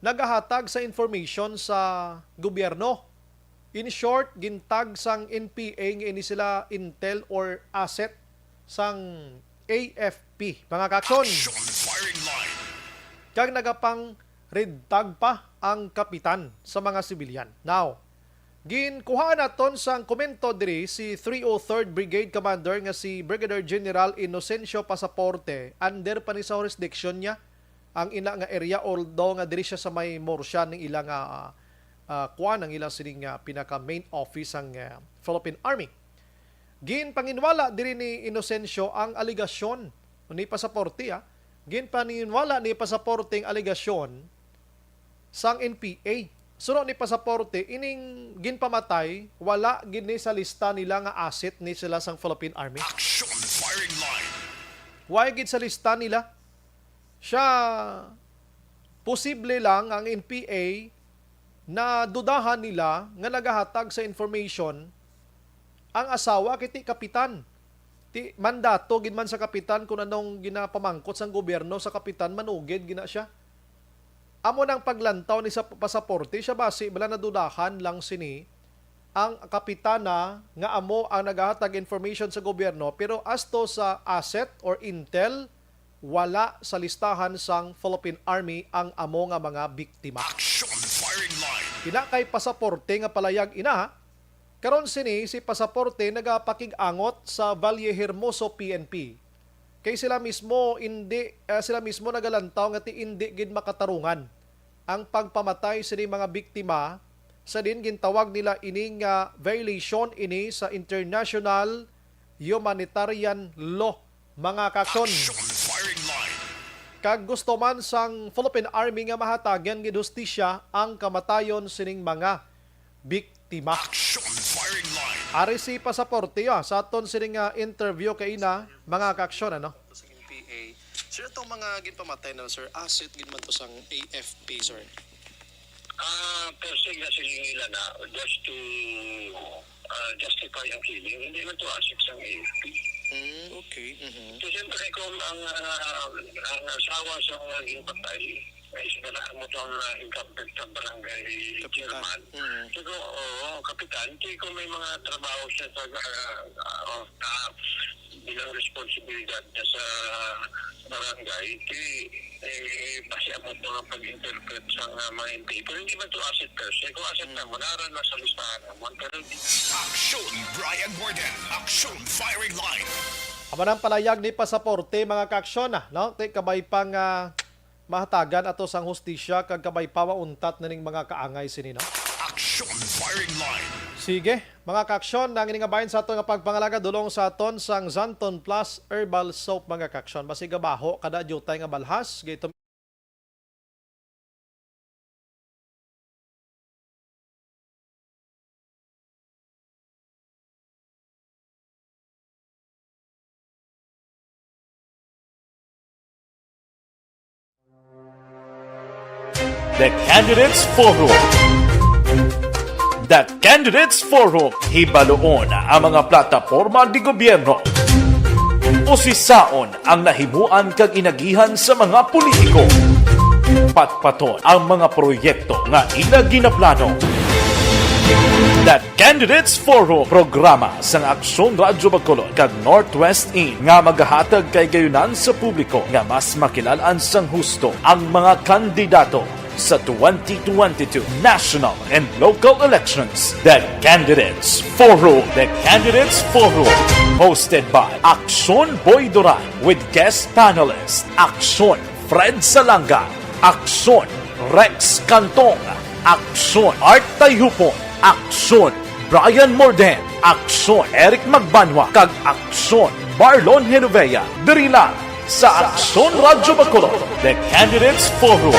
nagahatag sa information sa gobyerno. In short, gintag sang N P A nga ini sila intel or asset sang A F P, mga ka-action. Action Firing Line. Kag nagapang Nagtagpa ang kapitan sa mga sibilyan. Now, ginkuhaan naton sang komento diri si three oh third Brigade Commander nga si Brigadier General Inocencio Pasaporte, under pa ni sa jurisdiction niya ang ila nga area, although nga diri siya sa may Murcia ning ila nga, ah, ah, kuan, ang ila sining, ah, pinaka main office sang, ah, Philippine Army. Ginpanginwala diri ni Inocencio ang alegasyon ni Pasaporte, ah. Ginpanginwala ni Pasaporte ang alegasyon sang N P A. Suno ni Pasaporte, ining ginpamatay, wala gid ni sa lista nila nga asset ni sila sang Philippine Army. Action firing line. Why gid sa lista nila? Siya, posible lang ang N P A na dudahan nila nga nagahatag sa information ang asawa kay ti kapitan. Ti mandato gid man sa kapitan kung anong ginapamangkot sang gobyerno sa kapitan, manugid gina siya. Amo nang paglantaw ni sa pasaporte, siya basi bala nadudahan lang sini ang kapitana nga amo ang nagahatag information sa gobyerno, pero as to sa asset or intel, wala sa listahan sang Philippine Army ang amo nga mga biktima. Action firing line. Pila kay pasaporte nga palayag ina, karon sini si pasaporte nagapakig-angot sa Valle Hermoso P N P. Kay sila mismo indi, eh, sila mismo nagalantaw nga ti indi gid makatarungan ang pagpamatay sini mga biktima, sa din gintawag nila ini nga violation ini sa international humanitarian law, mga kaksyon. Action firing line. Kag gusto man sang Philippine Army nga mahatagan gid hustisya ang kamatayon sining mga biktima. Action firing line. Ari si pasaporte, ah, sa aton sining, ah, interview kay ina, mga kaksyon, ano? Sa N P A. Sir, itong mga ginpamatay na, sir, asset gid man to sang A F P, sir? Ah, per se, nga siling nila na just to, ah, justify ang killing. Hindi man to asset sang A F P. Mm, okay. Mhm. So, siyempre, kung ang, ah, ang asawa sa mga ginpatay, ay, sila na ang motor na incumbent sa barangay Kapitan. Chairman. Mm. So, oo, kapitan, kay kung may mga trabaho siya sa, ah, ah, oh, ah, bilang responsibilidad niya sa barangay, kay, eh, base ang mga pag-interpret sa, ah, mga N P A. Pero hindi man to asset per se. Kung asset na, Mm. wala rin nasa listahan naman. Pero hindi. Action, Brian Morden. Action, firing line. Amo nang palayag ni pasaporte, mga kaaksyon, ah, no? Ti kabay pang, ah, mahatagan ato sang hustisya kag kabay pa mauntat na ning mga kaangay sini, no? Action firing line. Sige, mga kaaksyon, ang ini nga bahin sa aton nga pagpangalaga dulong sa aton sang Xanthone Plus Herbal Soap, mga kaaksyon. Basi gabaho kada diutay nga balhas, gaytom The Candidates Forum. The Candidates Forum, hibaluon ang mga plataporma de gobyerno. Usisaon ang nahimuan kag inagihan sa mga politiko. Patpaton ang mga proyekto nga ila ginaplano. The Candidates Forum, programa sang Aksyon Radyo Bacolod kag Northwest In nga magahatag kahigayonan sa publiko nga mas makilal-an sang husto ang mga kandidato sa twenty twenty-two national and local elections. The Candidates Forum. The Candidates Forum, hosted by Aksyon Boy Duran with guest panelist Aksyon Fred Salanga, Aksyon Rex Cantong, Aksyon Art Tayhupon, Aksyon Brian Morden, Aksyon Eric Magbanwa, kag Aksyon Marlon Genovea, diri lang sa Aksyon Radyo Bacolod, The Candidates Forum.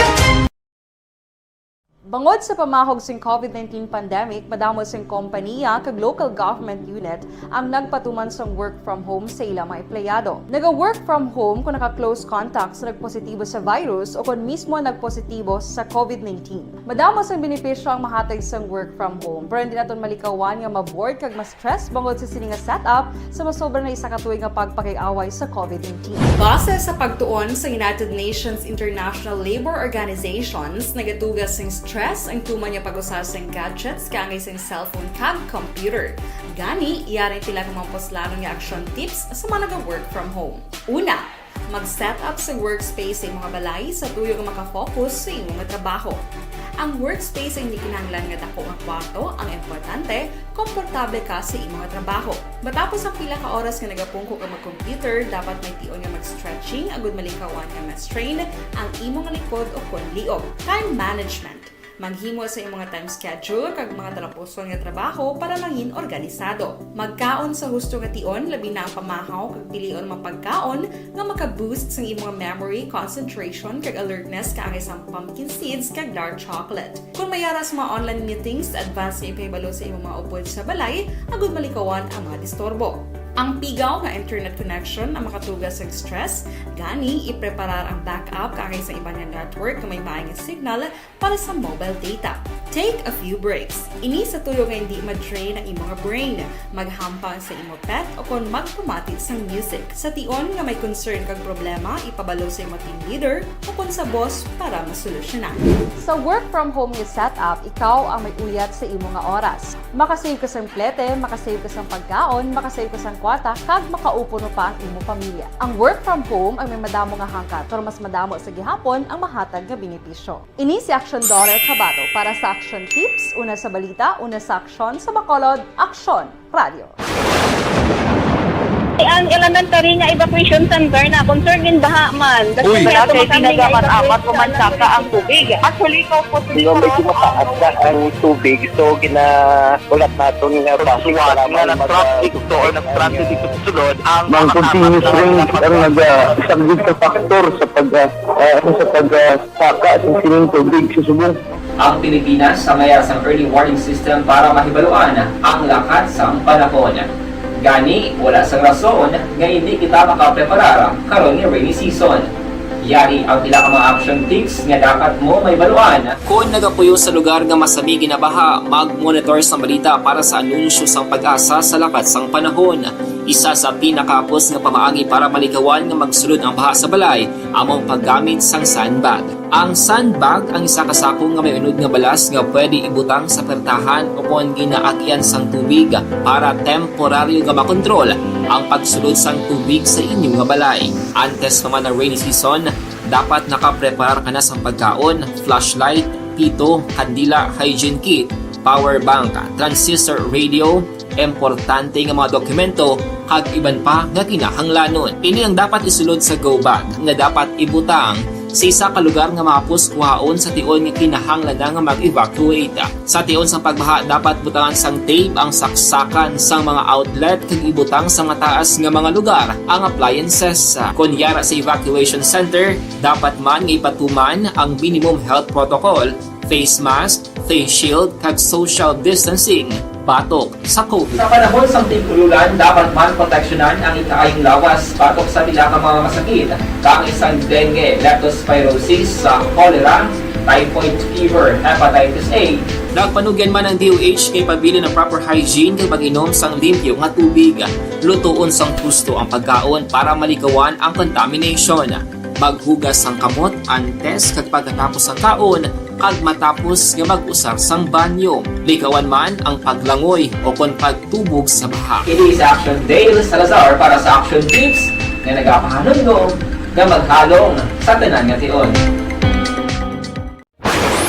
Bangod sa pamahog sing covid nineteen pandemic, madamo sing kompanya kag local government unit ang nagpatuman sang work from home sa ila mga empleyado. Naga-work from home kon naka-close contact sa nagpositibo sa virus o kon mismo nagpositibo sa covid nineteen. Madamo sang benepisyo ang mahatag sang work from home, pero hindi naton malikawan nga ma-bored kag ma-stress bangod sa sini nga setup sa masobra na isa ka tuig nga pagpakig-away sa covid nineteen. Base sa pagtuon sa United Nations International Labor Organizations, nagatuga sing stress ang tuman nga pag-usa sing gadgets kaangay sing cellphone kag computer. Gani, yari ang pila ka mga puslanon nga action tips sa mga naga-work from home. Una, Mag-set up sa workspace sa imong balay sa tuyo nga makafocus sa imong trabaho. Ang workspace ay hindi kinahanglan nga dako nga kwarto, ang importante, komportable ka sa imong trabaho. Matapos ang pila ka oras nga nagapungko ka mag-computer, dapat may tion nga mag-stretching agud malikawan nga ma-strain ang imong likod o kon liog. Time management. Maghimo sa imong time schedule kag mga talapuson nga trabaho para mangin organisado. Magkaon sa husto nga tion, labi na ang pamahaw kag pilion mga pagkaon nga maka-boost sang imong memory, concentration, kag alertness kaangay sang pumpkin seeds kag dark chocolate. Kung may ara sa mga online meetings, advance nga ipahibalo sa imong mga upod sa balay agud malikawan ang mga disturbo. Ang pigaw nga internet connection ang makatuga sa stress, gani ipreparar ang backup kaangay sa iban nga network nga may maayong signal para sa mobile data. Take a few breaks. Ini sa tuyo nga hindi ma-drain ang imong brain. Maghampang sa imo pet o kon magpamati sang music. Sa tion nga may concern kag problema, ipabalo sa imo team leader o kon sa boss para masolusyonan. Sa work from home nga setup, ikaw ang may uyat sa imo nga oras. Makasave ka sang plete, makasave ka sang pagkaon, makasave ka sang kwarta, kag makaupo pa ang imo pamilya. Ang work from home ang may madamo nga hangkat, pero mas madamo sa gihapon ang mahatag nga benepisyo. Ini si Action Daughter Kabato para sa Action Tips, una sa balita, una sa aksyon, sa Bacolod, Aksyon Radio. Ang elementary nga evacuation center na concern gin baha man. Uy, wala kay pinagamat-amat ko man saka ang tubig. Actually, ko po. Di ba, medyo mataas na ang tubig, so ginaulat naton nga basin para nga mag-, nag-traffic to or nag-transit dito sa sulod ang mga continuous rain ang nag-, ah, isang big factor sa pag, ah, ah, sa pag, ah, saka sa sining tubig sa subong. Ang Pilipinas sa may sang early warning system para mahibaluan ang lakat sang panahon. Gani, wala sang rason nga hindi kita makapreparar karon nga rainy season. Yari ang pila ka mga action tips nga dapat mo mahibaluan. Kon nagapuyo sa lugar nga masami ginabaha, mag-monitor sa balita para sa anunsyo sang PAGASA sa lakat sang panahon. Isa sa pinakahapos nga pamaagi para malikawan nga magsulod ang baha sa balay amo ang paggamit sang sandbag. Ang sandbag ang isa ka sako nga may unod nga balas nga pwede ibutang sa pertahan o kon ginaagian sang tubig para temporaryo nga makontrol ang pagsulod sang tubig sa inyo nga balay. Antes pa man ang rainy season, dapat nakapreparar ka na sang pagkaon, flashlight, pito, kandila, hygiene kit, power bank, transistor radio, importante nga mga dokumento, kag iban pa nga kinahanglanon. Ini ang dapat isulod sa go bag nga dapat ibutang sa isa ka lugar nga mahapos kuhaon sa tion nga kinahanglan na nga mag-evacuate. Sa tion sang pagbaha, dapat butangan sang tape ang saksakan sang mga outlet kag ibutang sa mataas nga mga lugar ang appliances. Kon yara sa evacuation center, dapat man nga ipatuman ang minimum health protocol, face mask, face shield, kag social distancing batok sa COVID. Sa panahon sang tig-ululan, dapat man proteksyonan ang ikaayong lawas batok sa pila ka mga masakit, kaangay sang dengue, leptospirosis, sa cholera, typhoid fever, hepatitis A. Nagpanugyan man ang D O H kay pabilin ang proper hygiene kag pag-inom sang limpyo nga tubig. Lutoon sang husto ang pagkaon para malikawan ang contamination. Maghugas sang kamot antes kag pagkatapos sang kaon, kag matapos nga mag-usar sang banyo. Likawan man ang paglangoy o kon pagtubog sa baha. Ini si Action Dale Salazar para sa Action Tips nga nagapahanumdom nga maghalong sa tanan nga tion.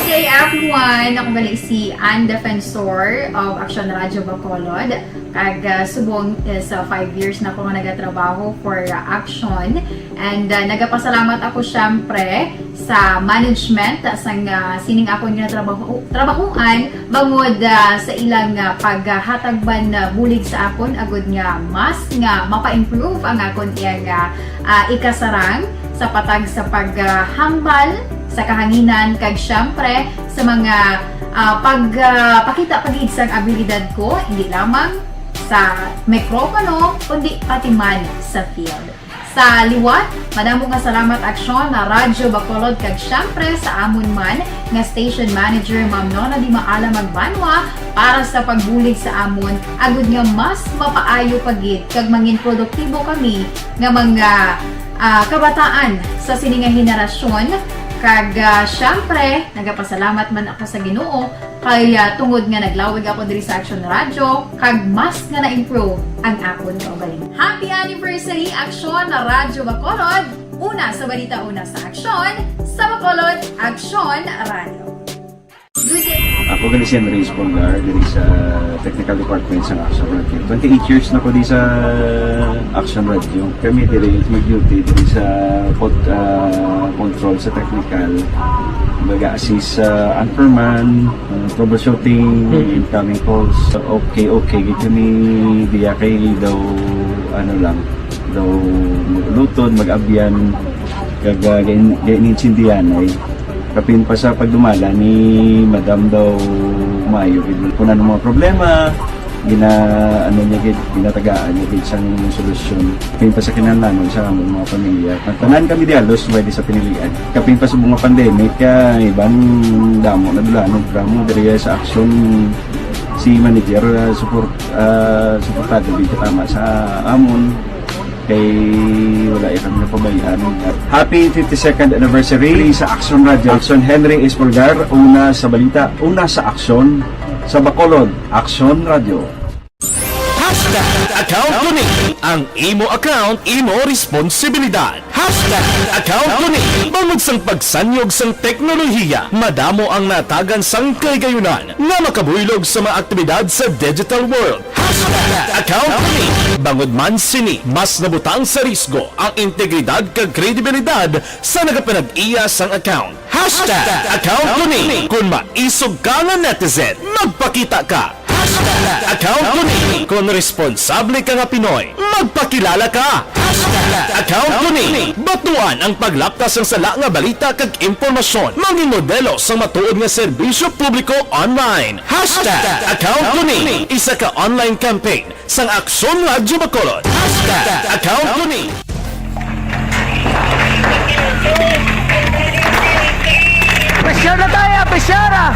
Hey everyone! Ako gali si Ann Defensor of Action Radio Bacolod. Kag, ah, subong is, ah, five years na ko nga nagatrabaho for, ah, Action. And, ah, nagapasalamat ako, syempre, sa management sang, ah, sining akon nga trabaho, trabahuan bangod, ah, sa ilang, ah, paghatag man, ah, bulig sa akon agud nga mas nga mapa-improve ang akon iyang, ah, ah, ikasarang sa patag sa paghambal sa kahanginan kag, syempre, sa mga, ah, pag, ah, pakita pa gid sang abilidad ko, hindi lamang sa mikropono, kundi pati man sa field. Sa liwat, madamo nga salamat, Aksyon na Radyo Bacolod, kag syempre sa amon man nga station manager, Ma'am Nona Di Maala Magbanwa, para sa pagbulig sa amon, agud nga mas mapaayo pa gid kag mangin produktibo kami nga mga, ah, kabataan sa sini nga henerasyon. Kag, ah, syempre, nagapasalamat man ako sa Ginoo kay, ah, tungod nga naglawig ako diri sa Action Radio, kag mas nga na-improve ang akon kaugalingon. Happy anniversary, Action na Radyo Bacolod! Una sa balita, una sa aksyon, sa Bacolod, Aksyon Radio. Ako gali si Henry Espolgar, diri sa Technical Department sa Aksyon Radio. Twenty-eight years na ko di sa Aksyon Radio. Kami diri mag-duty diri sa pod-, ah, control sa technical. Mag-assist sa anchorman, ah, troubleshooting, incoming calls. Okay, okay. Gid kami diya kay daw, ano lang, daw mag-uluton, mag-abyan, kag, ah, gain-, gainintindihanay. Kapin pa sa pagdumala ni Madam daw maayo gid. Kung ano mga problema, gina-, ano niya gid, ginatagaan niya gid sang solusyon. Kapin pa sa kinahanglanon sa among mga pamilya. Ang tanan kami di halos pwede sa pinilian. Kapin pa sa mga pandemic, kaya iban damo na dulanon, damo diri sa aksyon si manager, ah, support, ah, suportado gid katama sa amon. Kay wala ya kami napabayaan. Happy fifty-second anniversary sa Aksyon Radio. Aksyon Henry Espolgar, una sa balita, una sa aksyon, sa Bacolod, Aksyon Radio. Hashtag account ko ni. Ang imo account, imo responsibilidad. Hashtag account ko ni. Bangod sang pagsanyog sang teknolohiya, madamo ang natagan sang kahigayunan nga makabuylog sa mga aktibidad sa digital world. Hashtag account ko ni. Bangod man sini, mas nabutang sa risgo ang integridad kag kredibilidad sa nagapanag-iya sang account. Hashtag account ko ni. Kon maisog ka nga netizen, magpakita ka. Hashtag account ko ni. Kon responsable ka nga Pinoy, magpakilala ka. Hashtag account ko ni. Batuan ang paglapkas sang sala nga balita kag impormasyon. Mangin modelo sang matuod nga serbisyo publiko online. Hashtag account ko ni. Isa ka online campaign sang Aksyon Radyo Bacolod. Hashtag account ko ni. Pressure na tayo, pressure, ah!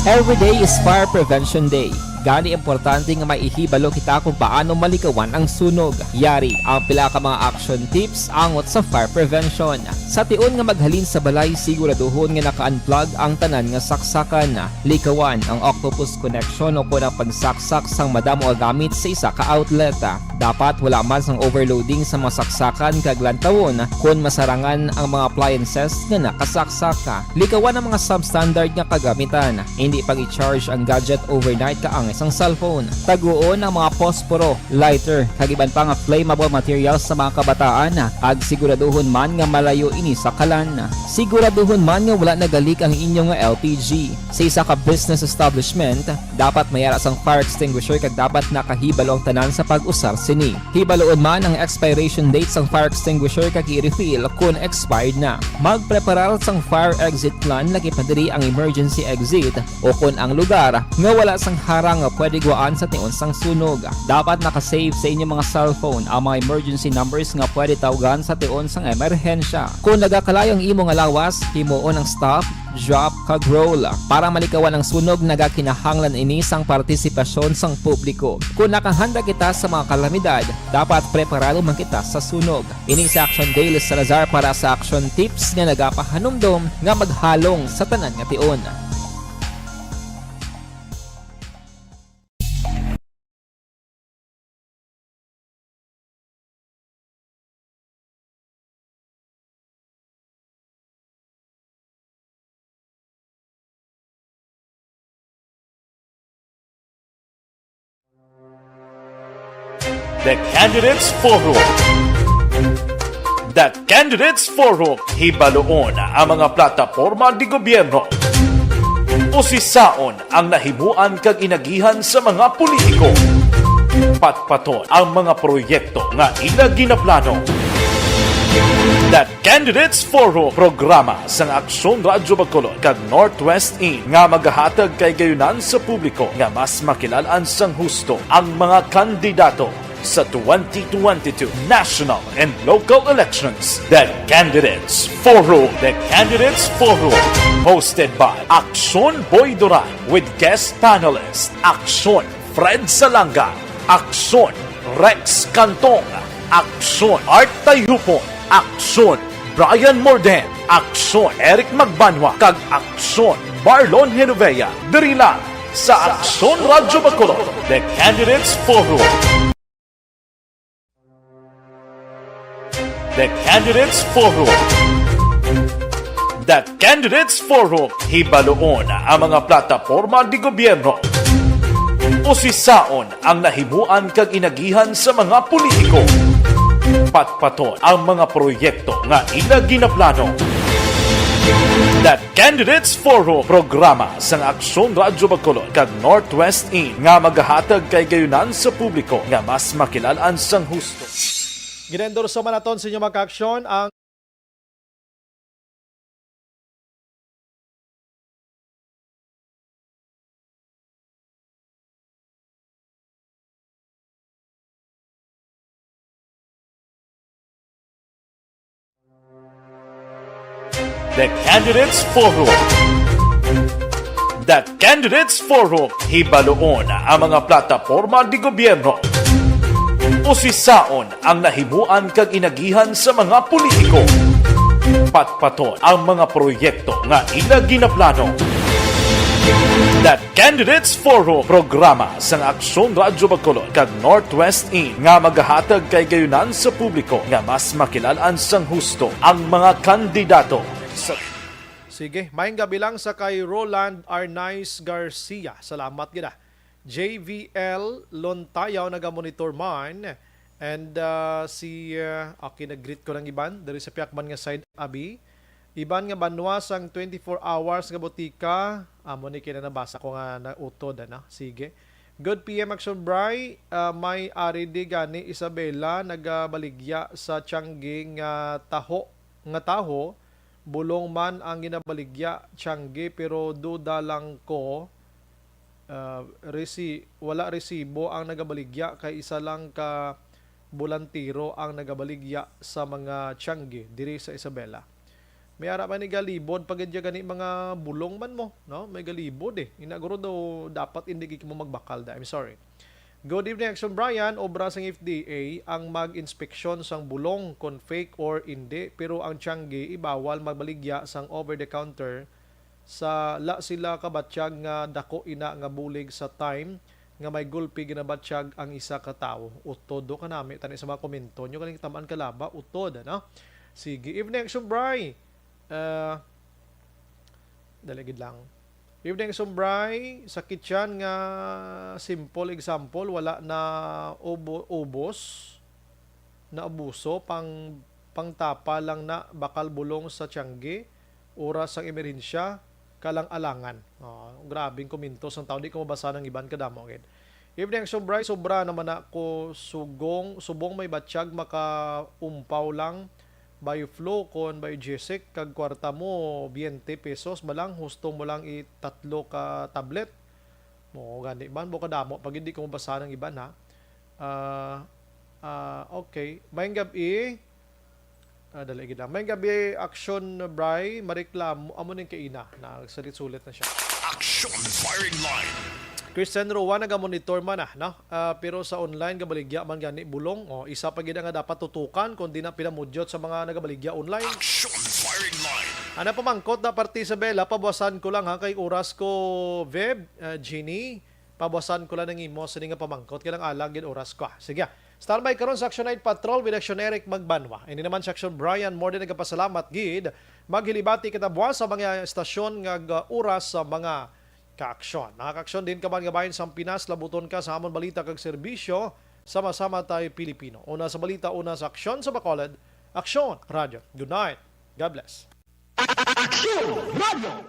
Every day is Fire Prevention Day. Gani, importante nga maihibalo kita kung paano malikawan ang sunog. Yari ang pila ka mga action tips angot sa fire prevention. Sa tion nga maghalin sa balay, siguraduhon nga naka-unplug ang tanan nga saksakan. Likawan ang octopus connection o kon ang pagsaksak sang madamo nga gamit sa isa ka outlet. Dapat wala man sang overloading sa mga saksakan kag lantawon kon masarangan ang mga appliances nga nakasaksak. Likawan ang mga substandard nga kagamitan. Indi pag-i-charge ang gadget overnight kaangay sang cellphone. Taguon ang mga posporo, lighter, kag iban pa nga flammable materials sa mga kabataan, kag siguraduhon man nga malayo ini sa kalan. Siguraduhon man nga wala nagalik ang inyo nga L P G. Sa isa ka business establishment, dapat may ara sang fire extinguisher kag dapat nakahibalo ang tanan sa pag-usar sini. Hibaloon man ang expiration date sang fire extinguisher kag i-refill kon expired na. Magpreparar sang fire exit plan, lakip na diri ang emergency exit o kon ang lugar nga wala sang harang nga pwede guwaan sa tion sang sunog. Dapat naka-save sa inyo mga cellphone ang mga emergency numbers nga pwede tawgan sa tion sang emerhensya. Kon nagakalayo ang imo nga lawas, himuon ang stop, drop, kag roll para malikawan ang sunog. Nagakinahanglan ini sang partisipasyon sang publiko. Kon nakahanda kita sa mga kalamidad, dapat preparado man kita sa sunog. Ini si Action Dale Salazar para sa Action Tips nga nagapahanumdom nga maghalong sa tanan nga tion. The Candidates Forum. The Candidates Forum, hibaloon ang mga plataporma de gobyerno. Usisaon ang nahimuan kag inagihan sa mga politiko. Patpaton ang mga proyekto nga ila ginaplano. The Candidates Forum, programa sang Aksyon Radyo Bacolod kag Northwest In nga magahatag kahigayunan sa publiko nga mas makilal-an sang husto ang mga kandidato sa twenty twenty-two national and local elections. The Candidates Forum. The Candidates Forum, hosted by Aksyon Boy Duran with guest panelist Aksyon Fred Salanga, Aksyon Rex Cantong, Aksyon Art Tayhupon, Aksyon Brian Morden, Aksyon Eric Magbanwa, kag Aksyon Marlon Genovea, diri lang sa Aksyon Radyo Bacolod, The Candidates Forum. The Candidates Forum. The Candidates Forum, hibaluon ang mga plataporma di gobyerno. Usisaon ang nahimuan kag inagihan sa mga politiko. Patpaton ang mga proyekto nga ila ginaplano. The Candidates Forum, programa sang Aksyon Radyo Bacolod kag Northwest In nga magahatag kay gayunan sa publiko nga mas makilalan sang husto. Ginaendorso man naton sa inyo, mga kaaksyon, ang The Candidates Forum. The Candidates Forum, hibaluon ang mga plataporma di gobyerno. Usisaon ang nahimuan kag inagihan sa mga politiko. Patpaton ang mga proyekto nga ila ginaplano. The Candidates Forum, programa sang Aksyon Radyo Bacolod kag Northwest In nga magahatag kay gayunan sa publiko nga mas makilalan sang husto ang mga kandidato. Sa Sige, maayong gabi lang sa kay Roland Arnaiz Garcia. Salamat gid, ah. J V L Lontayaw nagamonitor man. And, ah, si, ah, okay, nag-greet ko ng iban diri sa Piakman nga side, abi. Iban nga banwa sang twenty-four hours nga botika. Amo ni kina nabasa ko nga nautod, ano? Sige. Good P M Action Bry, ah, may ari di gani Isabela nagabaligya sa Tiangge nga taho, nga taho, bulong man ang ginabaligya, Tiangge, pero duda lang ko, ah, resi-, wala resibo ang nagabaligya kay isa lang ka bulantero ang nagabaligya sa mga Tiangge diri sa Isabela. May ara pa ni galibod pa gid gani mga bulong man mo, no? May galibod eh. Ina guro daw dapat hindi gid mo magbakal da. I'm sorry. Good evening, Action Brian. Obra sang F D A ang mag-inspeksyon sang bulong kon fake or indi, pero ang Tiangge ibawal magbaligya sang over the counter sa la sila kabatyag nga dako ina nga bulig sa time nga may gulpi ginabatyag ang isa ka tawo. Utod do kanami tani sa mga komento nyo kaning tamaan kalaba, utod, ano? Sige, evening, Action Bry. Ah, dali gid lang. Evening, Action Bry. Sakit yan nga simple example, wala na ubo-, ubos na abuso, pang, pangtapa lang na bakal bulong sa tiyangge, oras sang emerhensya, kalang alangan. Oh, grabing komento sang tao, di ko mabasa ng iban kadamo gid. Evening, Action Bry, sobra naman na ko sugong, subong may batyag makaumpaw lang, by flu kon by Jessic, kag kwarta mo, twenty pesos ba lang, husto mo lang itatlo ka tablet. Mo gani man, mo kadamo, pag hindi ko mabasa ng iban, ha. Ah, ah, okay. Mayong gabi. Ah, dali gid lang. Mayong gabi, Action Bry, mareklamo, amo ning kaina. Nagsalit-sulit na siya. Action Firing Line. Christian Roa, nagamonitor man, ah, no? Ah, pero sa online, gabaligya man gani bulong. Oh, isa pa gid nga dapat tutukan, kung di na pinamudyot sa mga nagabaligya online. Action Firing Line. Ana pamangkot na parte sa Bella, pabuwasan ko lang ha, kay oras ko, Veb, ah, Jeannie, pabuwasan ko lang ang imo, sini nga pamangkot, kay lang alag gid oras ko, ah. Sige, ah. Standby karon sa Action Night Patrol with Action Eric Magbanwa. Ini naman sa Action Brian, more than nagapasalamat gid. Maghilibati kita buwas sa mga estasyon nga ga-, oras sa mga kaaksyon. Nakakaaksyon din ka man nga bahin sang Pinas, labuton ka sa amon balita kag serbisyo, sama-sama tayo Pilipino. Una sa balita, una sa aksyon sa Bacolod, Aksyon Radio. Good night. God bless. Aksyon Radio.